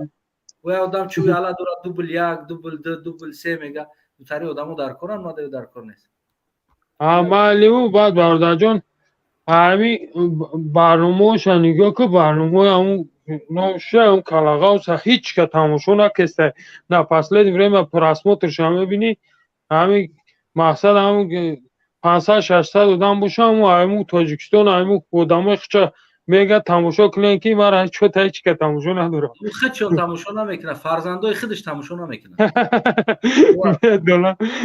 Оя одам чӯи ала дорад, дубл як, дубл ду, дубл се мега. Дутари одамо дар коран, мада дар кор нест. Балеву баъд, бародарҷон, ҳами барномаоша нигоҳ ку, барномаои ҳамун номша, ҳам калағавса ҳеҷ ка тамошо накеста. На последнее время просмотр ша мебинӣ, ҳами мақсад ҳамун 500-600 одам боша, ҳамун ҳамун Тоҷикистон, ҳамун одамои хича мега тамошо кунем, ки мара чота ҳеҷ ка тамошо надорам. Худшон тамошо намекунад, фарзандои худаш тамошо намекунад.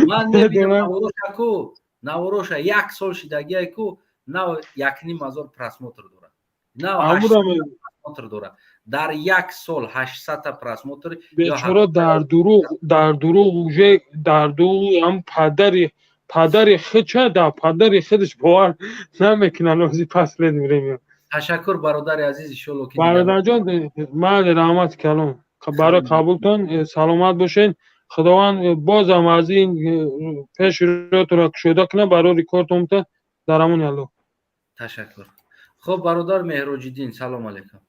Ман мебинам навороша ку, навороша як сол шидагиай ку, нав 1500 просмотр дорад, нав просмотр дорад. Дар як сол 800-та просмотр. Бечора дар дурӯғ уже дар дурӯғ ҳам падари худша дар падари худаш бовар намекунад ози последнее время. Ташаккур, бародари азиз, иншолло ки Бародарҷон, майли, раҳмати калом барои қабултон, саломат бошед. Худованд бозам аз ин пеши рӯятонро кушода кунад барои рекордтонта. Дар амони Аллоҳ. Ташаккур. Хуб, бародар Меҳроҷиддин, салом алейкум.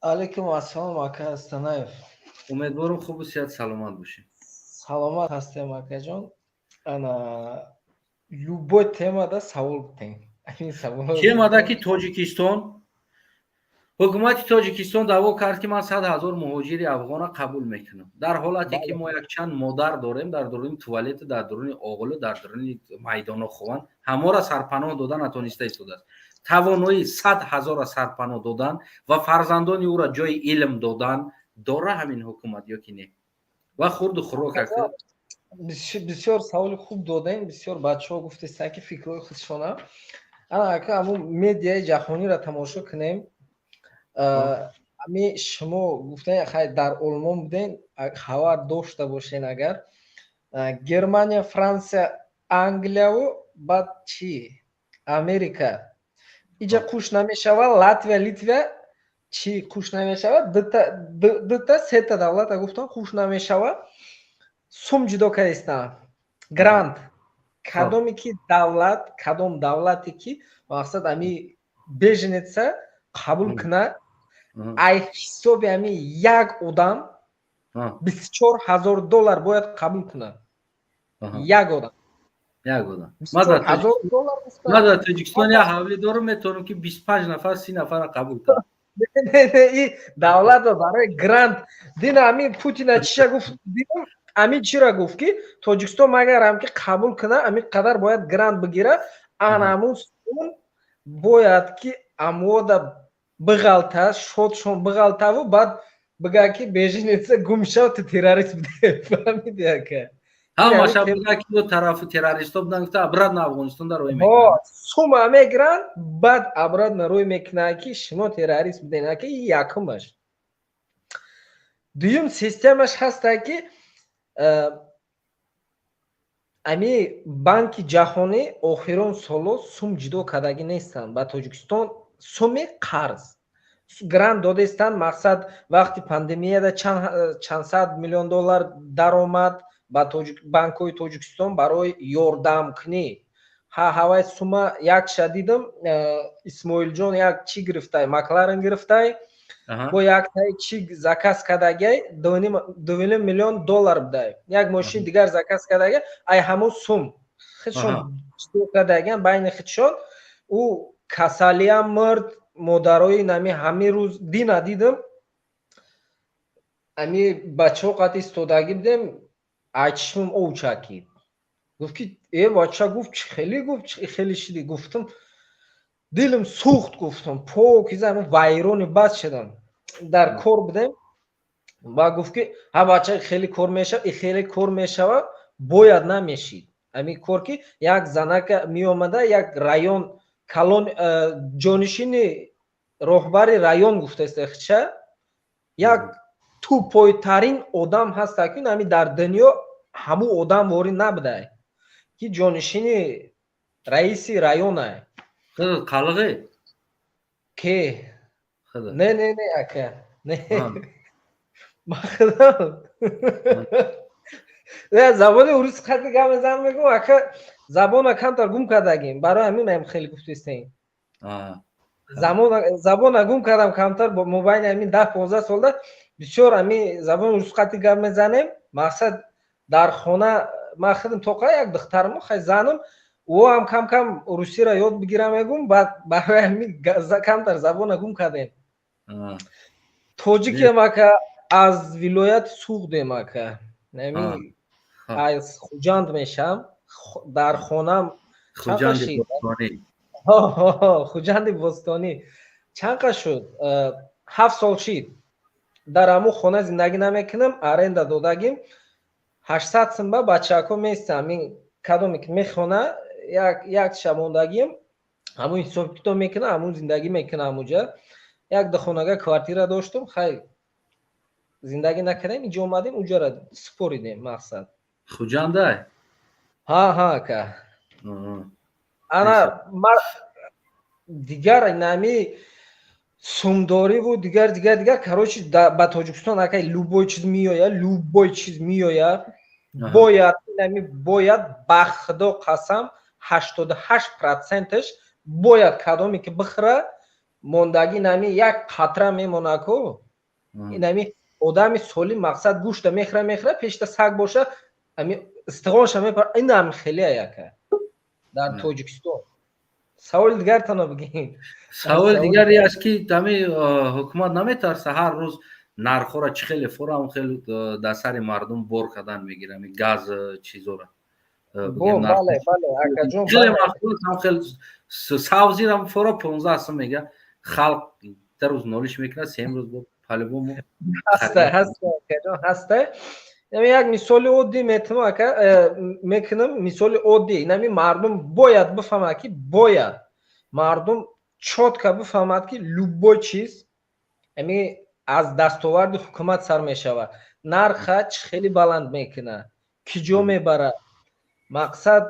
Алейкум ассалом, ака Астанаев. Умедворам, хубу сиҳат, саломат бошед. Саломат ҳастем, акаҷон. Ана, любой темада савол битен. Темада ки Тоҷикистон, ҳукумати Тоҷикистон даъво кард, ки ман 100 000 муҳоҷири афғона қабул мекунам, дар ҳолате ки мо якчанд модар дорем, дар дуруни туалету, дар дуруни оғилу, дар дуруни майдоно хованд, ҳамора сарпаноҳ дода натониста истодааст. Тавоноии 100 000-ра сарпаноҳ додан ва фарзандони ӯра ҷои илм додан дора ҳамин ҳукумат ё ки не? Ва хурду хӯрок. Бисёр саволи хуб додем. Бисёр бачаҳо гуфтестанд, ки фикрҳои худшона. Ана, ака, ҳамун медиаи ҷаҳониро тамошо кунем. Ами шумо гуфтем, хай, дар Олмон будем, хабар дошта бошен, агар Германия, Франсия, Англияву баъд чи, Америка иҷа қуш намешавад, Латвия, Литвия чӣ қуш намешавад, дута сета давлата гуфтам, қуш намешавад. Сум ҷудо кардистам, грант. Кадоме ки давлат, кадом давлате ки мақсад ами беженец а қабул кунад, ай ҳисоби ами як одам 24 000 доллар бояд қабул кунад, як одам. Як одам. Ман дар Тоҷикистон як ҳавлӣ дорам, метавонам, ки 25 нафар, 30 нафарро қабул кунам. Давлат барои грант дина. Ами Путина чиша гуфт? Ами чира гуфт, ки Тоҷикистон магарам ки қабул кунад, ами қадар бояд грант бигира. Анамун сум бояд ки амвода биғалта, шодшон биғалтаву баъд бигӯяд, ки беженец а, гум шав, ту террорист буде. Фаҳмиди, ака? Ҳамаша бигӯяд, ки тарафи террористо будан, гуфта, обратно Афғонистон дар рӯй мекунанд. Сума мегиранд, баъд обратно рӯй мекунанд, ки шумо террорист буден. Ака, якумаш. Дуюм системаш ҳаста, ки ами Банки Ҷаҳонӣ охирон солҳо сум ҷудо кардагӣ нестанд ба Тоҷикистон, суми қарз, грант додестанд. Мақсад, вақти пандемияда чанд сад миллион доллар даромад ба банкҳои Тоҷикистон барои ёрдамкунӣ. Ҳа, ҳавай сума якша дидам, Исмоилҷон як чӣ гирифтай, Макларен гирифтай, бо яктаи чӣ заказ кардагиай, 2,5 миллион доллар будай, як мошин дигар заказ кардагиай, ай ҳамун сум худшон кардагиан байни худшон. Ӯ касалиам мурд, модарои нами. Ҳамин рӯз дина дидам, ами бачаҳо қат истодагӣ будем, ай чишмам ов чакид. Гуфт, ки э бача, гуфт, чӣ хеле, гуфт, чӣ хеле шидӣ? Гуфтам, дилам сӯхт, гуфтам, покиза вайрони бад шудам. Дар кор будем ва гуфт, ки ҳа, бача, хеле кор мешава, и хеле кор мешава, бояд намешид ҳамин кор, ки як занака меомада, як район калон, ҷонишини роҳбари район гуфтааст, хча як тупой тарин одам ҳаста, ки ҳами дар дунё ҳамун одам ворид набудай, ки ҷонишини раиси районай. Қалғи? Ке? Не, не, не, ака, не. Ман забони урус қати гап мезанам, мегӯм, ака, забона камтар гум кардагим, барои ҳамин ам хеле гуфтистем. Забона гум кардам камтар, мобайни ҳамин 10-15 солда бисёр ҳамин забони урус қати гап мезанем. Мақсад, дар хона ман худам тоқа як духтармо, хай, занам, ӯ ҳам кам кам русиро ёд бигирам, мегӯм, баъд барои ҳамин камтар забона гум кардем. Тоҷикем, ака, аз вилояти Суғдем, ака, аз Хуҷанд мешам. Дар хонам Хуҷанди бостонӣ. Чанд қа шуд? 7 сол шид, дар ҳамун хона зиндагӣ намекунам, аренда додагим. 800 сум ба бачаҳако местам, ин кадоме ки мехона, як шабондагим, ҳамун ҳисоб китоб мекунам, ҳамун зиндагӣ мекунам. Ҳамуҷа як духонага квартира доштум, хай, зиндагӣ накардем, инҷо омадем, уҷара супоридем, мақсад. Хуҷандай? Ҳа, ака. Ана дигар нами сумдориву дигар, дигар, дигар, короче, ба Тоҷикистон, ака, любой чиз меояд, любой чиз меояд. Бояд нами, бояд, ба Худо қасам, 88%-аш бояд кадоме ки бихӯра, мондагӣ нами як қатра мемонаку. Инами одами солим, мақсад, гӯшта мехӯра, мехӯра, пешта саг боша, ами истиғонша мепара. Инам хеле, яка, дар Тоҷикистон. Саволи дигартано бигин. Саволи дигаре аст, ки ҳами ҳукумат наметарса, ҳар рӯз нархҳоро чӣ хеле форам, хеле дар сари мардум бор кардан мегирам, газ, чизора. Хеле савзирам фора 15 сум мега, халқ дар рӯз нолиш мекунад, сем рӯз по-любому. Ҳаста, як мисоли оддӣ метавон, ака, мекунам, мисоли оддӣ. Инами мардум бояд бифаҳмад, ки бояд мардум чётко бифаҳмад, ки любой чиз ами аз дастоварди ҳукумат сар мешавад. Нарха чӣ хеле баланд мекунад, ки ҷо мебарад, мақсад,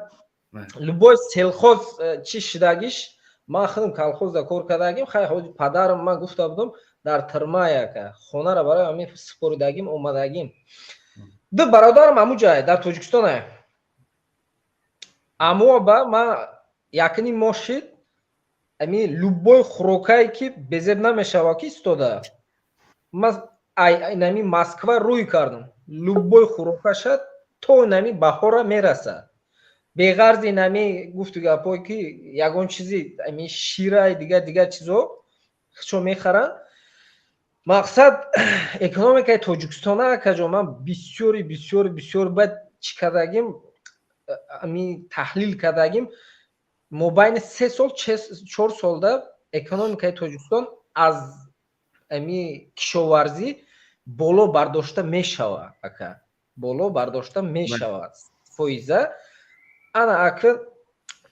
любой сельхоз чӣ шидагиш. Ман худам колхозда кор кардагим, хай, ҳози падарам, ман гуфта будам, дар тирма, яка хонара барои ҳамин супоридагим, омадагим. Ду бародарам ҳаму ҷай дар Тоҷикистон. Аммо ба ман якним моҳ шид, ами любой хӯрокае ки безеб намешава, ки истода, ман инами Москва рӯй кардам, любой хӯрокаша то инами баҳора мерасад, беғарзи инами гуфту гапҳое ки ягон чизи ами шира, дигар, дигар чизо чо мехаранд. Мақсад, экономикаи Тоҷикистона, акаҷон, ман бисёри, бисёри, бисёр баъд чӣ кардагим, ами таҳлил кардагим, мобайни 3 сол, 4 солда экономикаи Тоҷикистон аз ами кишоварзӣ боло бардошта мешавад, ака, боло бардошта мешавад фоиза. Ана, ака,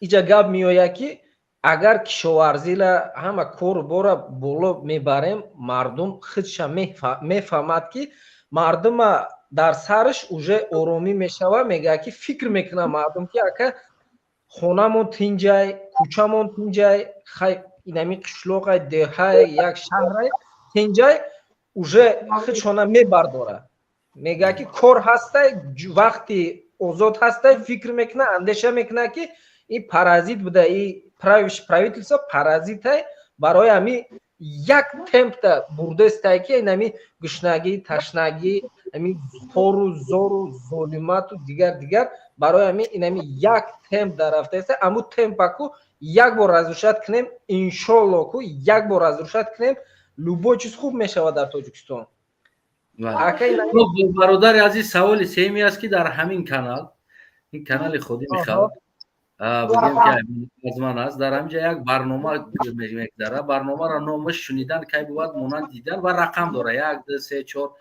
иҷа гап меояд, ки агар кишоварзира, ҳама кору бора боло мебарем, мардум худша мефаҳмад, ки мардума дар сараш уже оромӣ мешавад. Мегӯяд, ки фикр мекунад мардум, ки ака, хонамон тинҷай, кӯчамон тинҷай, хай, инами қишлоқай, деҳай, як шаҳрай тинҷай, уже худшона мебардорад. Мегӯяд, ки кор ҳастай, вақти озод ҳастай, фикр мекунад, андеша мекунад, ки ин паразит буда, и правительство паразитай, барои ҳами як темпта бурдестай, ки инами гушнагӣ, ташнагӣ, ами хору зору золимату дигар, дигар, барои ҳами инами як темп дарафтаеста. Аму темпаку як бор разрушать кунем, иншолло, ку як бор разрушать кунем, любой чиз хуб мешавад дар Тоҷикистон. Бародари азиз, саволи сеюме аст, ки дар ҳамин канал, ин канали Ходими халқ, бигем, ки аз ман аст, дар ҳаминҷа як барнома мегзара. Барномаро номаш «Шунидан кай бувад монанд дидан» ва рақам дора: як, ду, се, чор.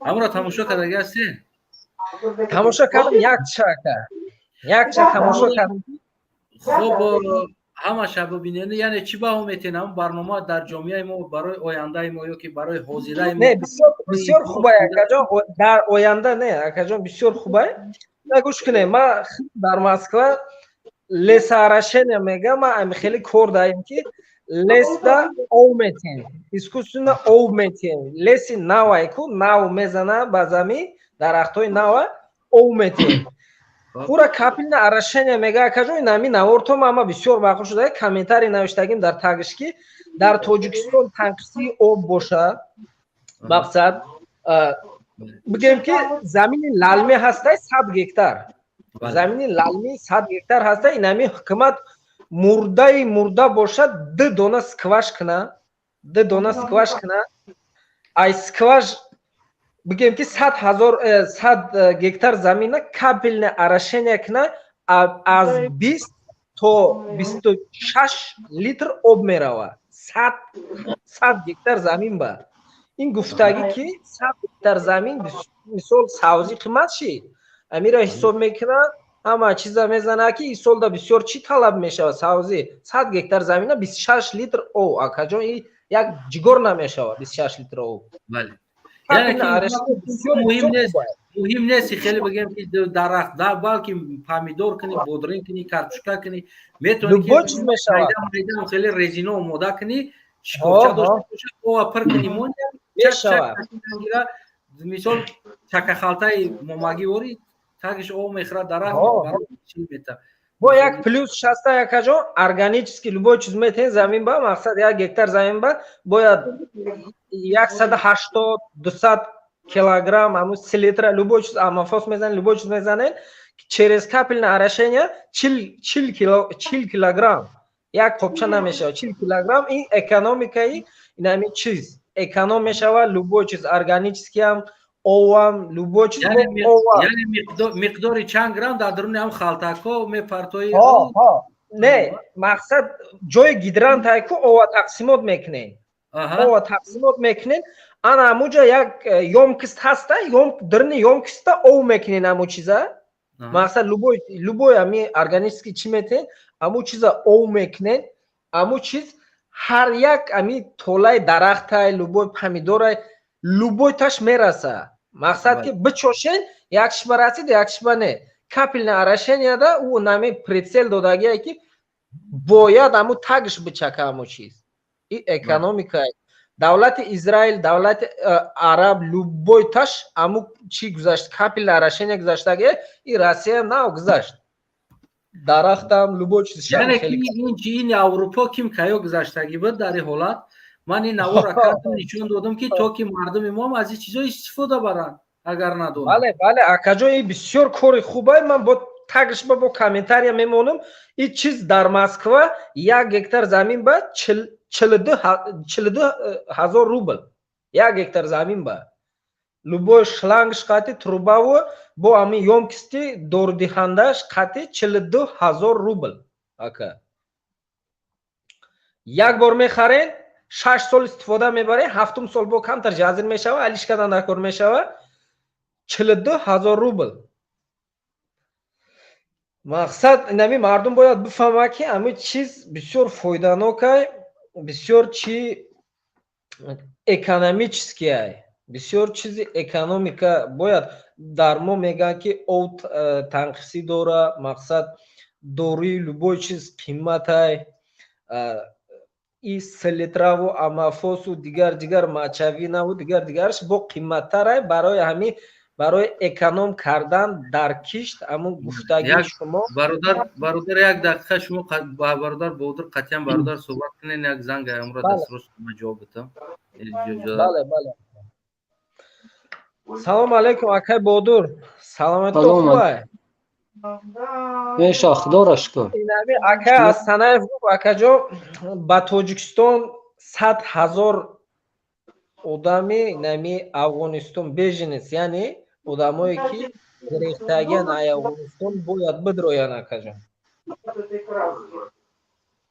Ҳамонро тамошо кардаги ҳастед? Тамошо кардам, якча, ака, якча тамошо кардам. Хуб, ҳамаша бибинед, яъне чӣ баҳо метиҳед ҳамн барнома дар ҷомеаи мо, барои ояндаи мо ё ки барои ҳозираи мо? Не, бисёр хубай, акаҷон, дар оянда не, акаҷон, бисёр хубай. Гӯш кунед, ман дар Москва лесоорошения мегам, ман хеле кор даем, ки Леста ов метиҳем, искусственно ов метиҳем. Леси навай ку нав мезана ба замин, дарахтҳои нава ов метиҳем. Ура капельное орошение мега, акаҷон. Инами наворто мама бисёр маъқул шуда, комментарий навиштагим дар тагиш, ки дар Тоҷикистон танқисии об бошад, мақсад бигем, ки замини лалме ҳастай, 100 гектар замини лалми, 100 гектар ҳастай. Инами ҳукумат мурдаи мурда бошад, ду дона скваж куна, ду дона скваж куна, ай скваж бигем, ки 100 000, 100 гектар замина капельное орошение куна, аз 20 то 26 литр об мерава 100 гектар замин. Ба ин гуфтагӣ, ки 100 гектар замин, мисол, савзӣ қимат шид, амира ҳисоб мекунад, ҳама чиза мезана, ки ин солда бисёр чӣ талаб мешавад? Савзӣ. 100 гектар замина 26 литр об, акаҷон, и як ҷигор намешавад 26 литр об. Муҳим нест, хеле бигем, ки дарахт, балки помидор кунӣ, бодринг кунӣ, картошка кунӣ, метавонӣ. Любой чиз мешавад. Хеле резино омода кунӣ, шикофча дошта бошад, ова пир кунӣ, мешавад. Мисол, чакахалтаи момагӣ ворӣ, тагиш об мехӯрад, дарахт мета. Бо як плюс шаста, якаҷон, органически любой чиз метен замин ба, мақсад, 1 гектар замин ба бояд 180, 200 килограмм ҳамун селитра, любой чиз, аммофос мезанен, любой чиз мезанен, через капельное орошение 40 килограмм як қопча намешавад, 40 килограмм. Ин экономикаи инами чиз эконом мешавад, любой чиз органически ҳам, овам, любой чиз. Яъне миқдори чанд грамм дар даруни ҳам халтакҳо мепартои? Не, мақсад, ҷои гидрантай ку ова тақсимот мекунем, ова тақсимот мекунем. Ана ҳамуҷа як ёмкость ҳаста, даруни ёмкость а ов мекунен ҳаму чиза. Мақсад, любой ами органический чӣ метен, ҳаму чиза ов мекунен, ҳаму чиз ҳар як ами толаи дарахтай, любой помидорай, любой таш мераса. Мақсад, ки бичошен, якшиба расид, якшиба не. Капельное орошение да ӯ нами прицел додагие, ки бояд ҳаму тагш бичака ҳаму чиз. И экономика давлати Израил, давлати араб, любой таш ҳаму чӣ гузашт, капельное орошение гузаштагие. И Россия нав гузашт, дарахтам, любой чиз. Яъне ин Аврупо ким каё гузаштагӣ буд. Дар ин ҳолат ман ин навора кардам, нишон додам, ки то ки мардуми мо аз ин чизҳо истифода баранд, агар надонанд. Бале, акаҷон, ин бисёр кори хубай. Ман бо тагшба бо комментария мемонам. Ин чиз дар Москва 1 гектар замин ба 42 000 рубл, 1 гектар замин ба любой шлангш қати, трубаву бо ҳамин ёмкость и дорудиҳандааш қати 42 000 рубл. Ака, як бор мехарен, 6 сол истифода мебаред, ҳафтум сол бо камтар ҷазир мешава, алиш кардан даркор мешава. 42 000 рубл. Мақсад, инами мардум бояд бифаҳмад, ки ҳамин чиз бисёр фоиданокай, бисёр чи экономический ай, бисёр чизи экономика. Бояд дар мо мегӯянд, ки об танқисӣ дора, мақсад, доруи любой чиз қиматай. И селитраву аммофосу дигар дигар, мочевина ву дигар дигараш бо қиматтарай. Барои ҳамин, барои эконом кардан дар кишт, ҳамун гуфтагии шумо. Бародар, як дақиқа, шумо бародар Бодур қатъиян, бародар, суҳбат кунед, як занг амро дастрос, ман ҷавоб бидам. Бале, салому алайкум, акай Бодур, саломатӣ хубай? Меша, худоро шукр. Инами акай аз Санаев гуфт, акаҷон, ба Тоҷикистон 100 000 одами нами Афғонистон беженец, яъне одамое ки гирифтагиан ай Афғонистон, бояд бидроянд. Акаҷон,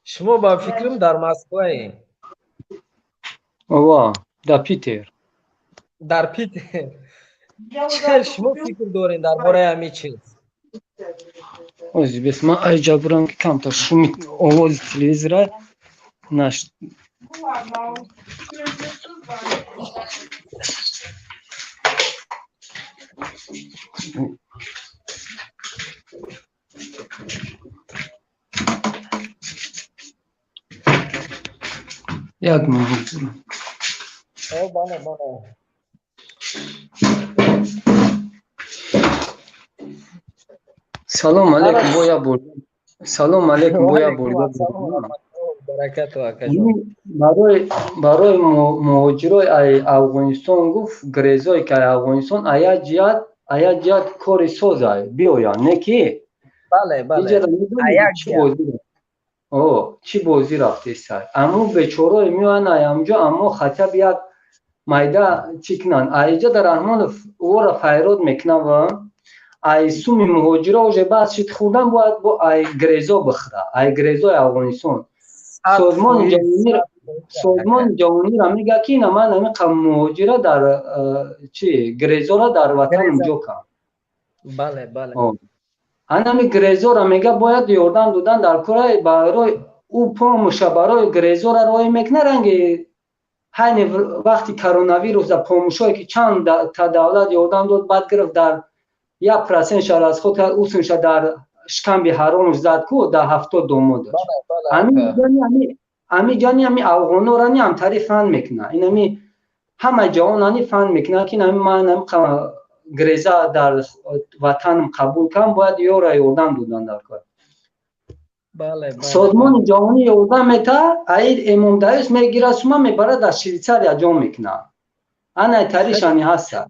шумо ба фикрам дар Москваем? Ова, дар Питер. Дар Питер. Чӣ хел шумо фикр дорем дар бораи ҳамин чиз? Ози бес, ман айҷа бурам, ки камтар шуми овози телевизора наш. Як минут. О, бале, бале. Салом алейкум, бо як бор. Салом алейкум, бо як бор. Баракату, акаҷон. Барои муҳоҷирои Афғонистон гуфт, грезое ки Афғонистон ая ҷиҳат кори созай биёянд, не ки? Бале, бале. О, чӣ бозӣ рафтесай? Аммо бечораое меоянд ай ҳамҷо, аммо хотя бы як майда чӣ кунанд. Аиҷа дар Раҳмонов ӯро файрод мекунад ва ай суми муҳоҷиро уже баъд шид хӯрдан бояд бо ай грезо бихӯра, ай грезои Афғонистон. Созмони ҷаҳониро мегӯяд, ки ина ман ҳамин муҳоҷира дар чи грезора дар ватанам ҷо кам. Бале, бале. Анами грезора мега бояд ёрдам додан дар кора барои ӯ помоща барои грезора роҳӣ мекунад, ранги ҳайни вақти коронавируса помощое ки чанд та давлат ёрдам дод, баъд гирифт дар 1%-ша расход кард, усунша дар шикамби ҳаромш зад ку дар 70 домод дошт. Ами ҷани ами афғонорани ҳамтари фан мекунад, инами ҳама ҷавонани фан мекунад, ки инами ман греза дар ватанам қабул кардам, бояд ёра ёрдам додан дар кор. Созмони ҷаҳонӣ ёрдам метаҳад, аид эмомдаис мегирад сума, мебарад, дар Швейтсария ҷо мекунад. Ана таришани ҳаста.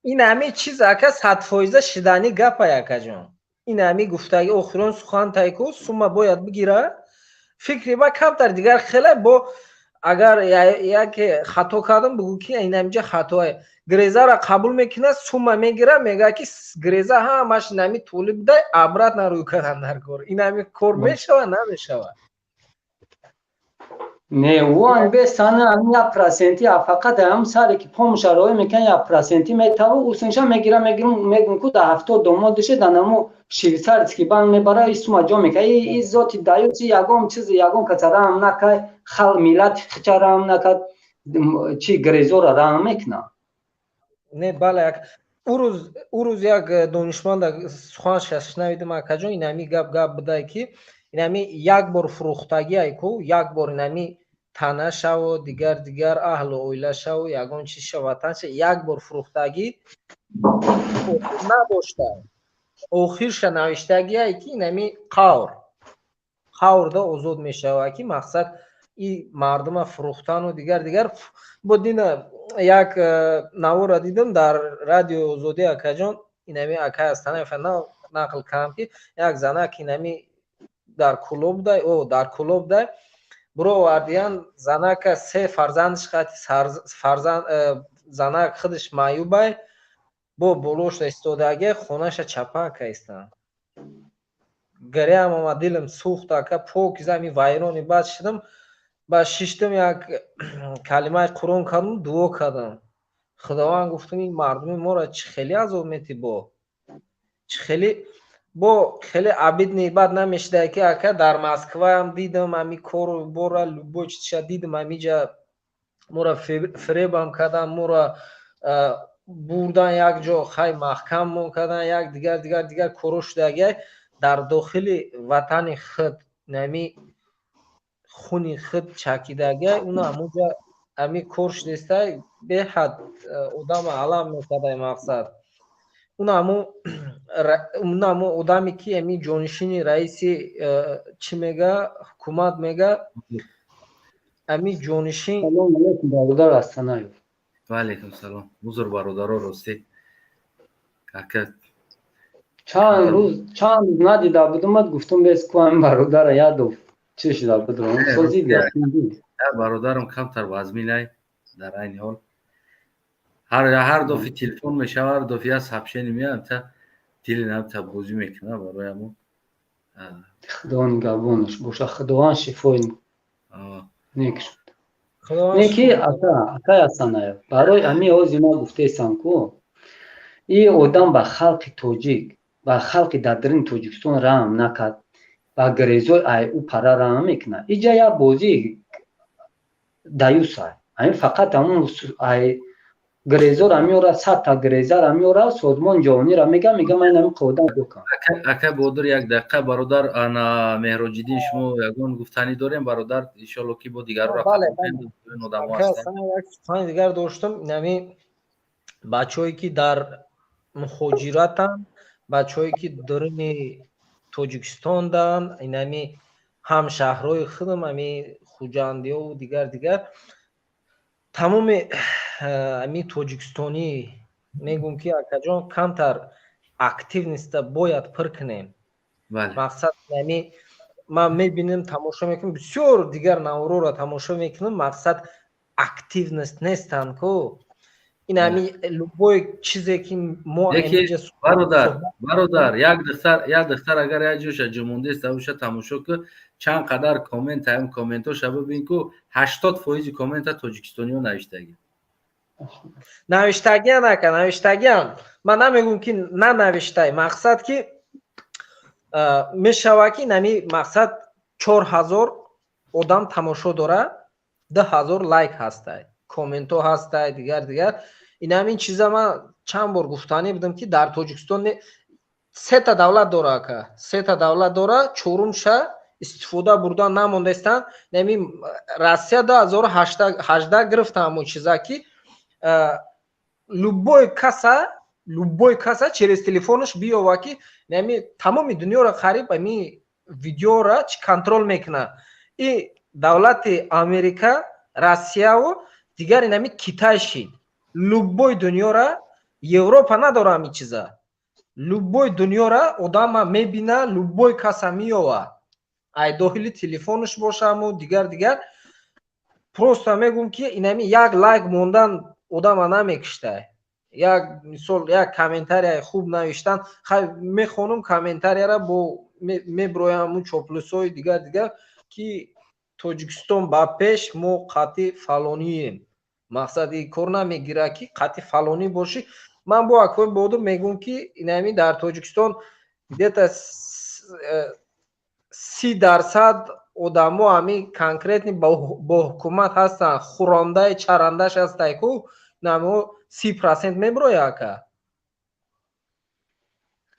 Ин ҳами чиз, ака, 100% шидани гапай, акаҷон. Ин ҳами гуфтаги охирон сухан тайку сума бояд бигира. Фикри ба камтар дигар хеле бо агар яке хато кардам, бугӯ ки ин ҳамиҷа хатое. Грезаро қабул мекунад, сума мегира, мегӯяд, ки греза ҳамаш инами толиб дай обратно рӯй кардан дар кор. Ин ҳами кор мешавад, намешавад? Не, ӯан бесана ами 1%-и, фақат ҳам саре ки помоща роҳӣ мекунад, 1%-и метаву усунша мегира, мегирум, мегум ку дар 70 домод дише дар намо швейцарский банк мебара, и сума ҷо мекунад. И зоти даюси ягон чизи ягон каса раҳм накард, халқ миллати хича раҳм накард, чи грезора раҳм мекунад? Не, бале, ӯ рӯз як донишманда суханаш шунавидим, акаҷон, инами гап будай, ки инами як бор фурӯхтагӣ айку, як бор инами тана шаву дигар дигар аҳлу оила шаву ягон чиз ша ватан ша, як бор фурӯхтагӣ надошта, охирша навиштагие ки инами қаврда озод мешавад, ки мақсад и мардума фурӯхтану дигар дигар. Бо дина як навора дидам дар Радиои Озодӣ, акаҷон, инами акай астана нақл кардам, ки як занак инами дар Кӯлоб дай, о, дар Кӯлоб дай буровардиян занака, се фарзандаш қати, фарзанд занак худаш маъюбай, бо болошда истодаги, хонаша чапа кайстанд. Гариам омад, дилам сӯхт, ака, покиза ами вайрони. Баъд шидам ба шиштам, як калимаи Қуръон кардам, дуо кардам: «Худованд, — гуфтам, — ин мардуми моро чӣ хеле азоб метӣ, бо чӣ хеле, бо хеле обидный бад намешида, ки ака, дар Москваам дидам ами кору бора, любой чизша дидам, амиҷа моро фиребам кардам, моро бурдан як ҷо, хай маҳкаммон кардан, як дигар дигар дигар коро шудагиай дар дохили ватани худ, нами хуни худ чакидагиай, уна ҳамуҷа ами кор шудестай, беҳад одама алам мекардай. Мақсад унамо одаме ки ами ҷонишини раиси чӣ мега, ҳукумат мега, ами ҷонишин. Салом алейкум, бародар Астанаев. Ва алейкум салом. Узр, бародаро, ростӣ, ака. Чанд рӯз надида будумад, гуфтум, бес ку ами бародара ядов чӣ шуда буд, созид. Бародарам камтар вазминай дар айни ҳол. Ҳар дафи телефон мешава, ҳар дафи як сообщение меяд, та дили та бозӣ мекунад барои ҳамон. Худо нигаҳбонаш боша, Худованд шифои нек шуд. Не ки, ака, акай Асанаев, барои ами ҳози ма гуфтесам ку и одам ба халқи тоҷик, ба халқи дар дарини Тоҷикистон раҳм накард, ба грезои ай ӯ пара раҳм мекунад? Иҷа як бозии даюсай, ҳамин фақат ҳамун ай. Грезора меора, 100-та грезара меора, созмон ҷаҳонира мега, ман инами қода дукам. Ака Бодур, як дақиқа, бародар. Ана, Меҳроҷиддин, шумо ягон гуфтанӣ дорем, бародар? Иншолло, ки бо дигарро Як сухани дигар доштам. Инами бачаҳое, ки дар муҳоҷиратанд, бачаҳое, ки даруни Тоҷикистондаанд, инами ҳам шаҳрҳои худам, ами хуҷандиёву дигар дигар, тамоми ами тоҷикистонӣ мегӯм, ки акаҷон, камтар активность а бояд пур кунем. Мақсад, ами ман мебинем, тамошо мекунам, бисёр дигар наворора тамошо мекунам, мақсад, активность нестанд ку. Ин ами любой чизе, ки мо Бародар, як духтар агар як ҷоша ҷумондест, авша тамошо ку, чанд қадар коммент, ҳам комментоша бибин ку, 80 фоизи коммента тоҷикистониҳо навиштагӣ. Навиштагиан, ака, навиштагиан. Ман намегӯм, ки нанавиштай. Мақсад, ки мешава, ки нами мақсад, 4000 одам тамошо дора, 2000 лайк ҳастай, комментҳо ҳастай, дигар дигар. Инамин чиза ман чанд бор гуфтанӣ будам, ки дар Тоҷикистон сета давлат дора, ака, сета давлат дора, чорумша истифода бурдан намондаистанд. Нами Россия 2018 гирифта ҳамон чиза, ки любой каса через телефонаш биёва, ки нами тамоми дунёро қариб ами видеора чи контроль мекунад. И давлати Америка, Россияву дигар инами Китай шид. Любой дунёра, Европа надора ҳами чиза, любой дунёра одама мебина, любой каса меёва, ай дохили телефонаш бошаму дигар дигар. Просто мегӯм, ки инами як лайк мондан одама намекуштай, як мисол, як комментарияи хуб навиштан. Хай, мехонум комментарияра, бо меброям чоплусҳои дигар дигар, ки Тоҷикистон ба пеш, мо қатъи фалонием. Мақсади кор намегирад, ки қатъи фалонӣ бошӣ. Ман бо акои Бодур мегӯм, ки инами дар Тоҷикистон где-то 30% одамо ҳами конкретный бо ҳукумат ҳастанд, хӯрондаи чарандаш ҳастай ку, намо 30% меброя, ака.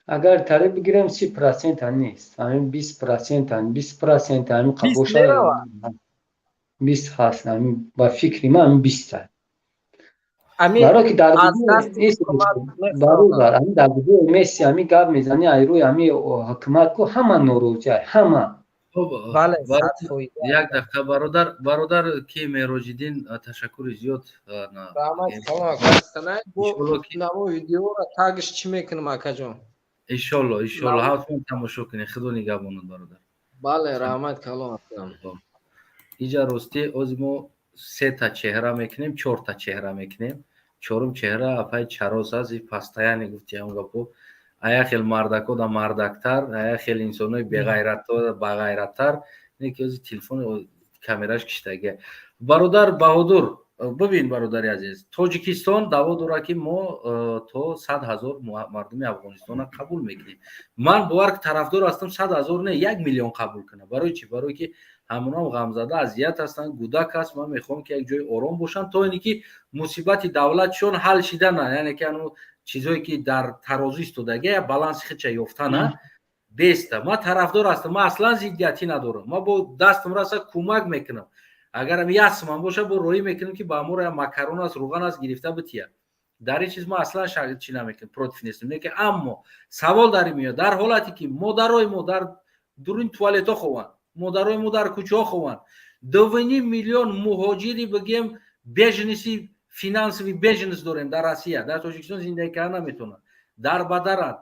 Агар тариқ бигирем, 30% нест, ҳамин 20%, 20% ҳамин қабоша, 20 ҳаст. Ҳамин ба фикри ман, ҳамин 20-та. Барое ки дар бародар, ҳамин дар гудои Месси ҳамин гап мезанӣ, ай рӯи ҳамин ҳукумат ку ҳама норозиа, ҳама. Як дақиқа, бародар. Бародар, ки Мероҷиддин, ташаккури зиёд. Видеора тагш чӣ мекунам, акаҷон? Иншолло, иншолло, ҳатман тамошо кунед. Худо нигаҳбонад, бародар. Бале, раҳмат калом. Иҷа ростӣ, ози мо сета чеҳра мекунем, чорта чеҳра мекунем. Чорум чеҳра апай Чарос аст. И постоянно гуфти ҳам гапо, ая хел мардако да мардактар, ая хел инсонои беғайратто бағайраттар. Не ки ози телефон камераш киштагия. Бародар Баҳодур, бибин, бародари азиз, Тоҷикистон даъво дорад, ки мо то 100 000 мардуми Афғонистона қабул мекунем. Ман бовар тарафдор ҳастам, 100 000 не, 1 миллион қабул кунам. Барои чӣ? Барое ки ҳамонам ғамзада, азият ҳастанд, гудак аст. Ман мехоҳам, ки як ҷои ором бошанд, то ине ки мусибати давлатшон ҳал шидана, яъне ки ану чизое, ки дар тарозу истодагия, баланси худша ёфтана беста. Ман тарафдор ҳастам, ман аслан зиддиятӣ надорам. Ман бо дастам раса кӯмак мекунам. Агарам ясман боша, бо роҳӣ мекунам, ки ба амора макарон аст, руған аст, гирифта бития. Дар ин чиз ма аслан чӣ намекунам, против нестам. Лекин аммо савол дар ин меояд: дар ҳолате ки модарои мо дар дуруни туалетҳо хованд, модарои мо дар кӯчаҳо хованд, 2,5 миллион муҳоҷири, бигем, беженец и, финансовый беженец дорем дар Россия, дар Тоҷикистон зиндагӣ карда наметавонанд, дар бадаранд,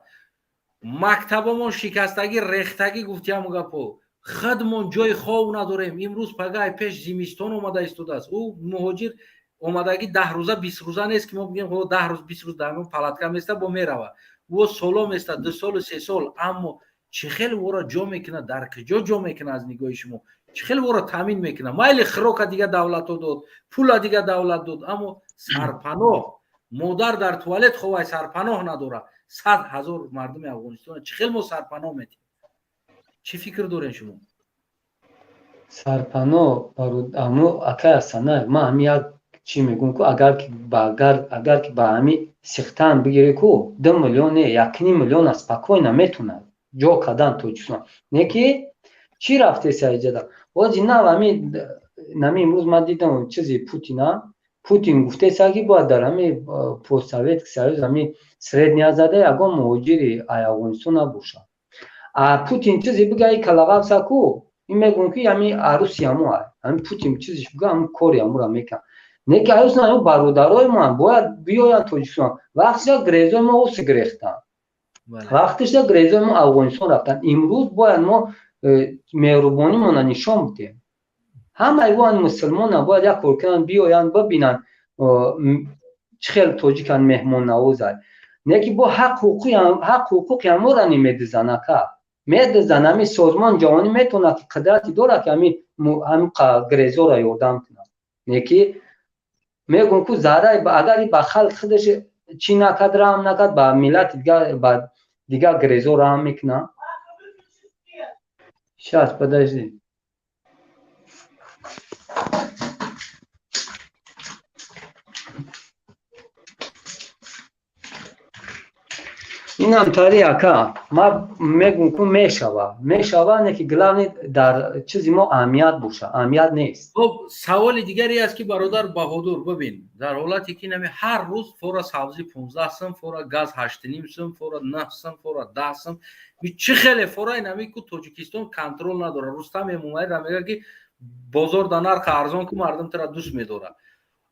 мактабомон шикастагӣ, рехтагӣ, гуфтиаму гапо, худмон ҷои хов надорем. Имрӯз пагай пеш зимистон омада истодааст. Ӯ муҳоҷир омадагӣ 10 рӯза, 20 рӯза нест, ки мо бигем 10 рӯз, 20 рӯз дар палатка места, бо мерава. Ӯ соло места, 2 солу 3 сол. Аммо чӣ хел ӯро ҷо мекунад, дар куҷо ҷо мекунад? Аз нигоҳи шумо, чӣ хел ӯро таъмин мекунад? Майли, хӯрока дига давлатҳо дод, пула дига давлат дод, аммо сарпаноҳ, модар дар туалет ховай, сарпаноҳ надорад. 100 000 мардуми Афғонистон чӣ хел мо сарпаноҳ метиҳем? Чӣ фикр дорем шумо? Сарпаноҳ, аммо, акай Асанаев, ман ҳами як Чӣ мегӯм ку, агар ки агар ки ба ҳами сихтан бигирӣ ку, 2 миллион не, 1,5 миллиона спокойно метонад ҷо кардан Тоҷикистон. Не ки чӣ рафтеса иҷада ози нав ҳами нами. Имрӯз ман дидам чизи Путина. Путин гуфтеса, ки бояд дар ҳами постсоветский союз, ҳами Средняя Азияда ягон муҳоҷири Афғонистон набошад. А Путин чизе бига, и калағавса ку, ин мегӯм, ки ҳами аруси ҳамо, ҳами Путин чизиш бига, ҳами кори ҳамура мекунад. Не ки аюс на, бародарои ман бояд биёянд Тоҷикистон. Вақтиша грезои мо уси гирехтанд, вақтиша грезои мо Афғонистон рафтанд. Имрӯз бояд мо меҳрубонимона нишон бидем. Ҳамаи вон мусулмона бояд як кор кунанд, биёянд, бибинанд, чӣ хел тоҷикан меҳмоннавозад. Не ки бо ҳақ ҳуқуқи ҳамора немедизан, ака, медизан. Ҳами созмон ҷаҳонӣ метавонад, ки қудрати дорад, ки ҳами грезора ёрдам кунад. Не ки мегӯм ку, зарраи агар ба халқ худаш чӣ накард, раҳм накард, ба миллати дигар, ба дигар грезо раҳм мекунад? Сейчас, подожди. Инам тари, ака, ма мегӯм ку, мешава, мешава. Не ки главный дар чизи мо аҳамият боша, аҳамият нест. Хоб, саволи дигаре аст, ки бародар Баҳодур, бибин, дар ҳолате ки нами ҳар рӯз фора сабзӣ 15 сум, фора газ 8,5 сум, фора 9 сум, фора 10 сум, чӣ хеле фора нами ку, Тоҷикистон контроль надорад. Рустам Эмомалӣ мега, ки бозор да нарха арзон ку, мардум тара дӯст медорад.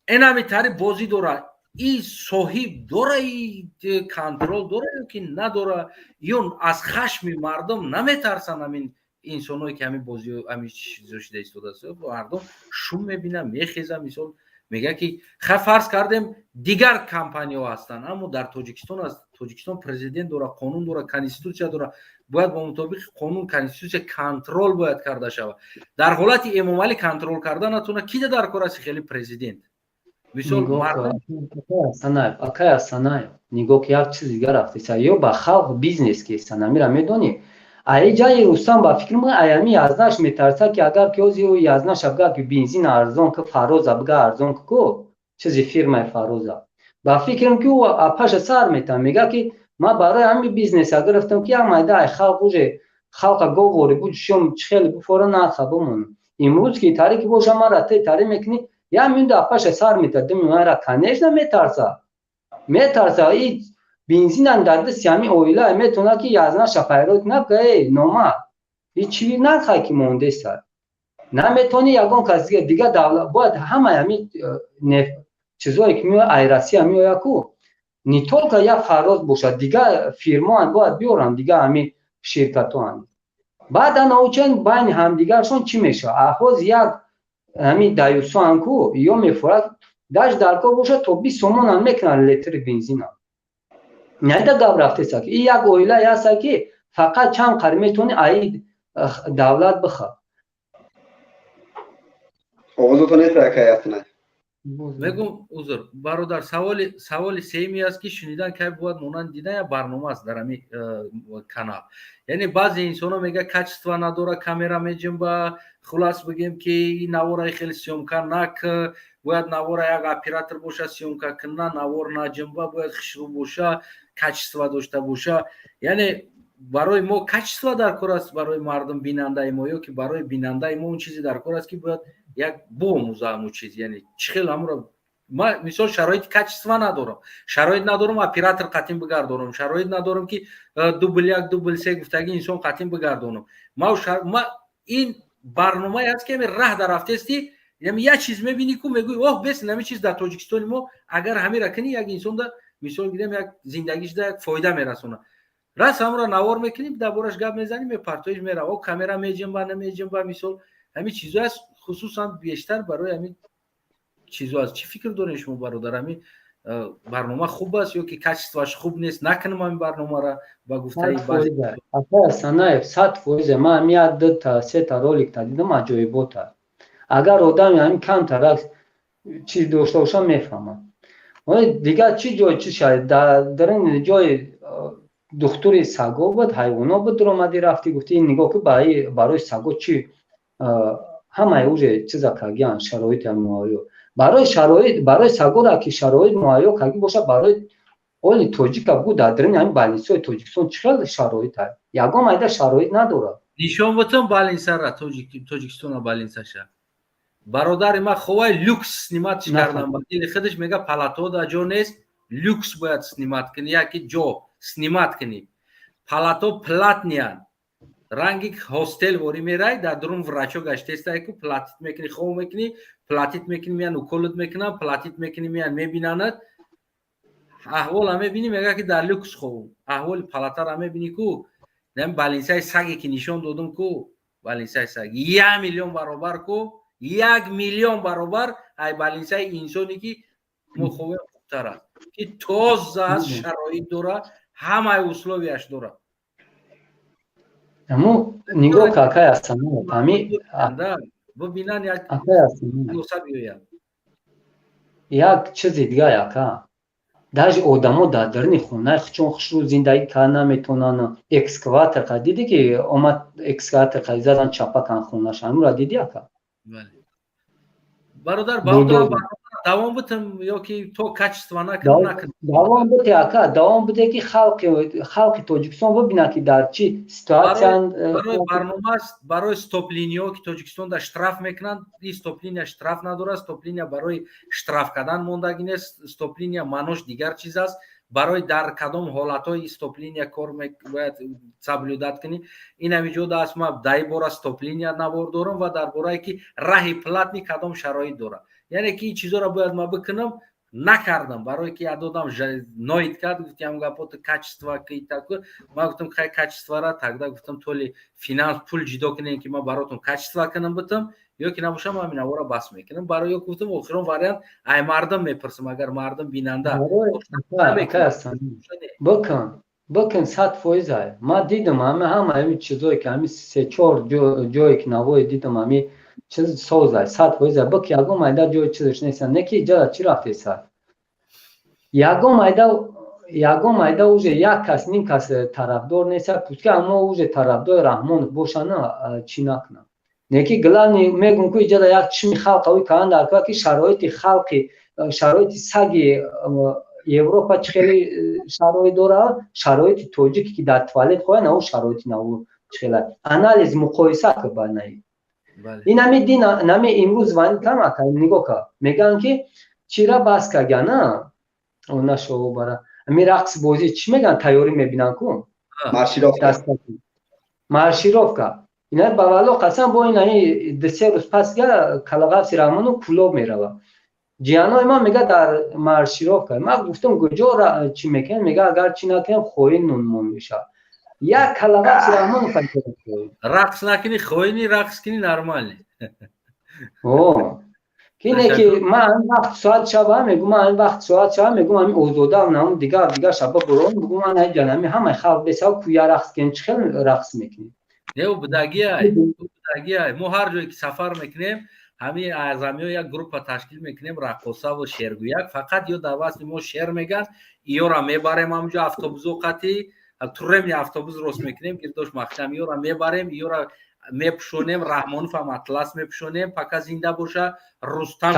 Энами тари бозӣ дорад. И соҳиб дора, и контроль дора ё ки надора? Ё аз хашми мардум наметарсанд ҳамин инсоное, ки ҳамин бози, ҳамин чизо шида истодааст? Мардум шум мебинад, мехеза. Мисол, мега, ки ха, фарз кардем, дигар компаниҳо ҳастанд, аммо дар Тоҷикистон аст. Тоҷикистон президент дора, қонун дора, конститутсия дора. Бояд бо мутобиқи қонун, конститутсия контроль бояд карда шавад. Дар ҳолати Эмомалӣ контроль карда натавона, кида дар кор аст хеле президент? Мисол, акай Асанаев, нигоҳ ки, як чиз дигар рафтеса. Ё ба халқ бизнес кесан, амира медонӣ. Аи ҷаи Рустам, ба фикри ман, аями язнаш метарса, ки агар ки ози язнаша бига, ки бензин арзон ки, Фароза бига арзон ки ку, чизи фирмаи Фароза, ба фикрам, ки ӯ апаша сар метам, мега, ки ман барои ҳами бизнеса гирифтам, ки як майда ай халқ, уже халқа говори буд, шом чихеле буфора, нарха бимонам. Имрӯз ки таре ки боша, мара те таре мекунӣ, як минута апаша сар метад, 2 миллионра. Конечно, метарса, метарса. И бензинам дар дасти ҳами оила метавонад, ки язнаша пайрод кунад, ка эй нома, и чи нархай ки мондеса, наметавонӣ. Ягон кас дига давлат бояд ҳамаи ҳами э, чизое ки меояд, ай Россия меояд ку, не только як Фароз бошад, дигар фирмоам бояд биёранд, дигар ҳами ширкатоам. Баъд анаучен байни ҳамдигаршон чӣ мешавад? Аҳоз як ҳами даюсоам ку, ё мефорад даш дар кор бошад, то 20 сомонам мекунанд литри бензина. Найда гап рафтеса, ки и як оилае ҳаста, ки фақат чанд қари метавони аи давлат бихар. Овозотон нест, акай Асана. Мегум, узр, бародар. Саволи сеюме аст, ки шунидан кай бояд монанд дидан як барнома аст дар ҳами канал. Яъне баъзе инсонҳо мега, качество надора, камера меҷунба. Хулас, бигем, ки ин навора хеле съёмка нак, бояд навора як оператор боша, съёмка куна, навор наҷунба, бояд хушрӯ боша, качество дошта боша. Яъне барои мо качество дар кор аст, барои мардум, бинандаи мо, ё ки барои бинандаи мо он чизе дар кор аст, ки бояд як боомӯза ҳамун чиз? Яъне чӣ хел ҳамуро? Ма мисол шароити качество надорам, шароит надорам оператор қатин бигардонам, шароит надорам, ки дубл як, дубл се гуфтаги инсон қатин бигардонам. Ма ин барномае ҳаст, ки ҳами раҳ дар рафтести, ями як чиз мебинӣ ку, мегӯӣ: оҳ, бес, ҳами чиз дар Тоҷикистони мо агар ҳамира кунӣ, як инсонда, мисол гирем, як зиндагишда як фоида мерасонад. Рас ҳамро навор мекунем, дар бораш гап мезанем, мепартоиш мера. О, камера меҷунба, намеҷунба. Мисол, ҳамин чизо аст, хусусан бештар барои ҳамин чизо аст. Чӣ фикр дорем шумо, бародар? Ҳамин барнома хуб аст ё ки качество ш хуб нест, накунем ҳамин барномара, ба гуфтаи? Санаев, 100%. Ман ҳами як дута сета роликта дидам, аҷоибота. Агар одами ҳамин камтарак чиз дошта боша, мефаҳмад. Дигар чӣ ҷой, чӣ шаҳид дар ин ҷои духтури саго буд, ҳайвоно буд, дуромадӣ, рафтӣ, гуфтӣ: нигоҳ ки, барои саго чӣ ҳамаи уже чиза кагиян, шароити муҳайё. Барои шароит, барои сагора ки шароит муҳайё кардӣ боша, барои оли тоҷика бугӯ, дар даруни ҳамин больницаҳои Тоҷикистон чӣ хел шароит ҳаст? Ягон майда шароит надорад. Нишон бутун больницара Тоҷикистона, больницаша. Бародари ман ховай люкс снимать кардам, ба дили худаш мега, палатода ҷо нест, люкс бояд снимать кунӣ, яки ҷо снимать кунӣ. Палато платный ан, ранги хостел ворӣ мерай, дар дурун врачо гаштестай ку, платить мекунӣ, хов мекунӣ, платить мекунӣ, меян уколот мекунан, платить мекунӣ, меян мебинанад, аҳвола мебинӣ, мега ки дар люкс ховум. Аҳволи палатара мебинӣ ку, больницаи саге ки нишон додум ку, больницаи саг 1 миллион баробар ку, 1 миллион баробар ай больницаи инсоне ки мо ховем хубтар аст, ки тоза аст, шароит дора, ҳамаи условияш дорад. Аммо нигоҳ ка, акай Асанов, ами бибинан, як биёяд. Як чизи дига, ака, даже одамо дар даруни хонаи худшон хушрӯ зиндагӣ карда наметавонанд. Экскаватор қа дидӣ, ки омад, экскаватор қа задан, чапа кан хонаша, ҳамура дидӣ, ака? Бародар, давом бутам ё ки то качество накунам, накунам? Давом буте, ака, давом буте, ки халқи Тоҷикистон бибинад, ки дар чӣ ситуация. Барои барнома аст, барои стоп-линия, ки Тоҷикистонда штраф мекунанд. И стоп-линия штраф надорад, стоп-линия барои штраф кардан мондагӣ нест. Стоп-линия маънош дигар чиз аст. Барои дар кадом ҳолатҳои стоп-линия кор бояд соблюдать кунӣ, ин ҳами ҷода аст. Ма дар бора стоп-линия навор дорам ва дар борае ки раҳи платный кадом шароит дорад, яъне ки ин чизоро бояд ма бикунам, накардам, барое ки ядодам ноид кард, гуфти ҳам гапоти качество ки. Ман гуфтам, хай, качествора тогда, гуфтам, то ли финанс пул ҷидо кунем, ки ман баротон качество кунам битам, ё ки набошам, ман ҳамин бас мекунам. Барои ё гуфтам, охирон вариант, ай мардум мепурсам, агар мардум бинанда. Бикун, бикун, 100% ай. Ман дидам ҳама ҳамин чизое ки ҳами се чор ҷое ки навое дидам, ҳами чиз созай, 100% бик, ягон майда ҷои чизаш нест. Не ки иҷоза чӣ рафтеса, ягон майда, ягон майда уже як кас, ним кас тарафдор неста. Пускай мо уже тарафдори Раҳмонов бошана, чӣ накунам, неки главный мегум ку, иҷоза як чишми халқ ави калан дар ки шароити халқи, шароити саги Европа чӣ хеле шароит дорад, шароити тоҷике ки дар туалет хоҳад наву, шароити наву чӣ хела, анализ, муқоиса ки банаи ин ҳами дин нами. Имрӯз вани камака нигоҳ ка, мегӯянд ки чира бас кагана нашо бара ами рақс бозӣ чӣ мегӯянд, тайёрӣ мебинанд ку, маршировка. Ина ба валло қасам, бо ин ами 2-3 рӯз пас га Калағафси Раҳмону Кулоб мерава. Ҷиянои ман мега, дар маршировка. Ман гуфтам, куҷо чӣ мекунем? Мега, агар чӣ накунем, хоин нунмон мешавад. Як Калағафси Раҳмонов. Рақс накунӣ хоини, рақс кунӣ нормальный. Кине ки ман ҳамин вақт соат шава мегум, ман ҳамин вақт соат шава мегум, ҳамин озода намун дигар дигар шаба бурон мегум, ман ҳамин ҳамаи халқ бесав куя рақс кунем, чӣ хел рақс мекунем? Не, будагиай, будагиай. Мо ҳар ҷое ки сафар мекунем, ҳамин аз ҳамиҳо як группа ташкил мекунем, раққосаву шергӯяк. Фақат ё дар васфи мо шер меган, иёра мебарем ҳамҷо, автобусо қатӣ тюремный автобус рост мекунем, гирдош маҳкам, иёра мебарем, иёра мепӯшонем, Раҳмоновам атлас мепӯшонем, пока зинда боша, Рустам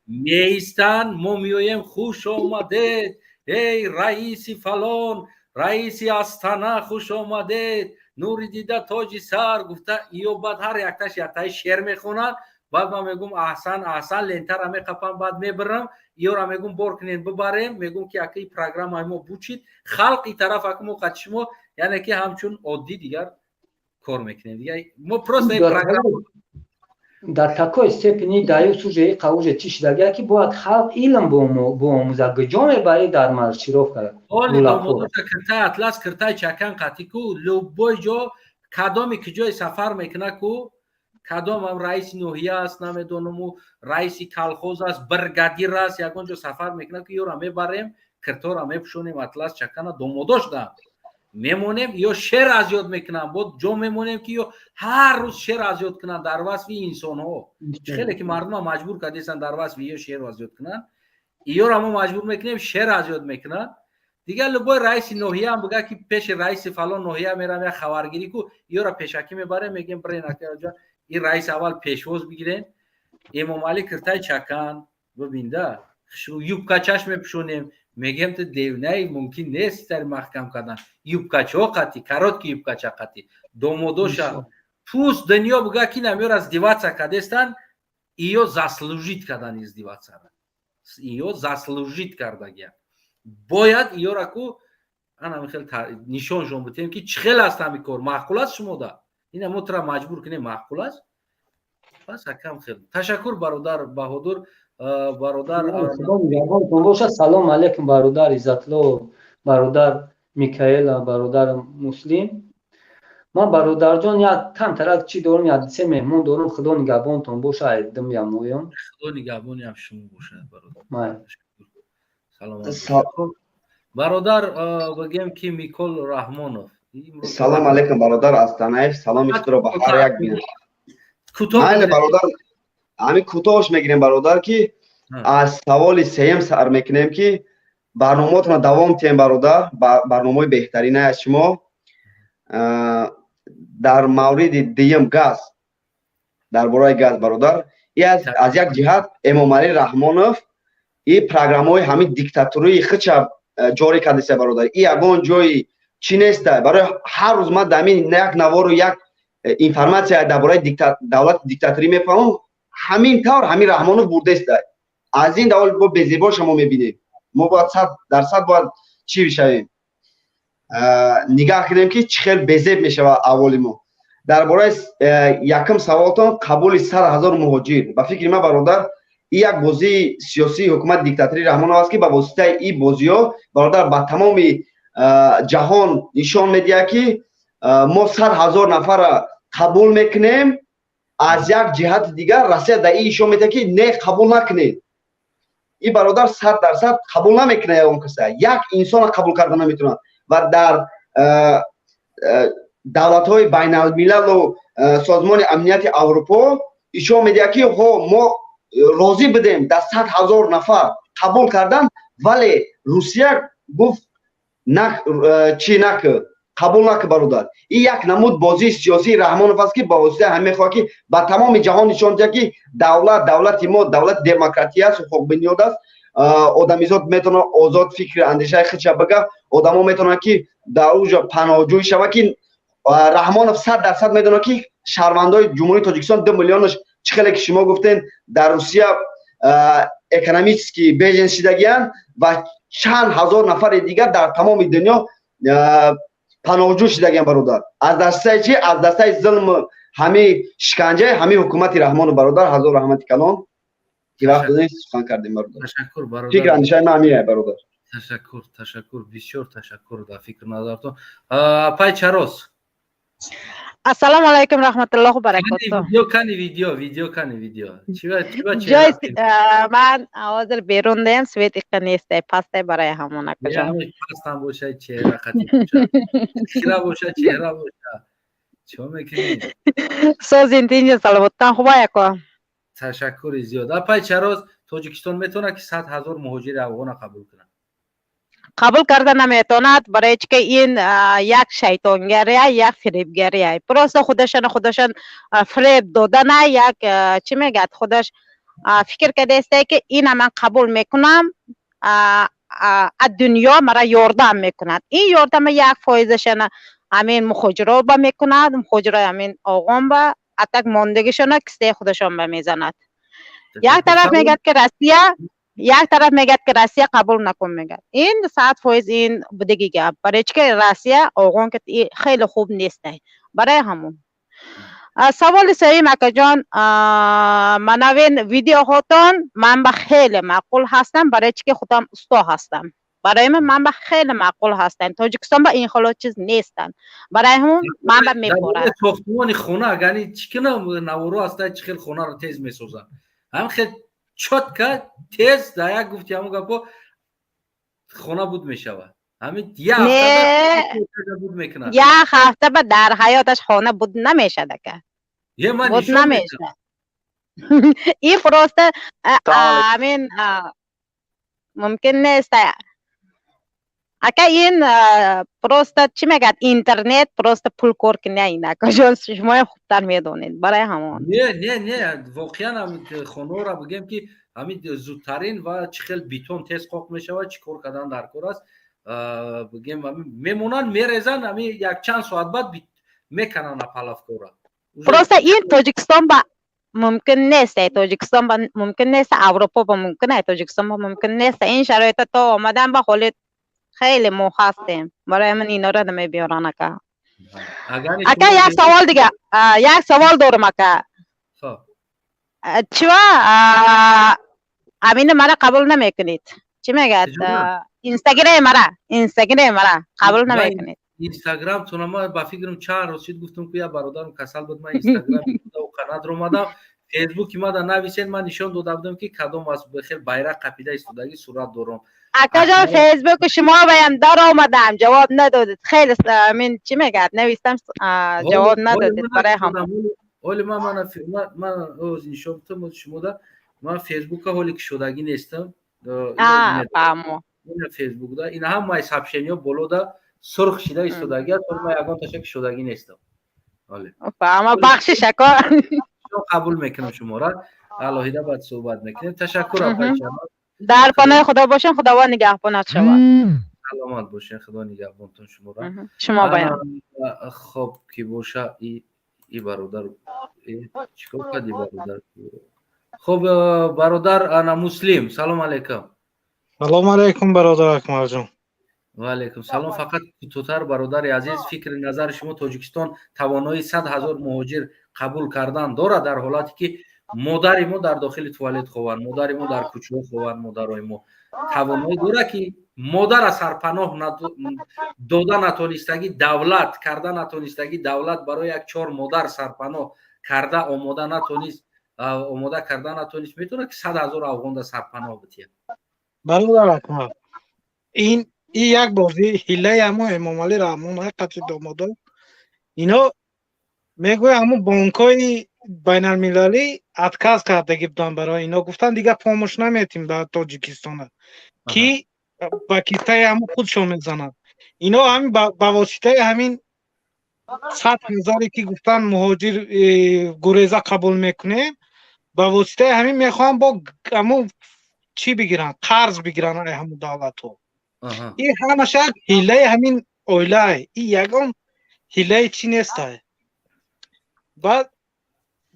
меистанд. Мо меоем: «Хуш омадед, эй раиси фалон, раиси Астана, хуш омадед, нури дида, тоҷи сар», гуфта. Иё баъд ҳар якташ яктаи шер мехонад. Баъд ман мегум: «Аҳсан, аҳсан». Лентара меқапам, баъд мебарам, иёра мегум, бор кунем, бибарем. Мегум ки акаи программаи мо бучид, халқ и тараф, ака мо қати шумо, яъне ки ҳамчун оддӣ дигар кор мекунем. Дигар мо просто программа. Дар такой степени даюс уже иқа уже чӣ шидагия, ки бояд халқ илм биомӯзад. Куҷо мебарӣ дар маршировка? Киртай атлас, киртай чакан қатӣ ку, любой ҷо, кадоми ки ҷои сафар мекуна ку, кадомам раиси ноҳия аст, намедонаму, раиси колхоз аст, бригадир аст, ягон ҷо сафар мекунад ки ёра мебарем, киртора мепӯшонем, атлас, чакана, домодош да мемонем, ё шер аз ёд мекунанд, бо ҷо мемонем, ки ё ҳар рӯз шер аз ёд кунанд дар васфи инсонҳо. Хеле ки мардума маҷбур кардестанд дар васфи ё шер аз ёд кунанд, иёра мо маҷбур мекунем, шер аз ёд мекунанд. Дигар любой раиси ноҳияам бига, ки пеши раиси фалон ноҳия мерам, як хабаргирӣ ку, иёра пешакӣ мебарем, мегем: «Бирен, акаҷа, ин раис аввал пешвоз бигирен». Эмомалӣ киртаи чакан бибинда, юбкачаш мепӯшонем, мегем: ту девнаи, мумкин нест тари маҳкам кардан юбкачаҳо қати, короткий юбкача қати домодоша. Пусть дунё буга, ки намёра издеваться кардестан, иё заслужить кардан, издеваться ра иё заслужить кардагия. Бояд иёра ку ана хел нишоншон бутем, ки чӣ хел аст ҳами кор, маъқул аст шумода, ина мо тура маҷбур кунем, маъқул аст. Пас акам, хел ташаккур, бародар Баҳодур, бародар. Боша. Салом алейкум, бародар Иззатло, бародар Микаэла, бародар Муслим. Ман, бародарҷон, як камтарак чӣ дорум, як се меҳмон дорум. Худо нигаҳбонтон боша, айдим ямоён. Худо нигаҳбониам шумо бошад, бародар. Саломат, бародар. Бигем, ки Микол Раҳмонов. Салом алейкум, бародар Астанаев. Саломи худро ба ҳар як бинанда. Бародар, ҳамин кӯтоҳш мегирем, бародар, ки аз саволи сеюм сар мекунем, ки барномаотонро давом тиҳем, бародар, барномаҳои беҳтарина аз шумо. Дар мавриди дуюм, газ, дар бораи газ, бародар, аз як ҷиҳат Эмомалӣ Раҳмонов и программаҳои ҳамин диктатурии худша ҷорӣ кардеса, бародар. И ягон ҷои чӣ неста. Барои ҳар рӯз ман дар ҳамин як навору як информатсия дар бораи давлати диктаторӣ мефаҳмам. Ҳамин тавр ҳамин Раҳмонов бурдеста. Аз ин давол бо безебоша мо мебинем. Мо бояд 100% бояд чӣ бишавем, нигаҳ кунем, ки чӣ хел безеб мешавад аҳволи мо. Дар бораи якум саволтон, қабули 100 000 муҳоҷир, ба фикри ман, бародар, и як бозии сиёсии ҳукумати диктатории Раҳмонов аст, ки ба воситаи ин бозиҳо, бародар, ба тамоми ҷаҳон нишон медиҳад, ки мо 100 000 нафарра қабул мекунем. Аз як ҷиҳати дигар, Россия дар ин нишон медиҳад, ки не, қабул накунед. Ин, бародар, 100% қабул намекунад ягон каса, як инсона қабул карда наметавонад. Ва дар давлатҳои байналмилалу Созмони Амнияти Аврупо ишон медиҳад, ки ҳо, мо розӣ будем дар 100 000 нафар қабул кардан, вале Русия гуфт, чӣ накӣ, қабул накӣ. Бародар, ин як намуд бозии сиёсии Раҳмонов аст, ки ба воситаи ҳам мехоҳад, ки ба тамоми ҷаҳон нишон диҳад, ки давлати мо давлати демократия аст, ҳуқуқбунёд аст, одамизод метавонад озод фикри андешаи худша бага, одамо метавонанд, ки дар уҷо паноҳҷӯй шавад, ки Раҳмонов 100% медонад, ки шаҳрвандои Ҷумҳурии Тоҷикистон 2 миллионаш, чӣ хеле ки шумо гуфтем, дар Русия экономический беженец шидагиянд ва чанд ҳазор нафари дигар дар тамоми дунё паноҳҷӯ шидагиянд, бародар. Аз дастаи чи? Аз дастаи зулм, ҳамин шиканҷаи ҳамин ҳукумати Раҳмону. Бародар, ҳазор раҳмати калон, ки вақт додем, сухан кардем, бародар. Ташаккур, бародар. Фикр андешаи ман ҳамин, бародар. Ташаккур, ташаккур, бисёр ташаккур дар фикр назартон. Апай Чарос. Ассалому алайкум, раҳматуллоҳи баракоту. Видео кани, видео, видео кани, видео. Ҷой ман ҳозир берун даям, свет иқа нестай, пастай, барои ҳамон, акаҷон. Пастам бошад, чеҳра қати чеҳра бошад, чеҳра бошад, чо мекунӣ? Созин, тинҷа, саломоттан хуба, яко? Ташаккури зиёд, апай Чароз. Тоҷикистон метавонад, ки 100 000 муҳоҷири афғона қабул кунад? Қабул карда наметавонад, барои чи ки ин як шайтонгария, як фиребгария, просто худашон худашон фиреб додана. Як чӣ мегӯяд, худаш фикр кардааста, ки ина ман қабул мекунам, аз дунё мара ёрдам мекунад. Ин ёрдама 1%-ашана ҳамин мухоҷиро ба мекунад, мухоҷирои ҳамин оғон ба атак, мондагишона кистаи худашон ба мезанад. Як тараф мегӯяд, ки Россия, як тараф мегӯяд, ки Россия қабул накун мегӯяд. Ин 100% ин будагӣ гап, барои чи ки Россия оғон ки хеле хуб нестай. Барои ҳамон саволи сеюм, акаҷон, манавин видеоҳотон ман ба хеле маъқул ҳастам, барои чи ки худам усто ҳастам. Барои ман ба хеле маъқул ҳастам. Тоҷикистон ба ин хело чиз нестанд, барои ҳамон ман ба мепорад. Сохтмони хона агани чӣ кина наворо ҳаста, чӣ хел хонаро тез месозанд, ҳам хел чётко, тез, дар як гуфти ҳамон гапо хона буд мешавад. Ҳамин як ҳафта буд мекунад. Як ҳафта ба дар ҳаёташ хона буд намешад, ака. Е, ман буд намешад. Ин просто ҳамин мумкин нест. Ака, ин просто, чӣ мегӯяд, интернет просто пул кор куня. Ин, акаҷон, шумоям хубтар медонед, барои ҳамон. Не, не, не, воқеан хонаҳоро бигем, ки ҳамин зудтарин ва чӣ хел бетон тез қоқ мешавад, чӣ кор кардан дар кор аст, бигем, мемонанд, мерезанд, ҳамин якчанд соат баъд мекананд опалубкора. Просто ин Тоҷикистон ба мумкин нест, Тоҷикистон ба мумкин нест, Аврупо ба мумкин, Тоҷикистон ба мумкин нест. Ин шароита то омадан ба ҳоли хеле мо ҳастем, барои ҳамин инора намебиёран, ака. Ака, як савол дига, як савол дорам, ака. Чива амина мара қабул намекунед? Чӣ мегӯяд, Инстаграм мара, Инстаграм мара қабул намекунед? Инстаграм туна ма ба фикрам чанд рӯз шид, гуфтам, ки я бародарам касал буд, ман Инстаграм қанадр омадам. Фейсбуки мада нависен, ман нишон дода будам, ки кадом аст, хел байрақ қапида истодагӣ сурат дорам. Акаҷон, Фейсбуки шумо баям даромадам, ҷавоб надодед. Хеле мин, чӣ мегӯяд, навистам, ҷавоб надодед, барои ҳам. Ҳоли ман нишон додам шумода, ман Фейсбука ҳоли кушодагӣ нестам. Фаҳмо. Ина Фейсбукда ина ҳамаи сообщениҳо болода сурх шида истодагӣ аст, ҳоли ман ягон таша кушодагӣ нестам. Фаҳмо, бахшиш, ако. Қабул мекунам шуморо, алоҳида баъд суҳбат мекунем. Ташаккур, апайчано. Дар паноҳи Худо бошем, Худованд нигаҳбонат шавад. Саломат бошен, Худо нигаҳбонтон шуморо. Шумо баям. Хоб, ки боша, и бародар чикор кардӣ, бародар? Хоб, бародар ана Муслим, салом алейкум. Салом алейкум, бародар Акмалҷон. Ва алейкум салом. Фақат кӯтоҳтар, бародари азиз, фикри назари шумо: Тоҷикистон тавоноии 100 000 муҳоҷир қабул кардан дорад, дар ҳолате ки модари мо дар дохили туалет хованд, модари мо дар кӯчаҳо хованд? Модарои мо тавоноӣ дорад, ки модара сарпаноҳ дода натонистагӣ давлат, карда натонистагӣ давлат, барои як чор модар сарпаноҳ карда омода натонист, омода карда натонист, метавонад, ки 100 000 афғонда сарпаноҳ битиҳад? Бародар Акмал, ин и як бозӣ, ҳилаи ҳамо Эмомалӣ Раҳмон, ҳақиқати домодо. Ино мегӯяд, ҳамун бонкҳои байналмилалӣ отказ кардаги буданд барои ино, гуфтанд, дига помощь наметим ба Тоҷикистона, ки ба китаи ҳамун худшон мезанад. Ино ҳамин ба воситаи ҳамин 100 ҳазоре, ки гуфтанд, муҳоҷир гуреза қабул мекунем, ба воситаи ҳамин мехоҳанд бо ҳамун чӣ бигиранд, қарз бигиранд ай ҳамун давлатҳо. Ин ҳамаш як ҳилаи ҳамин оилае, ин ягон ҳилаи чӣ нестай. Баъд,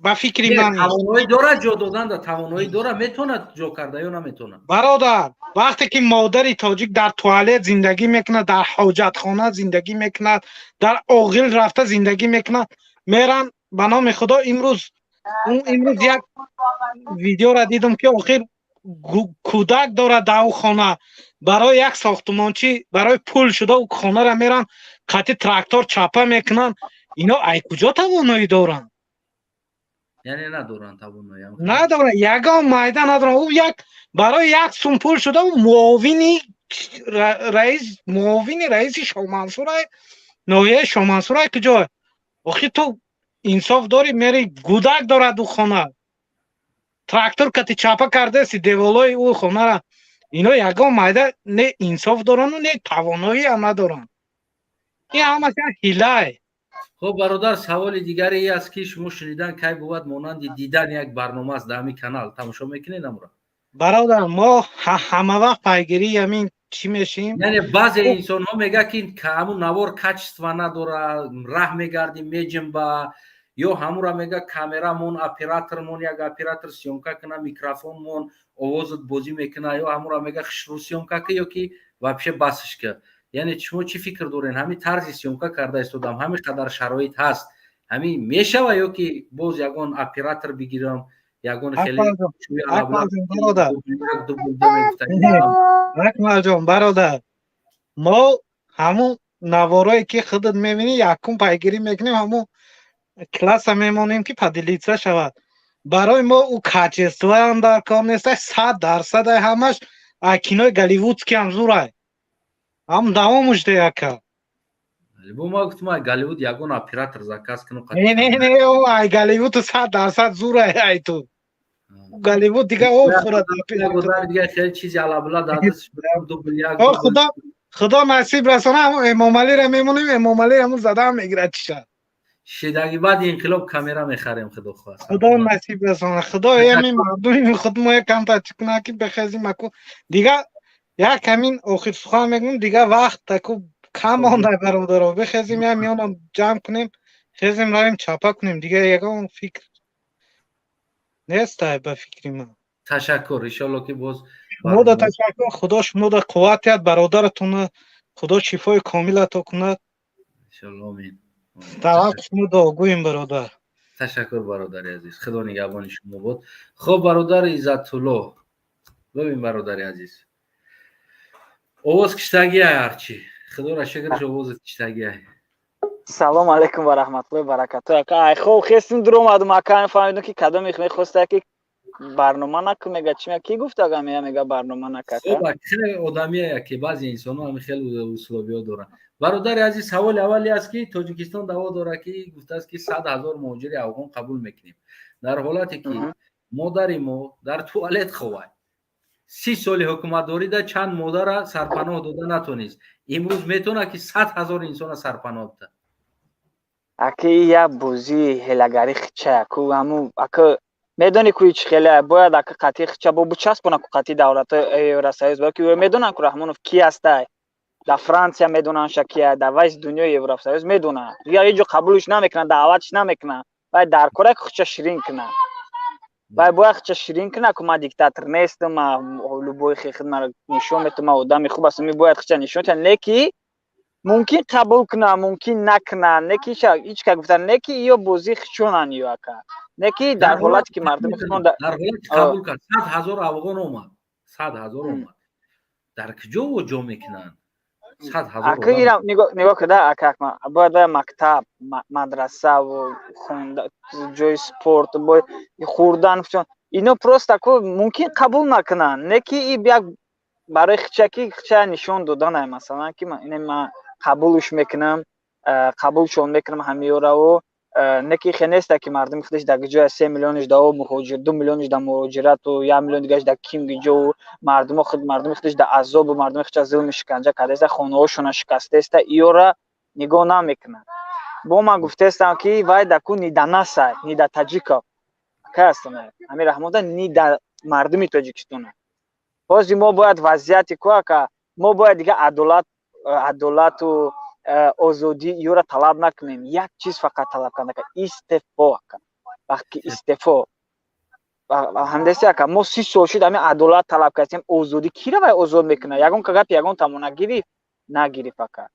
ба фикри ман, тавоноӣ дорад ҷо доданда, тавоноӣ дорад, метавонад ҷо карда ё наметавонад? Бародар, вақте ки модари тоҷик дар туалет зиндагӣ мекунад, дар ҳоҷатхона зиндагӣ мекунад, дар оғил рафта зиндагӣ мекунад, меран, ба номи Худо, имрӯз як видеора дидам, ки охир кӯдак дорад дар ӯ хона, барои як сохтумончӣ, барои пул шуда, ӯ хонара меран, қати трактор чапа мекунанд. Ино ай куҷо тавоноӣ доранд? Яъне надоранд тавоноӣ? Надоранд, ягон майда надоранд. Ӯ як барои як сум пул шуда, ӯ муовини раис, муовини раиси Шомансурай, ноҳияи Шомансурай куҷо? Охи ту инсоф дорӣ, мери, гудак дорад ӯ хона, трактор кати чапа кардаси деволои ӯ хонара. Ино ягон майда не инсоф дорану, не тавоноиам надоранд. Ин ҳамаш як ҳилае. Хуб, бародар, саволи дигаре аст, ки шумо шунидан кай бувад монанди дидан як барнома аст дар ҳамин канал, тамошо мекунед амро? Бародар, мо ҳама вақт пайгирии ҳамин чӣ мешем. Яъне баъзе инсонҳо мегӯяд, ки ҳамун навор качество надорад, раҳ мегардӣ, меҷимба, ё ҳамура мега, камерамон, оператормон, як оператор съёмка куна, микрофонмон овозат бозӣ мекуна, ё ҳамура мега, хушрӯ съёмка ка ё ки вообще басш ка. Яъне шумо чӣ фикр дорен? Ҳамин тарзи съёмка карда истодам, ҳамин қадар шароит ҳаст, ҳамин мешава ё ки боз ягон оператор бигирам, ягон хеле? Акмалҷон, бародар, мо ҳамун наворое, ки худат мебинӣ, якум пайгирӣ мекунем, ҳамун класса мемонем, ки поделиться шавад. Барои мо ӯ качествоам дар кор неста, 100% ай ҳамаш кинои голливудский ам зурай, ҳам давомуш де, ака. Бо ма гуфтам, ай Голливуд ягон оператор заказ кунам. Не, не, не, ай Голливуд 100% зурай, ай ту Голливуд дига о хӯрад. Дига хеле чизи алабула дар Худо. Худо насиб расона, ҳамун Эмомалиро мемонем, Эмомалӣ ҳамун зада мегирад чиша. Шидаги баъди инқилоб камера мехарем, худо хоҳад. Худо насиб расона, худо ҳамин мардуми худ мо камтар чӣ кунад, ки бехезим. Аку, дига як ҳамин охир сухан мегӯм, дига вақт аку кам монда, бародаро. Бихезим, як миёна ҷамъ кунем, хезем, равем, чапа кунем. Дига ягон фикр нестай ба фикри ман. Ташаккур, иншолло, ки боз. Шумода ташаккур. Худо шумода қувват диҳад, бародаратона худо шифои комил ато кунад. Иншолло, омин. Дар ҳаққи шумо дуогӯем, бародар. Ташаккур, бародари азиз, худо нигаҳбони шумо бод. Хуб, бародари Иззатулло, бибин, бародари азиз, овоз киштагиай, ҳарчи худоро шукраш, овозат киштагиай. Салом алейкум ва раҳматуллои баракату, ака. Ай хоб хестим, дур омадум, ака. Фаҳмидум, ки кадоме мехоста, ки барнома наку, мега. Чи ки гуфт, ага, мега барнома нака. Хеле одамие, ки баъзе инсонҳо ҳами хеле услубиҳо доранд. Бародари азиз, саволи аввале аст, ки Тоҷикистон даъво дорад, ки гуфтааст, ки 100 000 муҳоҷири афғон қабул мекунем, дар ҳолате ки модари мо дар туалет ховад. 30 соли ҳукуматдорида чанд модара сарпаноҳ дода натонист, имрӯз метавонад, ки 100 000 инсона сарпаноҳ диҳад? Аки, як бозии ҳелагарӣ хича ку ҳаму, ака. Медонӣ ку, чӣ хеле бояд, ака, қатъи хича бо бичаспона ку қатъи давлатҳои Евросоюз, бояд ки медонанд ку Раҳмонов ки ҳастай. Дар Франсия медонанд ша кия, дар вайс дунёи Евросоюз медонанд. Дигар ҳеҷ ҷо қабулш намекунанд, даъватш намекунанд. Вай дар кора ки хича ширин кунад, вай бояд хича ширин кунад ку: ман диктатор нестам, ман любой хид маро нишон метам, ман одами хуб ҳастам. Бояд хича нишон диҳад, не ки мумкин қабул кунад, мумкин накунад, не ки ҳеҷ ка гуфтан, не ки ё бозӣ хичонанд, ё, ака, не ки дар ҳолате ки мардуми худмон дар ҳолати қабул кард, 100 000 афғон омад, 100 000 омад, дар куҷо ҷо мекунанд 100 000? Ака, ира нигоҳ куда, ака, бояд мактаб, мадрасаву хонда, ҷои спорт, хӯрдан. Ино просто ку мумкин қабул накунанд, не ки и як барои хичаки хича нишон доданай, масалан, ки ина ман қабулш мекунам, қабулшон мекунам ҳамиёраву. Не ки хе неста, ки мардуми худаш дар ҷоя 3 миллионш да муҳоҷир, 2 миллионш да муҳоҷирату 1 миллион дигаш да кимги ҷову мардумо худ, мардуми худаш да азобу, мардуми худша зулми шиканҷа кардаеста, хонаҳошона шикастаеста, иёра нигоҳ намекунад. Бо ман гуфтаестам, ки вай да ку ни да насай, ни да таҷиков кай ҳастана ҳамин Раҳмода, ни да мардуми Тоҷикистона. Ҳозир мо бояд вазъияти ку, ака, мо бояд дига адолату озодӣ ёра талаб накунем, як чиз фақат талаб карда, истефо, ака. Вақте ки истефо ҳамдаси, ака, мо 30 сол шуд ҳамин адолат талаб кардем, озодӣ. Кира вай озод мекунад? Ягон гапи ягон тамона гирифт, нагирифт, ака.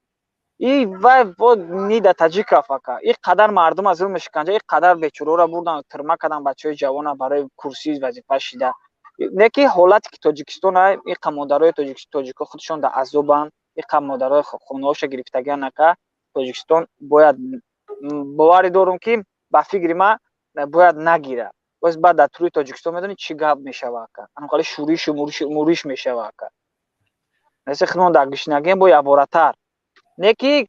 И вай бо ни да таҷиков, ака. И қадар мардум аз зулми шиканҷа, и қадар бечурора бурдан, тирма кардан бачаҳои ҷавона барои курсии вазифа шида. Не ки ҳолате ки Тоҷикистон, иқа модарои тоҷико худшон дар азобанд, иқа модарои хонаҳоша гирифтагиан, ака. Тоҷикистон бояд, боварӣ дорум, ки ба фикри ман бояд нагирад. Боз баъд дар тури Тоҷикистон медонӣ чӣ гап мешава, ака? Анқали шӯришу муриш мешава, ака. Неси худмон дар гишнагием бо яборатар. Не ки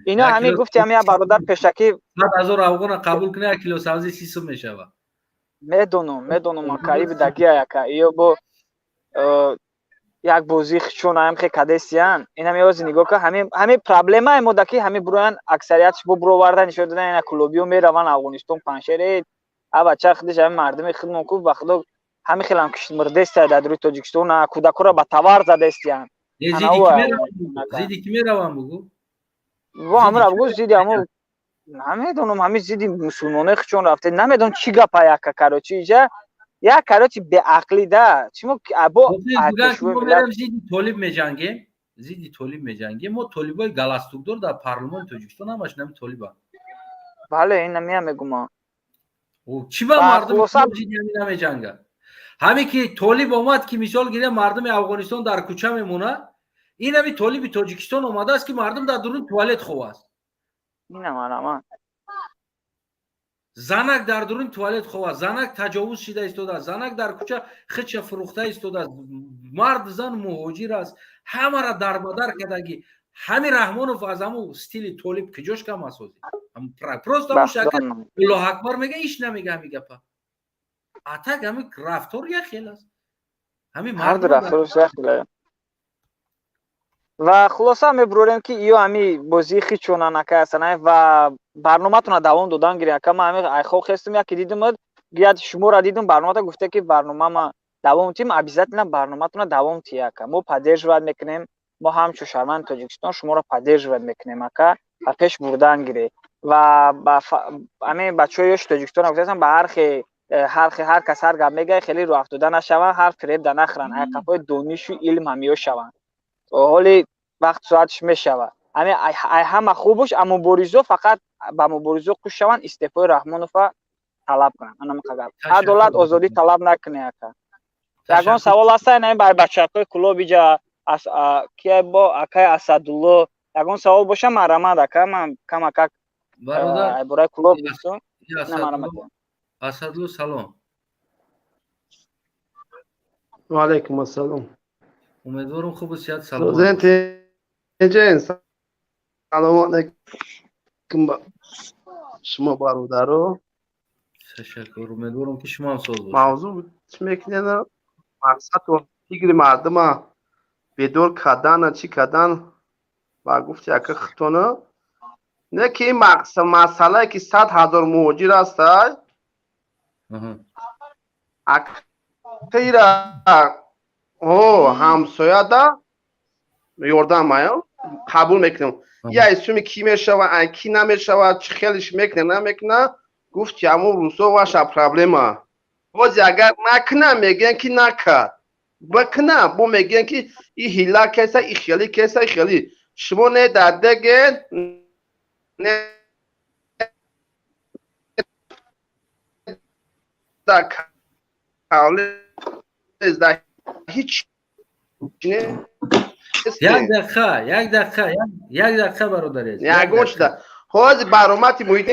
ино ҳамин гуфти ҳамин як бародар пешакӣ. 100 000 афғона қабул кунӣ, 1 кило сабзи 30 сум мешава. Медонам, медонам, ака, и бидагия, ака. Иё бо як бозии хичон ҳам хе кадесиян. Инам ёзи нигоҳ кун, ҳамин проблемаи мо даки ҳамин буроян, аксариятш бо буроварда нишон додан, ина кулобиё мераванд Афғонистон, Паншер. А бача худиш ҳамин мардуми худмон ку, ба худо, ҳамин хелам киштмирдеста дар рӯи Тоҷикистон, кӯдакҳоро ба тавар задестиян. Зиди ки мераванд, бугӯ. Бо ҳамра бугӯ, зиди ҳамо намедонам, ҳамин зиди мусулмонои хичон рафте, намедонам чӣ гапа, яка. Короче, иҷа як, короче, беақлӣ да чимо бо. Зидди толиб меҷангем, зидди толиб меҷангем. Мо толибои галстукдор дар парлумони Тоҷикистон ҳамаш нами толибанд. Бале, ина меям мегума. Чӣ ба мардум зидди ҳамин намеҷангад? Ҳаме ки толиб омад, ки мисол гирем, мардуми Афғонистон дар кӯча мемонад, ин ҳами толиби Тоҷикистон омадааст, ки мардум дар дуруни туалет хов аст. Занак дар дуруни туалет хов аст, занак таҷовуз шида истодааст, занак дар кӯча хича фурӯхта истодааст, мард, зан муҳоҷир аст, ҳамара дарбадар кардагӣ. Ҳами Раҳмонов аз ҳаму стили толиб куҷош кам аст? Ҳозир просто ҳаму шакл Аллоҳ акбар мега, иш намега ҳами гапа. Атак ҳами рафтор як хел аст. Ҳами рафторш як хел. Ва хулоса мебурорем, ки ё ҳами бозии хичонан, ака Асанаев, ва барноматона давом додан гирем. Ака, ман ҳами айхоб хестум, яке дидумад, гӯяд шуморо дидум барномата, гуфте ки барномама давом тим, обязательно барноматона давом тия, ака. Мо поддерживать мекунем, мо ҳамчун шаҳрванди Тоҷикистон шуморо поддерживать мекунем, ака, ба пеш бурдан гире. Ва ҳамин бачаҳои ёши Тоҷикистон гуфтаам, ба ҳар хе ҳар кас ҳар гап мегӯяд, хеле рӯ афтода нашаванд, ҳар фиреб да нахӯранд, айқафҳои донишу илм ҳамиё шаванд. Ҳоли вақт соатш мешавад. Ҳами ай ҳама хубуш, а муборизо фақат ба муборизо хуш шаванд, истеъфои Раҳмонова талаб кунанд. Анамақа гап. Адолат, озодӣ талаб накунед, ака. Ягон савол ҳаста? Ин бай бачакҳои клуб иҷа кия бо акай Асадулло, ягон савол боша, марамад, ака, ман камакак бораи клуб. Асадулло, салом. Ва алайкум ассалом. Умедворам, хубу сиҳат, саломат. Салому алайкум ба шумо, бародаро. Ташаккур, умедворам, ки шумо ҳам соз бошед. Мавзӯъ чӣ мекунед? Мақсад фикри мардума бедор кардана, чӣ кардан ба гуфти ака хитона, не ки ин масъалае ки 100 000 муҳоҷир ҳастай, акира ҳамсояда ёрдам ая қабул мекунем, я исуми кӣ мешава, ай кӣ намешава, чӣ хелиш мекуна, намекуна, гуфт ки ҳамун рӯзо ваша проблема. Бози агар накуна, мегӯянд ки накард, бикуна, бо мегӯянд ки и ҳила кеса, и хели кеса, и хели. Шумо не дар деге, не дар дар ҳеҷ. Як дақиқа, як дақиқа, як дақиқа, бародари. Ягон чиза ҳозир баромати муҳити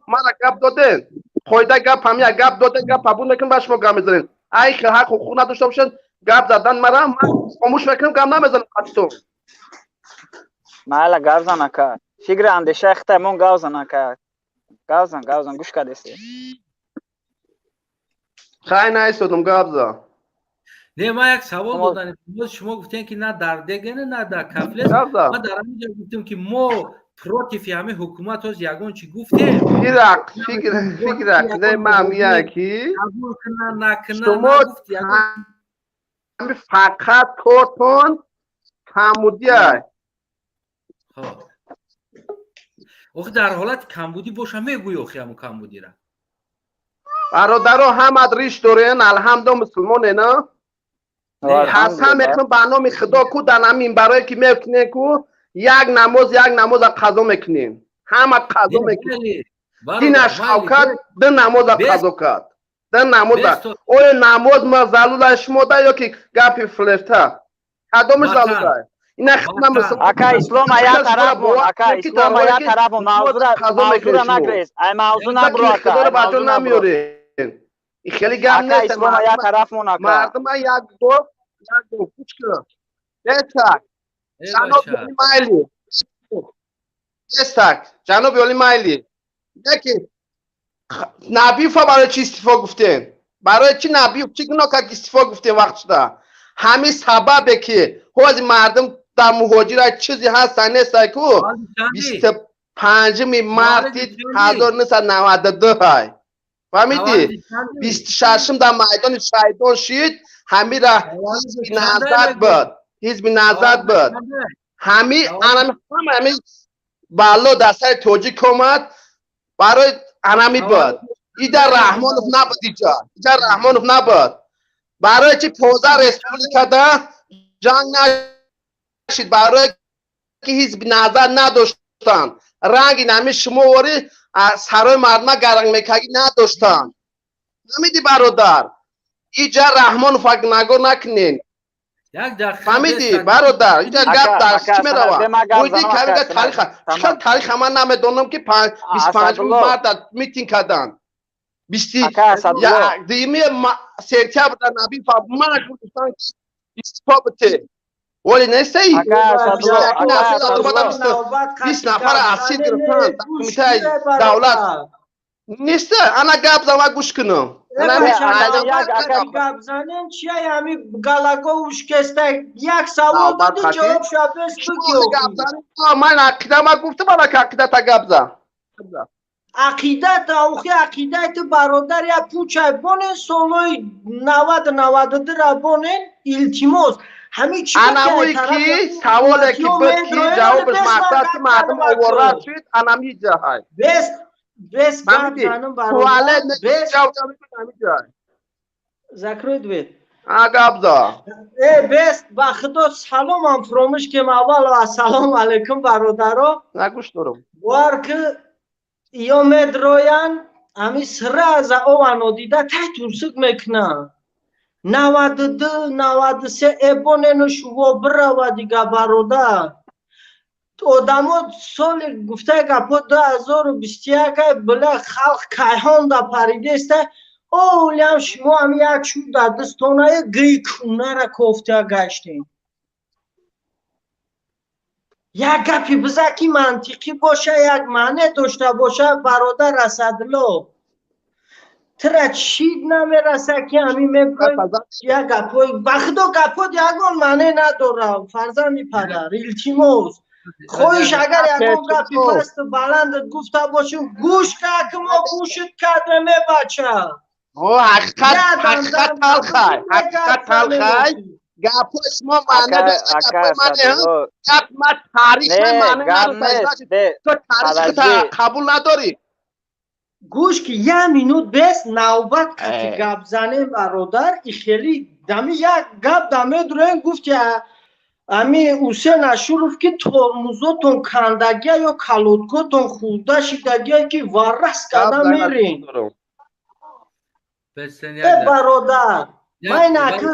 мара гап доден, қоида гап ҳамия гап доден, гап қабул мекунем, ба шумо гап мезанем. Ай хел ҳақ ҳуқуқ надошта бошед гап задан, мара ман хомӯш мекунем, гап намезанем қатитон. Майла, гап зан, ака, фикри андешаи хитаймон гап зан, ака, гап зан, гап зан, гӯш кардеси. Хай, наистодум, гап зан. Не, ман як савол доданем. Шумо гуфтем, ки на дар дегене, на дар кафлес. Ман дар ҳамин ҷо гуфтем, ки мо против ҳамин ҳукумат ҳоз ягон чӣ гуфтем? Фирақ фикр фикр ақидаи ман мия ки қабул кина, накина. Шумо фақат кортон камбудия. Охи, дар ҳолати камбудӣ боша, мегӯй, охи, ҳамун камбудира. Бародаро, ҳамат риш дорен, алҳамдо, мусулмоне, на? Қасам мекунам ба номи Худо, ку дар ҳамин барое ки мекунем, ку як намоз, як намоза қазо мекунем, ҳама қазо мекунем. Дина Шавкат ду намоза қазо кард, ду намоза. Оё намоз ма залула шумо да ё ки гапи флефта, кадомиш залула? Ина хитна. Ака, ислом я тараф, ака, ислом я тараф, мавзура мавзура нагрез, ай мавзу набро, ака. Худоро ба ҷо намеёрем, хеле гап нест. Ислом я тараф мон, ака. Мардума як бор, як бор кучка бесак. Ҷаноби оли, майли, бесак, ҷаноби оли, майли, яки Набиёва барои чӣ истифо гуфтем? Барои чӣ Набиев чӣ гуноҳ кард, истифо гуфтем? Вақт шуда ҳамин сабабе ки ҳози мардум дар муҳоҷират чизе ҳастан, нестай, ку 25-уми марти 1992 ҳай, фаҳмидӣ, 26-ум дар майдони Шаҳидон шид, ҳамира Ҳизби Наҳзат буд, Ҳизби Наҳзат буд. Ҳами анами ҳама ҳами бало дар сари тоҷик омад, барои анами буд. Ида Раҳмонов набуд, иҷа, иҷа Раҳмонов набуд. Барои чи 15 республикада ҷанг нашид? Барое ки Ҳизби Наҳзат надоштанд, ранги нами шумо вори сарои мардума гарангмекагӣ надоштанд. Фаҳмидӣ, бародар? Иҷа Раҳмонов нагор накунен, фаҳмидӣ, бародар? Иҷа гап дар чӣ мерава? Муҳиддин Кабир тариха чӣ тариха ман намедонам, ки 25-уми марта митинг карданд, 22-юми сентябр дар Набиев мана гуфтанд, ки истифо бите, вале нестаи 20 нафара асир гирифтанд дар кумитаи давлат. Нест, ана гап зан, ма гӯш кунам. Гап занем чия, ами галаговуш кеста як савол доди, ҷавоб шабес. Ман ақида ма гуфтам, ана ақидата гап зан. Ақидат, охи ақидаи ту, бародар, я пучай бонен, солҳои 90, 92-ра бонен, илтимос. Ҳамин чи анамуи ки саволе ки буд, ки ҷавобаш мақсад ки мардум овора шуд, анами ҷаҳай. Бес, бес гап занам, бародар, бес. Закрой дверь. А гап за. Э, бес, ба худо, саломам фуромӯш кем. Аввал ассалому алайкум, бародаро. Нагӯш дорам. Бовар ки, ё медроян, ами сразу ова нодида тай турсук мекунанд. 92, 93 эбонену шуво бирава дига, бародар. Одамо соли гуфтаи гапҳо 2021 била халқ кайҳон да паридеста, олиам шумо ами як чӯб дар дастонае гӯи кунара кофта гаштем. Як гапи биза ки мантиқӣ боша, як маъне дошта боша, бародар Асадло. Тира чӣ намераса ки ҳамин меброи як гапҳои, ба худо, гапҳот ягон маъне надора. Фарзанди падар, илтимос, хоҳиш, агар ягон гапи пасту баландат гуфта бошем, гӯш ка, ки мо гӯшит кардем, е бача. Ҳақиқат, ҳақиқат талхай, ҳақиқат талхай. Гапҳои шумо маъне дошта, гап ма таърих маъне надошта, ту таърихта қабул надорӣ. Гӯш ки, як минут бес, навбат кати гап занем, бародар. И хели дами як гап да медуроем, гуфти ами Усен Ашуров, ки тормузотон кандагия ё колодкотон хурда шидагия, ки варрас карда мерем. Э, бародар, майнаки.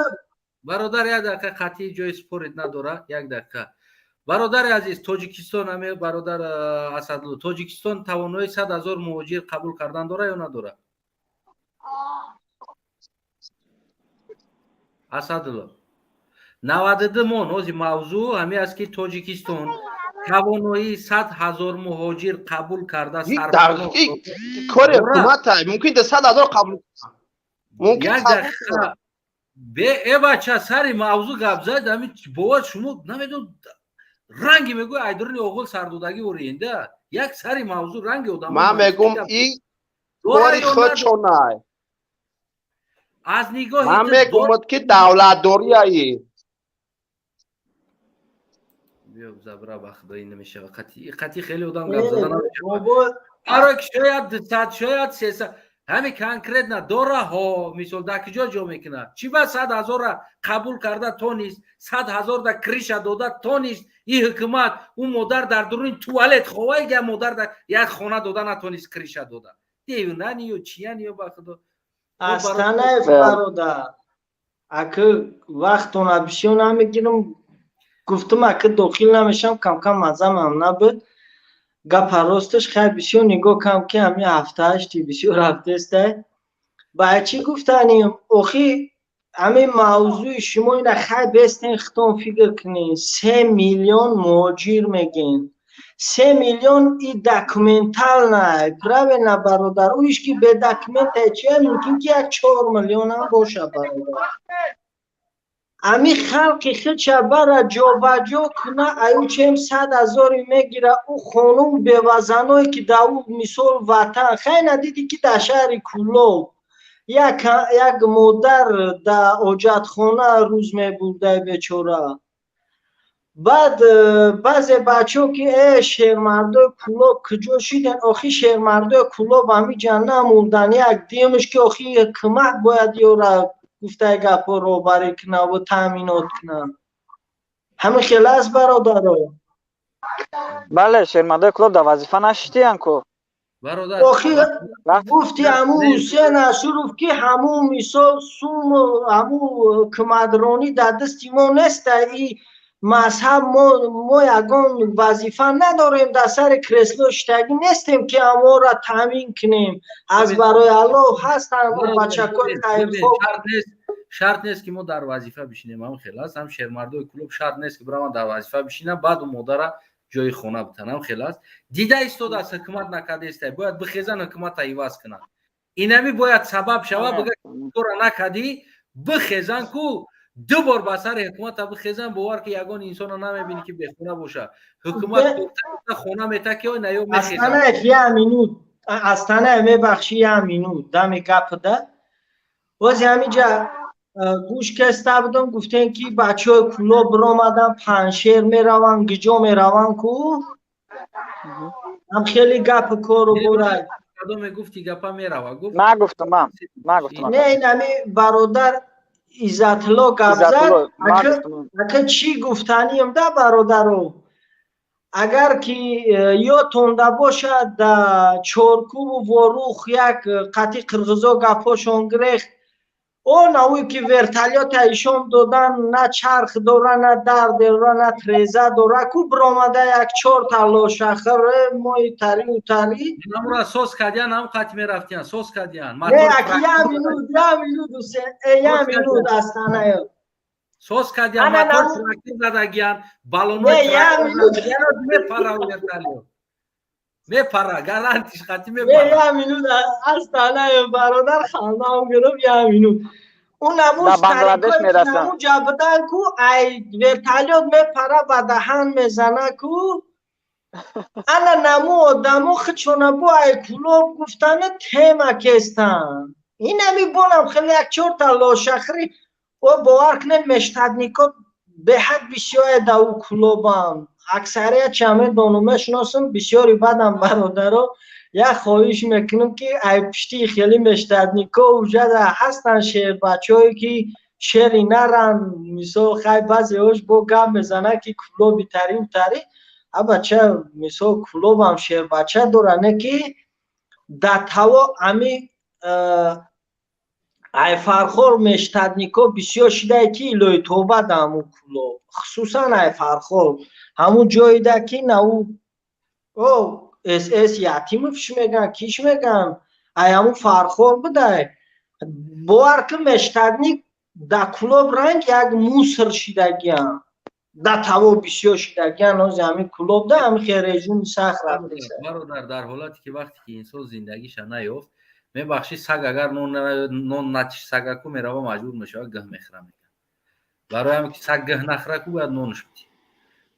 Бародар, як дақиқа, қатъии ҷои спорить надора, як дақиқа. Бародари азиз, Тоҷикистон, ами бародар Асадлу, Тоҷикистон тавонои 100 000 муҳоҷир қабул кардан дора ё надора? Асадулло, 92 мон ҳози мавзӯъ ҳамин аст, ки Тоҷикистон тавоноии 100 000 муҳоҷир қабул карда. Кори ҳукумата мумкин 100 000 қабул мумкин. Э бача, сари мавзӯъ гап зад. Ами бовар шумо намедон, ранги мегӯй айдуруни оғул сардодагӣ ориенда, як сари мавзӯъ ранги одам. Ман мегум, и кори худшонай. Аз нигоҳи ман мегумад, ки давлатдорияи. Забра, ба худои, намешава, қатъи хеле одам гап зада намешава. Аро, шояд 200, шояд 300, ҳами конкретно дора ҳо. Мисол, дар куҷо ҷо мекунад? Чӣ ба 100 000-ра қабул карда тонист, 100 000 да крыша дода тонист и ҳукумат? Ӯ модар дар дуруни туалет ховай, я модар як хона дода натонист, крыша дода. Девнаниё, чияниё, ба худо. Астанаев, бародар, аки вақтона бисёр намегирам. Гуфтум, аки дохил намешам, камкам мазамам набуд. Гапа росташ, хай, бисёр нигоҳ кам, ки ҳамин ҳафтаҳашти бисёр ҳафтестай. Ба чӣ гуфтанем, охи ҳамин мавзӯи шумо ина, хай, бестен, хитон фикр кунед. 3 миллион муҳоҷир мегӯен, 3 миллион и документально, правильно, бародар? Ӯиш ки бе документа чия, мумкин ки як 4 миллионам боша, бародар. Ами халқи хича бара ҷобаҷо куна, аю чем 100 000-е мегира. Ӯ хонум бевазаное, ки дар ӯ мисол ватан, хай, надидӣ, ки дар шаҳри Кӯлоб як модар дар ҳоҷатхона рӯз мебурдай, бечора. Баъд баъзе бачаҳо, ки э, шермардои Кӯлоб куҷо шиден? Охи шермардои Кӯлоб ҳамиҷа намурдан. Як димш, ки охи кӯмак бояд ёра, гуфтаи гапҳо, роҳбарӣ кунаву таъминот кунанд. Ҳамин хел аст, бародаро. Бале, шермардои Кӯлоб дар вазифа нашиштиян ку. Охи гуфти ҳамун Ҳусен Ашуров, ки ҳамун мисол сум, ҳамун кӯмадронӣ дар дасти мо неста. И мазҳаб мо ягон вазифа надорем, дар сари кресло шитагӣ нестем, ки ҳамонро таъмин кунем. Аз барои Аллоҳ ҳастанд бачакои хайрхоҳ. Шарт нест, ки мо дар вазифа бишинем. Ҳам хел аст, ҳам шермардои клуб шарт нест, ки бираванд дар вазифа бишинам, баъду модара Ҷои хона битанам хел аст. Дида истодааст, ҳукумат накардаистай, бояд бихезан, ҳукумата иваз кунанд. Инами бояд сабаб шава, бига кора накардӣ, бихезан ку, ду бор ба сари ҳукумата бихезан. Бовар ки ягон инсонро намебинӣ, ки бехона боша. Ҳукумат хона мета ки ой наё. Мехезан. Я минут, Астана, мебахши, я минут дами гапда. Бози ҳамиҷа гӯш каста будам, гуфтем, ки бачаҳои Кулоб биромадан, Паншер мераванд, гиҷо мераванд ку, ҳам хеле гапи кору борай. Гуфти гапа мерава. Гуфт, ма гуфтам, ма гуфтам. Не, инами бародар Иззатулло гап зад. Ака, чӣ гуфтанием да, бародаро, агар ки ёдтонда бошад, да Чоркуву Ворух як қатъи қирғизо гапҳошон гирехт. Он авӯй ки вертолёта ишон додан, на чарх дора, на дар дора, на треза дора ку, биромада як чорта лошахр мои тари утари. Намура сос кардиян, ҳам қати мерафтиян, сос кардиян. Не, аки, я минут, я минут, я минут, Астанаё. Сос кардиян, мотор трактор задагиян, баллонои мепара, вертолёт мепара, гарантиш қати мепара. Я минут, Астанаё, бародар, хандаам гирифт, я минут. Он наму наму ҷабдан ку, ай вертолёт мепара, ба даҳан мезана ку. Ана наму одамо хичона бо ай Кулоб гуфтана тема кестан. Инами бонам хеле як чорта лошахри о, бовар кунед, мештаднико беҳад бисёре да ӯ Кулобам, аксарият чамедону мешиносам, бисёри бадам. Бародаро, як хоҳиш мекунам, ки ай пишти хеле мештаднико уҷада ҳастанд шербачаҳое, ки шери наранд. Мисол, хай, баъзеҳош бо гап мезанад, ки Кулоби тари утари, а бача, мисол, Кулобам шербача дора, не ки да таво ами ай Фархор мештаднико бисёр шидае, ки илои тоба да ҳамун Кулоб, хусусан ай Фархор, ҳамун ҷоида ки нау о сс Ятимов чӣ меган, киш меган, ай ҳамун Фархор будай. Бовар кун, мештадник да Кулоб ранг як мусор шидагиам, да таво бисёр шидагиан. Ҳози ҳамин Кулоб да ҳамин хел режими сахт рафтеса. Бародар, дар ҳолате ки вақте ки инсон зиндагиша наёфт, мебахшӣ, саг агар нон натиш, сагаку мерава, маҷбур мешавад, гӯҳ мехӯра. Мекард барои ҳам ки саг гӯҳ нахӯра ку, бояд нонш битӣ.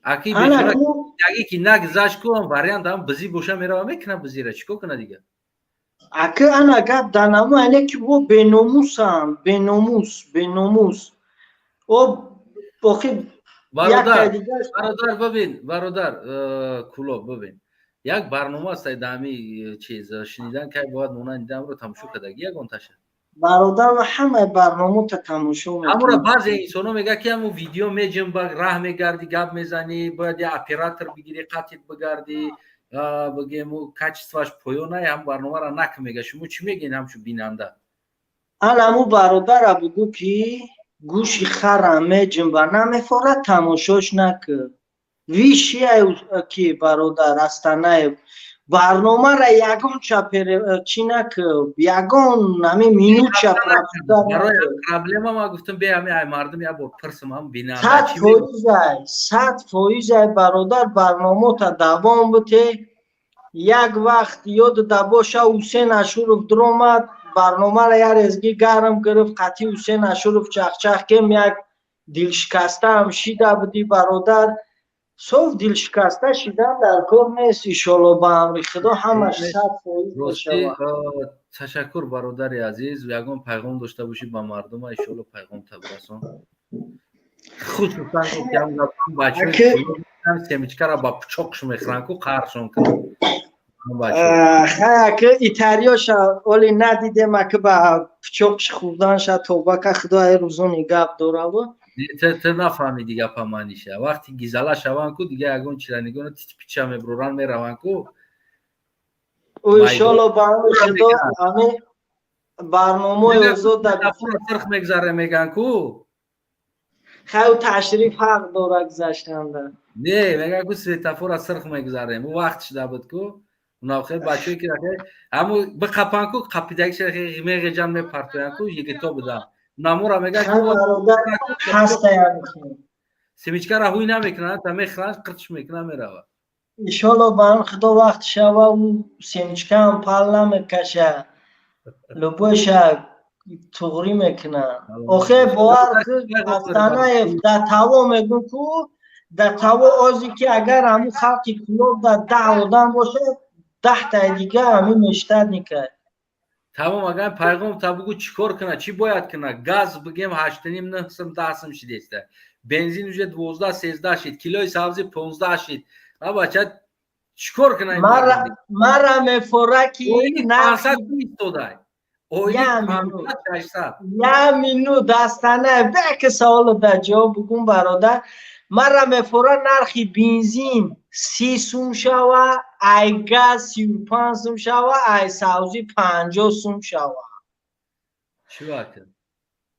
Аки бечора яги ки нагзашт ку, вариант ҳам бизӣ боша, мерава, мекуна бизира, чӣ кор куна дига? Аки, ана гап дар намо айне, ки во беномусанд, беномус, беномус о охи. Бародар, бародар, бибин, бародар Кулоб, бибин, як барнома аст дар ҳами чиз шунидан, кай бояд монанди дамро тамошо кардаги ягон таша? Бародар, ҳамаи барномата тамошо. Ҳамура баъзе инсонҳо мегӯяд, ки ҳамун видео меҷунба, раҳ мегардӣ, гап мезанӣ, бояд я оператор бигирӣ, қатит бигардӣ, бигему качествоаш поён, ай ҳам барномаро нак мега. Шумо чӣ мегӯед ҳамчун бинанда? Ана ҳамун бародара бугӯ, ки гӯши хара меҷунба, намефорад, тамошош накард. Вишия ки бародар Астанаев барномара ягонча чӣ накард, ягон ҳамин минутча. Проблема ма гуфтам, бе ҳами ай мардум як бор пурсам, ҳам бинанда. 100%-ай, 100%-ай, бародар, барномаота давом буте. Як вақт ёдда боша, Ҳусен Ашуров дуромад, барномаро як резги гарм гирифт, қатъи Ҳусен Ашуров чахчах кем, як дилшикастаам шида будӣ, бародар. Соф дилшикаста шидан дар кор нест, иншолло, ба амри Худо ҳамаш 100% мешавад. Ташаккур, бародари азиз. Ягон пайғом дошта бошӣ ба мардума, иншолло, пайғом табрасон. Хусусан бачаҳои семечкара ба пучоқш мехӯранд ку, қаршон кунанд. Хай, аки, итариёша оли надидем, аки, ба пучоқш хӯрданша тобака, Худо ай рӯзони гап дораву. Ту нафаҳмиди гапа маъниша. Вақти гизала шаванд ку, дига ягон чира нигоҳ, титпича мебуранд, мераванд ку. Иншолло, ба амри Худо, ами барномаи озод. Сирх мегзаре, меган ку. Хай, ташриф ҳақ дора гузаштанда. Не, меган ку, светофора сирх мегзарем, ӯ вақт шуда буд ку. Унавхел бачае ки ҳаму биқапан ку, қапидагиша меғеҷан, мепартоян ку, йигито будам намура меган. Семечкара ҳуй намекунанд, та мехӯранд, қирч мекунанд, меравад. Иншолло ба ҳам худо вақт шава, ӯ семечкаам пал намекаша, любойша туғрӣ мекунад. Охе, бовар Астанаев, да таво мегӯм ку, да таво озе ки агар ҳамун халқи Кулоб да 10 одам бошад, 10таи дига ҳамин мештадникай. Тамом, агар пайғом та бугӯ, чӣ кор кунад, чӣ бояд кунад? Газ бигем 8,5, 9 сум, 10 сум шидеста, бензин уже 12, 13 шид, килои сабзи 15 шид. А бача чӣ кор кунад? Мара мефора ки истодай. Я минут, Астанаев, беки саволо да ҷавоб бугум, бародар. Мара мефора нархи бензин 30 сум шава, ай газ 35 сум шава, ай савзӣ 50 сум шава.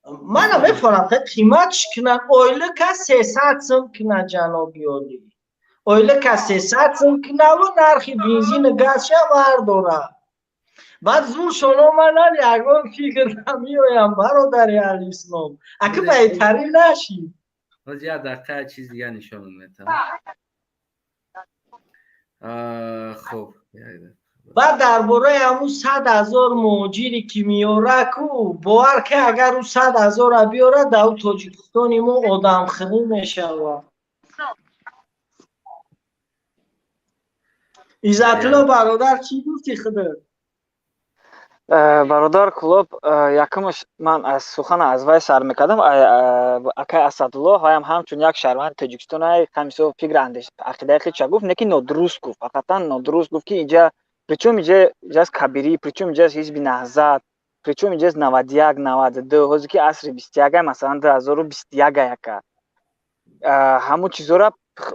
Мана мефорам, қиматш кунад, ойлика 300 сум кунад, ҷаноби олӣ, ойлика 300 сум кунаву нархи бензину газша бардорад. Баъд зуршон омадан, ягон фикр намеоям, бародари алислом, аки беҳтарин нашид. Боз як дақиқа, як чиз дига нишон метам. Хуб. Баъд дар бораи ҳамун 100 000 муҳоҷире ки меёра ку, бовар ки агар ӯ 100 000-а биёрад, дар Тоҷикистони мо одамхӯрӣ мешавад. Иззатулло бародар, чӣ гуфтӣ худат? Бародар Кулоб, якумаш ман аз сухана аз вай сар мекардам, акай Асадулло. Ҳаям ҳамчун як шаҳрванди Тоҷикистон ҳамисо фикр, андеш, ақидаи худша гуфт, не ки нодуруст гуфт, ҳақиқатан нодуруст гуфт, ки инҷа причём инҷа иҷаз кабирӣ, причём инҷаз ҳизби Наҳзат, причём инҷаз 91, 92, ҳозир ки асри 21-ай, масалан 2021-ай, ака, ҳамун чизора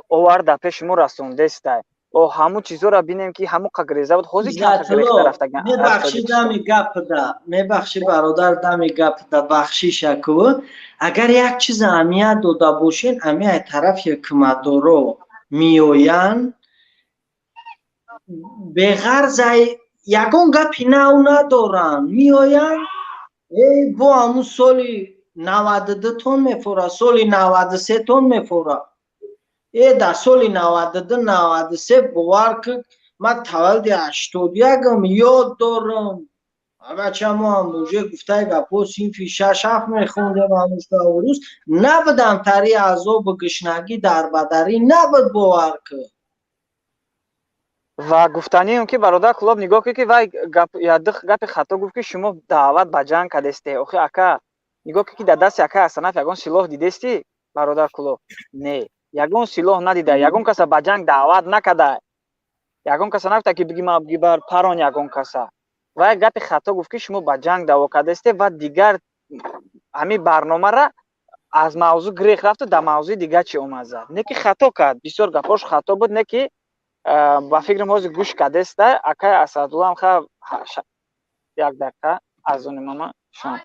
оварда пеши мо расондестай. О, ҳамун чизоро бинем, ки ҳамун қагреза буд, ҳозир камгрехта рафтаган. Мебахши, дами гапда, мебахши, бародар, дами гапда бахшиша ку. Агар як чиз аҳамият дода бошен, ами ай тарафи ҳукуматдоро меоянд, беғарзай ягон гапи нав надоранд, меоянд, э бо ҳамун соли 92 тон мефора, соли 93 тон мефора. Э, дар соли 92, 93, бовар ки, ман таваллуди 81-ам, ёд дорам, бача, мо ҳам уже гуфтаи гапҳо синфи шаш, ҳафт мехондем. Ҳамуша рӯз набудам, тари азобу гушнагӣ, дарбадарӣ набуд, бовар ки. Ва гуфтанием ки, бародар Кулоб, нигоҳ кунед, ки вай ядих гапи хато гуфт, ки шумо даъват ба ҷанг кардесте. Охи, ака, нигоҳ кунед, ки дар дасти акай Асанаф ягон силоҳ дидестӣ, бародар Кулоб? Не, ягон силоҳ надида, ягон каса ба ҷанг даъват накарда, ягон каса нагуфта, ки биги ма бигибар парон ягон каса. Вай гапи хато гуфт, ки шумо ба ҷанг даъво кардесте, ва дигар ҳамин барномара аз мавзӯъ гирех рафту дар мавзӯи дигар чи омад зад. Не ки хато кард, бисёр гапҳош хато буд, не ки ба фикрам ҳозир гӯш кардеста акай Асадуллам. Ха, як дақиқа, аз они мама шон.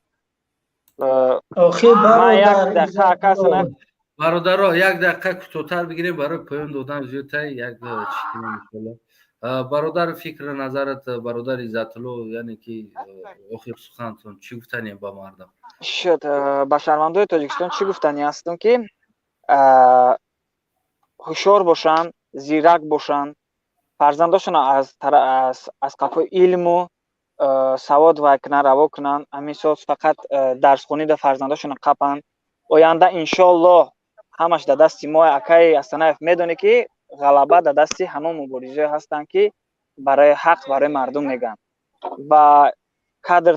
Як дақиқа, ака Асана. Бародаро, як дақиқа кӯтоҳтар бигирем барои поён додан, зиёдтай як чӣ кунем, иншолло. Бародар, фикр, назарат, бародар Иззатулло, яъне ки охир сухантон, чӣ гуфтанем ба мардам? Шуд. Ба шаҳрвандои Тоҷикистон чӣ гуфтанӣ ҳастам, ки ҳушёр бошанд, зирак бошанд, фарзандошонро аз қафои илму савод вай кунанд, раво кунанд. Ҳамин сол фақат дарсхонида фарзандошонро қапанд. Оянда, иншоаллоҳ, ҳамаш дар дасти мо. Акаи Астанаев, медонӣ, ки ғалаба дар дасти ҳамон муборизое ҳастанд, ки барои ҳақ, барои мардум мегӯянд, ва кадр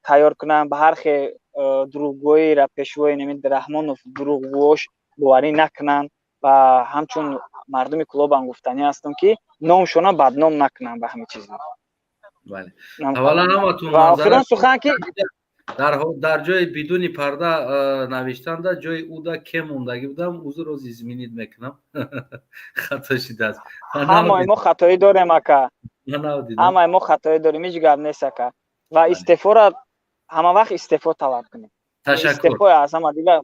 тайёр кунанд. Ба ҳар хе дурӯғгӯиро пешвои нами Раҳмонов дурӯғгӯош боварӣ накунанд. Ва ҳамчун мардуми Кулобам гуфтанӣ ҳастам, ки номшона бадном накунанд ба ҳамин чизо. Охирон сухан ки дар ҷои бидуни парда навиштанда ҷои уда ке мондагӣ будам, узр, оз изменить мекунам, хато шидааст. Ҳамаи мо хатоӣ дорем, ака, ҳамаи мо хатоӣ дорем, ҳеҷ гап нест, ака. Ва истеъфоро ҳама вақт истеъфо талаб кунем. Ташаккур. Аз ҳама дигар.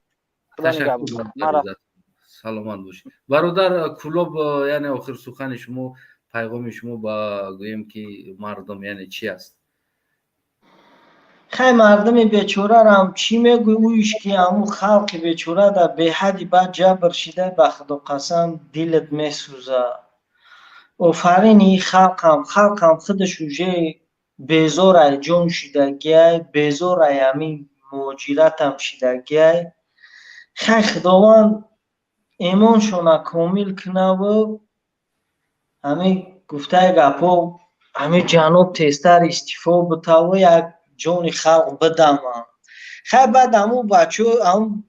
Саломат бошед, бародар Кулоб. Яъне охир сухани шумо, пайғоми шумо ба гӯем ки мардум, яъне чӣ аст? Хай, мардуми бечорарам чӣ мегӯй, ӯиш ки ҳамун халқи бечора дар беҳадди бад ҷабр шида, ба худо қасам, дилат месӯза. Офарин и халқам, халқам худаш уже безорай ҷон шидагиай, безорай ҳамин муҳоҷиратам шидагиай. Хай, Худованд эмоншона комил кунаву ҳамин гуфтаи гапҳо, ҳамин ҷаноб тезтар истифо битаву як ҷони халқ бидама. Хай, баъд ҳамун бачаҳо, ҳамун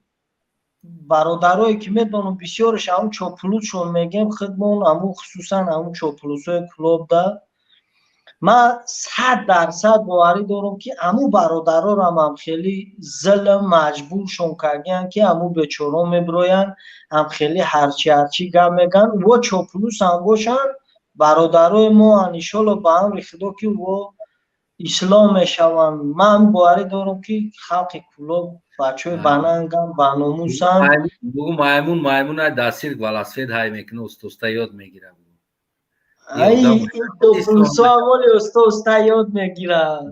бародарое ки медонам, бисёраш ҳамун чоплусшон мегем худмон, ҳамун хусусан ҳамун чоплусҳои клубда, ман 100% боварӣ дорам, ки ҳамун бародарорам ҳам хеле зилм маҷбуршон кардиянд, ки ҳамун бечоро мебироянд, ҳам хеле ҳарчи ҳарчи гап мегӯянд. Во чоплусам бошанд, бародарои моанд, иншолло, ба амри Худо, ки во ислом мешаванд. Ман боварӣ дорам, ки халқи Кӯлоб бачаҳои банангам, баномусанд. Бугу, маймун маймуна дар сирк велосипед ҳай мекуна, уста-уста ёд мегирад. Ай, чоплусоамоли уста-уста ёд мегирад.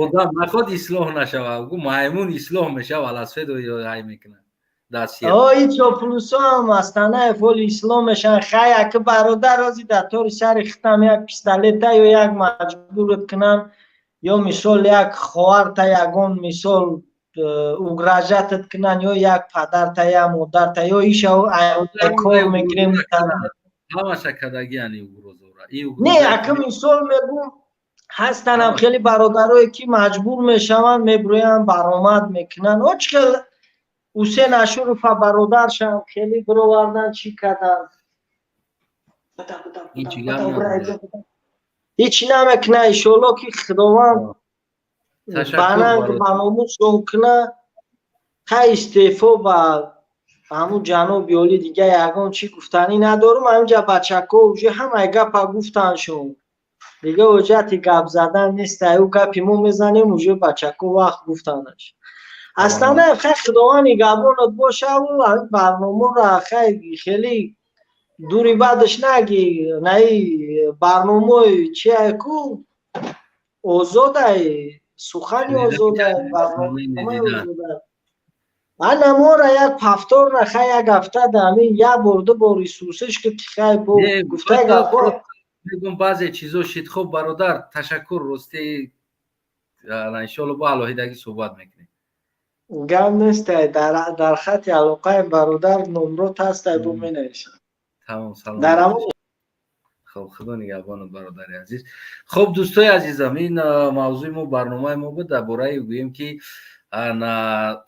Одам наход ислоҳ нашава, бугу, маймун ислоҳ мешава, велосипед ҳай мекунад. Ой, чоплусоам астанаев оли ислом мешаванд. Хай, ака бародар, ози дар тори сари хитам як пистолета ё як маҷбурат кунанд, ё мисол як хоҳарта ягон мисол угрожать ат кунанд, ё як падарта, як модарта, ё иша кор мекунем. Ҳамаша кадагиани угроза ора. Не, ака, мисол мегум, ҳастанам хеле бародарое, ки маҷбур мешаванд, мебироянд, баромад мекунанд. О, чӣ хел Ҳусен Ашурова бародаршам хеле бировардан, чӣ карданд, ҳеҷ намекуна. Иншолло, ки Худованд бананг ба номусшон куна. Хай, истеъфо ба ҳамун ҷаноби олӣ, дига ягон чӣ гуфтанӣ надорум. Ҳаминҷа бачако уже ҳамаи гапа гуфтаншон, дига ҳоҷати гап задан нест. Аю гапи мо мезанем, уже бачако вақт гуфтанаш. Аслан, хай, Худованд нигаҳбонат бошаву ҳамин барномаро, хай, хеле дури баъдаш наги, наи барномаи чия ку озодай, сухани озодай, барномаи озодай. Анамора як повтор на, хай, як ҳафта да ҳамин як бор, ду бор исусиш ки, хай, бо гуфтаи гапҳо. Мегум, баъзе чизо шид. Хуб, бародар, ташаккур, рости, иншолло, бо алоҳидагӣ суҳбат мекунем. Гап нестай, дар хати алоқаи бародар, номрот ҳастай, бо менависам. Тамом, салом. Дар ҳамон. Хуб, Худо нигаҳбонат, бародари азиз. Хуб, дӯстои азизам, ин мавзӯи мо, барномаи мо буд дар бораи, гӯем ки,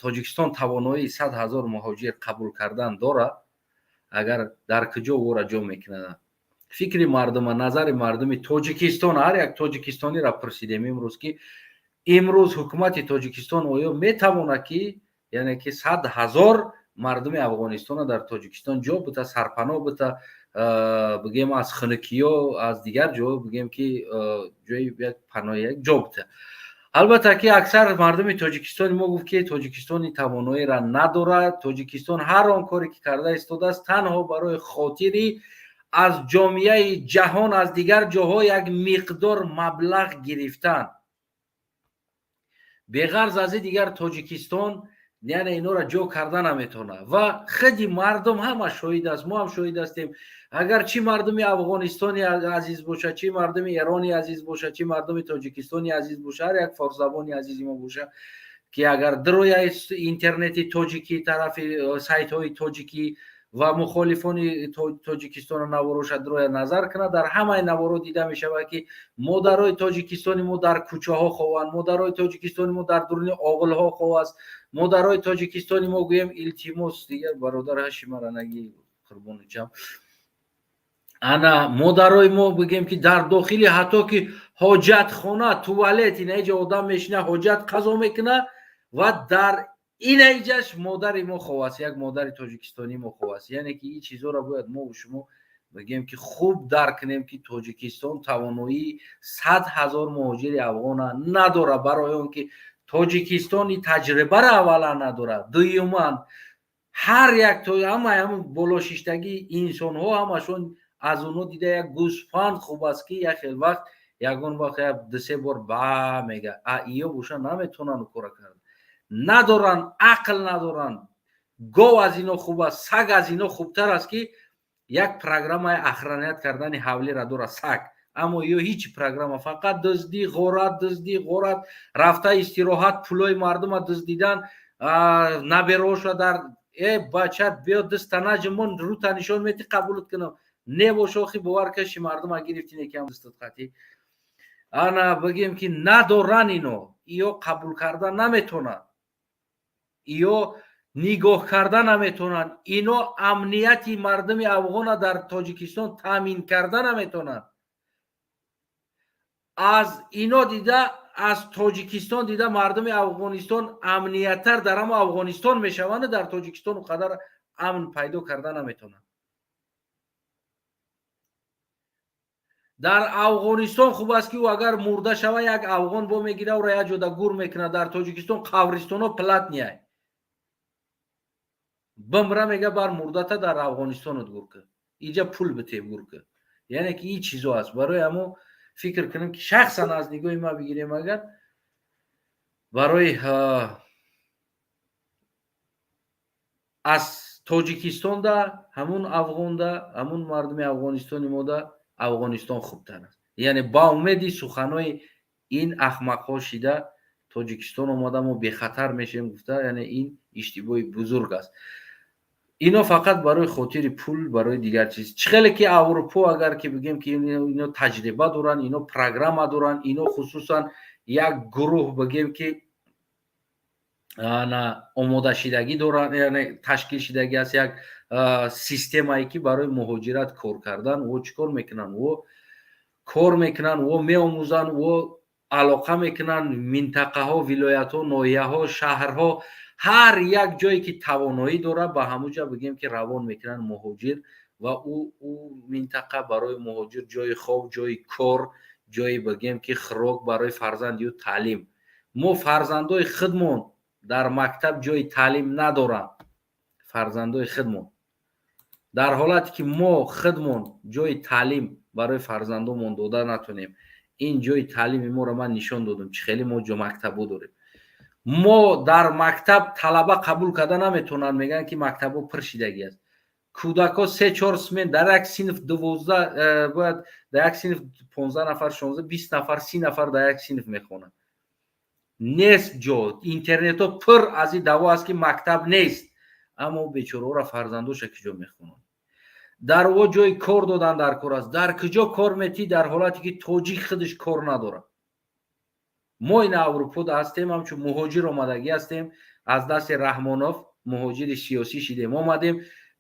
Тоҷикистон тавоноии 100 000 муҳоҷир қабул кардан дорад. Агар дар куҷо ӯро ҷо мекунад? Фикри мардума, назари мардуми Тоҷикистон, ҳар як тоҷикистониро пурсидем имрӯз, ки имрӯз ҳукумати Тоҷикистон оё метавонад, ки яъне ки 100 000 мардуми Афғонистонро дар Тоҷикистон ҷо бита, сарпаноҳ бита, бигем, аз хунукиё, аз дигар ҷо, бигем ки, ҷои як паноҳи, як ҷо бита. Албатта ки аксар мардуми Тоҷикистони мо гуфт, ки Тоҷикистони тавоноиро надорад. Тоҷикистон ҳар он коре ки карда истодааст, танҳо барои хотири аз ҷомеаи ҷаҳон, аз дигар ҷоҳо як миқдор маблағ гирифтан. Беғарз аз ин дигар Тоҷикистон, яъне, инора ҷо карда наметавонад. Ва худи мардум ҳама шоҳид аст, мо ҳам шоҳид ҳастем. Агар чӣ мардуми Афғонистони азиз бошад, чӣ мардуми Эрони азиз бошад, чӣ мардуми Тоҷикистони азиз бошад, ҳар як форсзабони азизи мо бошад, ки агар дароя интернети тоҷикӣ, тарафи сайтҳои тоҷикӣ ва мухолифони Тоҷикистоно навороша дароя назар кунад, дар ҳамаи наворо дида мешавад, ки модарои Тоҷикистони мо дар кӯчаҳо хованд, модарои Тоҷикистони мо дар дуруни оғилҳо хов аст, модарои Тоҷикистони мо, гӯем, илтимос, дигар бародар, ҳаши мара наги, қурбоничам, ана модарои мо, бигем ки, дар дохили ҳатто ки ҳоҷатхона, туалет, инаиҷа одам мешина, ҳоҷат қазо мекуна ва дар инаиҷаш модари мо хов аст, як модари тоҷикистонӣ мо хов аст. Яъне ки ин чизҳоро бояд мову шумо, бигем ки, хуб дарк кунем, ки Тоҷикистон тавоноии 100 000 муҳоҷири афғона надорад, барои он ки Тоҷикистони таҷрибаро аввалан надорад, дуюман, ҳар як ҳамаи ҳамн болошиштагии инсонҳо, ҳамашон аз онҳо дида як гӯсфанд хуб аст, ки як хел вақт, ягон вақт як дусе бор ба мега, а иё боша наметавонанд кора карда, надоранд, ақл надоранд. Гов аз ино хуб аст, саг аз ино хубтар аст, ки Як программаи охранять кардани ҳавлира дора саг, аммо ё ҳеҷ программа, фақат дуздӣ, ғорат, дуздӣ, ғорат, рафта истироҳат, пулои мардума дуздидан, набероша дар э бача биё дуста наҷимон рута нишон мети, қабулат кунам, не бош, охи бовар каши мардума гирифти, некиам дустат қатӣ. Ана бигем ки надоран ино, иё қабул карда наметонанд, иё нигоҳ карда наметонанд, ино амнияти мардуми афғона дар Тоҷикистон таъмин карда наметонанд. Аз ино дида, аз Тоҷикистон дида, мардуми Афғонистон амнияттар дар ҳамо Афғонистон мешаванд, дар Тоҷикистон он қадар амн пайдо карда наметонанд. Дар Афғонистон хуб аст, ки ӯ агар мурда шава, як афғон бо мегира, ӯро як ҷода гур мекунад. Дар Тоҷикистон қабристонҳо платный. Бимра, мега, бар мурдата дар Афғонистонат гур кун, иҷа пул битеб гур кун. Яъне ки ин чизо аст. Барои ҳамо фикр кунем, ки шахсан аз нигоҳи ман бигирем, агар барои аз Тоҷикистонда ҳамун афғонда, ҳамун мардуми Афғонистони мода Афғонистон хубтар аст. Яъне ба умеди суханои ин ахмақҳо шида Тоҷикистон омада, мо бехатар мешем гуфта, яъне ин иштибоҳи бузург аст. Ино фақат барои хотири пул, барои дигар чиз. Чӣ хеле ки Аврупо, агар ки бигем ки ино таҷриба доранд, ино программа доранд, ино хусусан як гурӯҳ, бигем ки ана омодашидагӣ доранд, яъне ташкил шидагӣ аст як системае, ки барои муҳоҷират кор кардан. О чӣ кор мекунанд? О кор мекунанд, о меомӯзанд, о алоқа мекунанд минтақаҳо, вилоятҳо, ноҳияҳо, шаҳрҳо, ҳар як ҷое ки тавоноӣ дорад, ба ҳамун ҷо, бигем ки, равон мекунанд муҳоҷир ва ӯ минтақа барои муҳоҷир ҷои хоб, ҷои кор, ҷои, бигем ки, хӯрок барои фарзанди ӯ, таълим. Мо фарзандои худмон дар мактаб ҷои таълим надоранд, фарзандои худмон. Дар ҳолате ки мо худмон ҷои таълим барои фарзандомон дода натонем, ин ҷои таълими моро ман нишон додам, чӣ хеле мо ҷо мактабҳо дорем. Мо дар мактаб талаба қабул карда наметавонанд, мегӯянд ки мактабҳо пур шидагӣ аст. Кӯдакҳо се чор смен дар як синф, 12 бояд дар як синф 15 нафар, 16, 20 нафар, 30 нафар дар як синф мехонанд. Нест ҷо, интернетҳо пур аз ин даъво аст, ки мактаб нест, аммо бечораҳоро фарзандоша куҷо мехонанд? Дар о ҷои кор додан дар кор аст. Дар куҷо кор метӣ, дар ҳолате ки тоҷик худаш кор надорад? Мо ин Аврупода ҳастем, ҳамчун муҳоҷир омадагӣ ҳастем, аз дасти Раҳмонов муҳоҷири сиёсӣ шидем, омадем.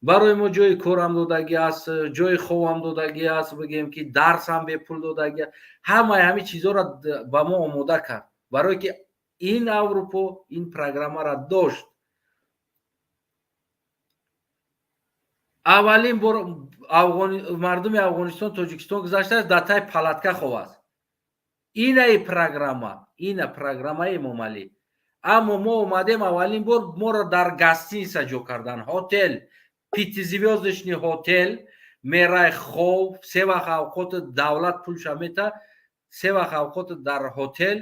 Барои мо ҷои корам додагӣ аст, ҷои хобам додагӣ аст, бигем ки дарсам бепул додагӣ аст. Ҳамаи ҳамин чизҳоро ба мо омода кард, барое ки ин Аврупо ин программаро дошт. Аввалин бор мардуми Афғонистон Тоҷикистон гузаштааст, дар таи палатка хов аст. Инаи программа, ина программаи Эмомалӣ. Аммо мо омадем, аввалин бор моро дар гостиница ҷо кардан, ҳотел, пятизвёздочный ҳотел, мерай хов, се вақт авқоти давлат пулша мета, се вақт авқоти дар ҳотел,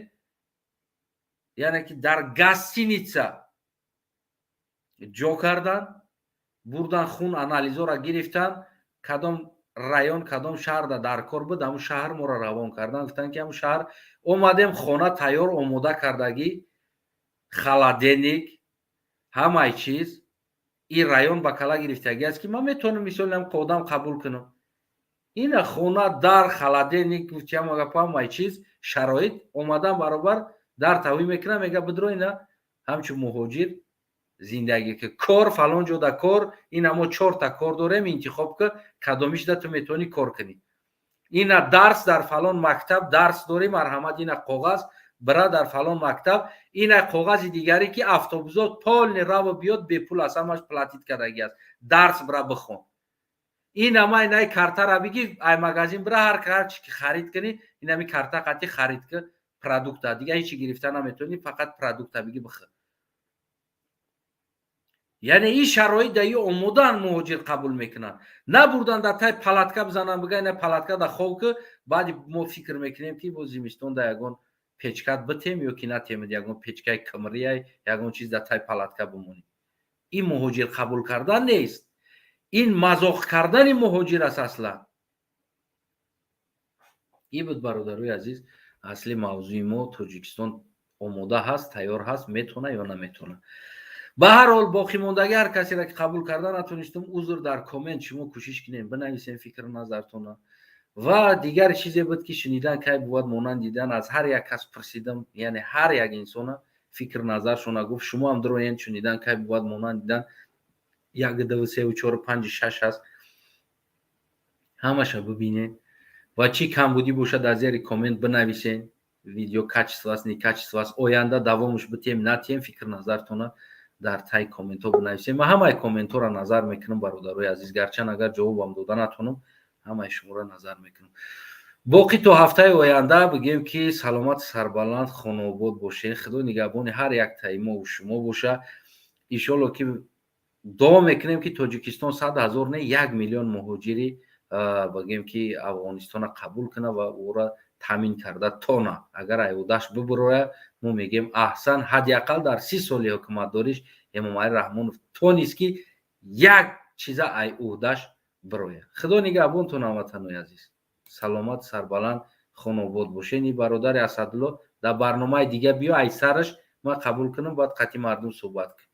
яъне ки дар гостиница ҷо кардан, бурдан, хун анализора гирифтан, кадом район, кадом шаҳрда дар кор буд, ҳамун шаҳр моро равон кардан, гуфтанд ки ҳамун шаҳр. Омадем, хона тайёр, омода кардагӣ, холодильник, ҳамаи чиз. Ин район ба кала гирифтагӣ аст, ки ман метавонам мисол одам қабул кунам. Ина хона, дар холодильник, ҳамаи чиз, шароит. Омадан баробар дар тавӣ мекунам, мега бидро, ина ҳамчун муҳоҷир зиндагӣ ки, кор фалон ҷода кор, ина мо чорта кор дорем, интихоб ки кадомишда ту метавонӣ кор кунӣ. Ина дарс дар фалон мактаб дарс дорем, марҳамат, ина коғаз, бира дар фалон мактаб. Ина коғази дигаре, ки автобусо полный раву биёд бепул аст, ҳамаш платить кардагӣ аст, дарс бира бихон. Ина ма инаи картара бигир, ай магазин бира, ҳар ҳарчи ки харид кунӣ, инами карта қати харид ки, продукта, дигар ҳечи гирифта наметавонӣ, фақат продукта биги бихӯр. Яъне ин шароит да ё омодаан муҳоҷир қабул мекунанд. Набурдан дар тай палатка бизананд, бигӯянд ина палатка да хов ки, баъди мо фикр мекунем, ки бо зимистон да ягон печкат битем ё ки натемед, ягон печкаи кимрияй, ягон чиз, дар тай палатка бимонем. Ин муҳоҷир қабул кардан нест. Ин мазоқ кардани муҳоҷир аст аслан. Ин буд, бародарои азиз, асли мавзӯи мо: Тоҷикистон омода ҳаст, тайёр ҳаст, метавона ё наметавона? Ба ҳар ҳол, боқимондагӣ ҳар касеро, ки қабул карда натонистум, узр. Дар коммент шумо кӯшиш кунем, бинависем фикру назартона. Ва дигар чизе буд, ки шунидан кай бувад монанд дидан. Аз ҳар як кас пурсидам, яъне ҳар як инсона фикр назаршона гуфт. Шумо ҳам дуроен. Шунидан кай бувад монанд дидан. Як, дуву, севу, чору, панҷу, шаш аст, ҳамаша бибинед ва чӣ камбудӣ бошад, дар зери коммент бинависен. Видео качество аст, не качество аст, оянда давомаш битем, натием, фикр назартона дар таи комментҳо бинависем. Ман ҳамаи комментҳоро назар мекунам, бародарои азиз, гарчанд агар ҷавобам дода натонам, ҳамаи шуморо назар мекунам. Боқӣ то ҳафтаи оянда бигем, ки саломату сарбаланд, хонаобод бошед. Худо нигаҳбони ҳар як таи мову шумо боша. Иншолло, ки дуо мекунем, ки Тоҷикистон 100 000 не, 1 миллион муҳоҷири, бигем, ки Афғонистона қабул кунад ва ӯро таъмин карда тона. Агар айвудаш бибурояд, мо мегӯем: аҳсан. Ҳадди ақал дар 30 соли ҳукуматдориш Эмомалӣ Раҳмонов тонист, ки як чиза ай уҳдаш бирояд. Худо нигаҳбонтон, ҳамватанои азиз, саломат, сарбаланд, хонобод бошед. И бародари Асадулло, дар барномаи дига биё, ай сараш ман қабул кунам, баъд қатъи мардум суҳбат кун.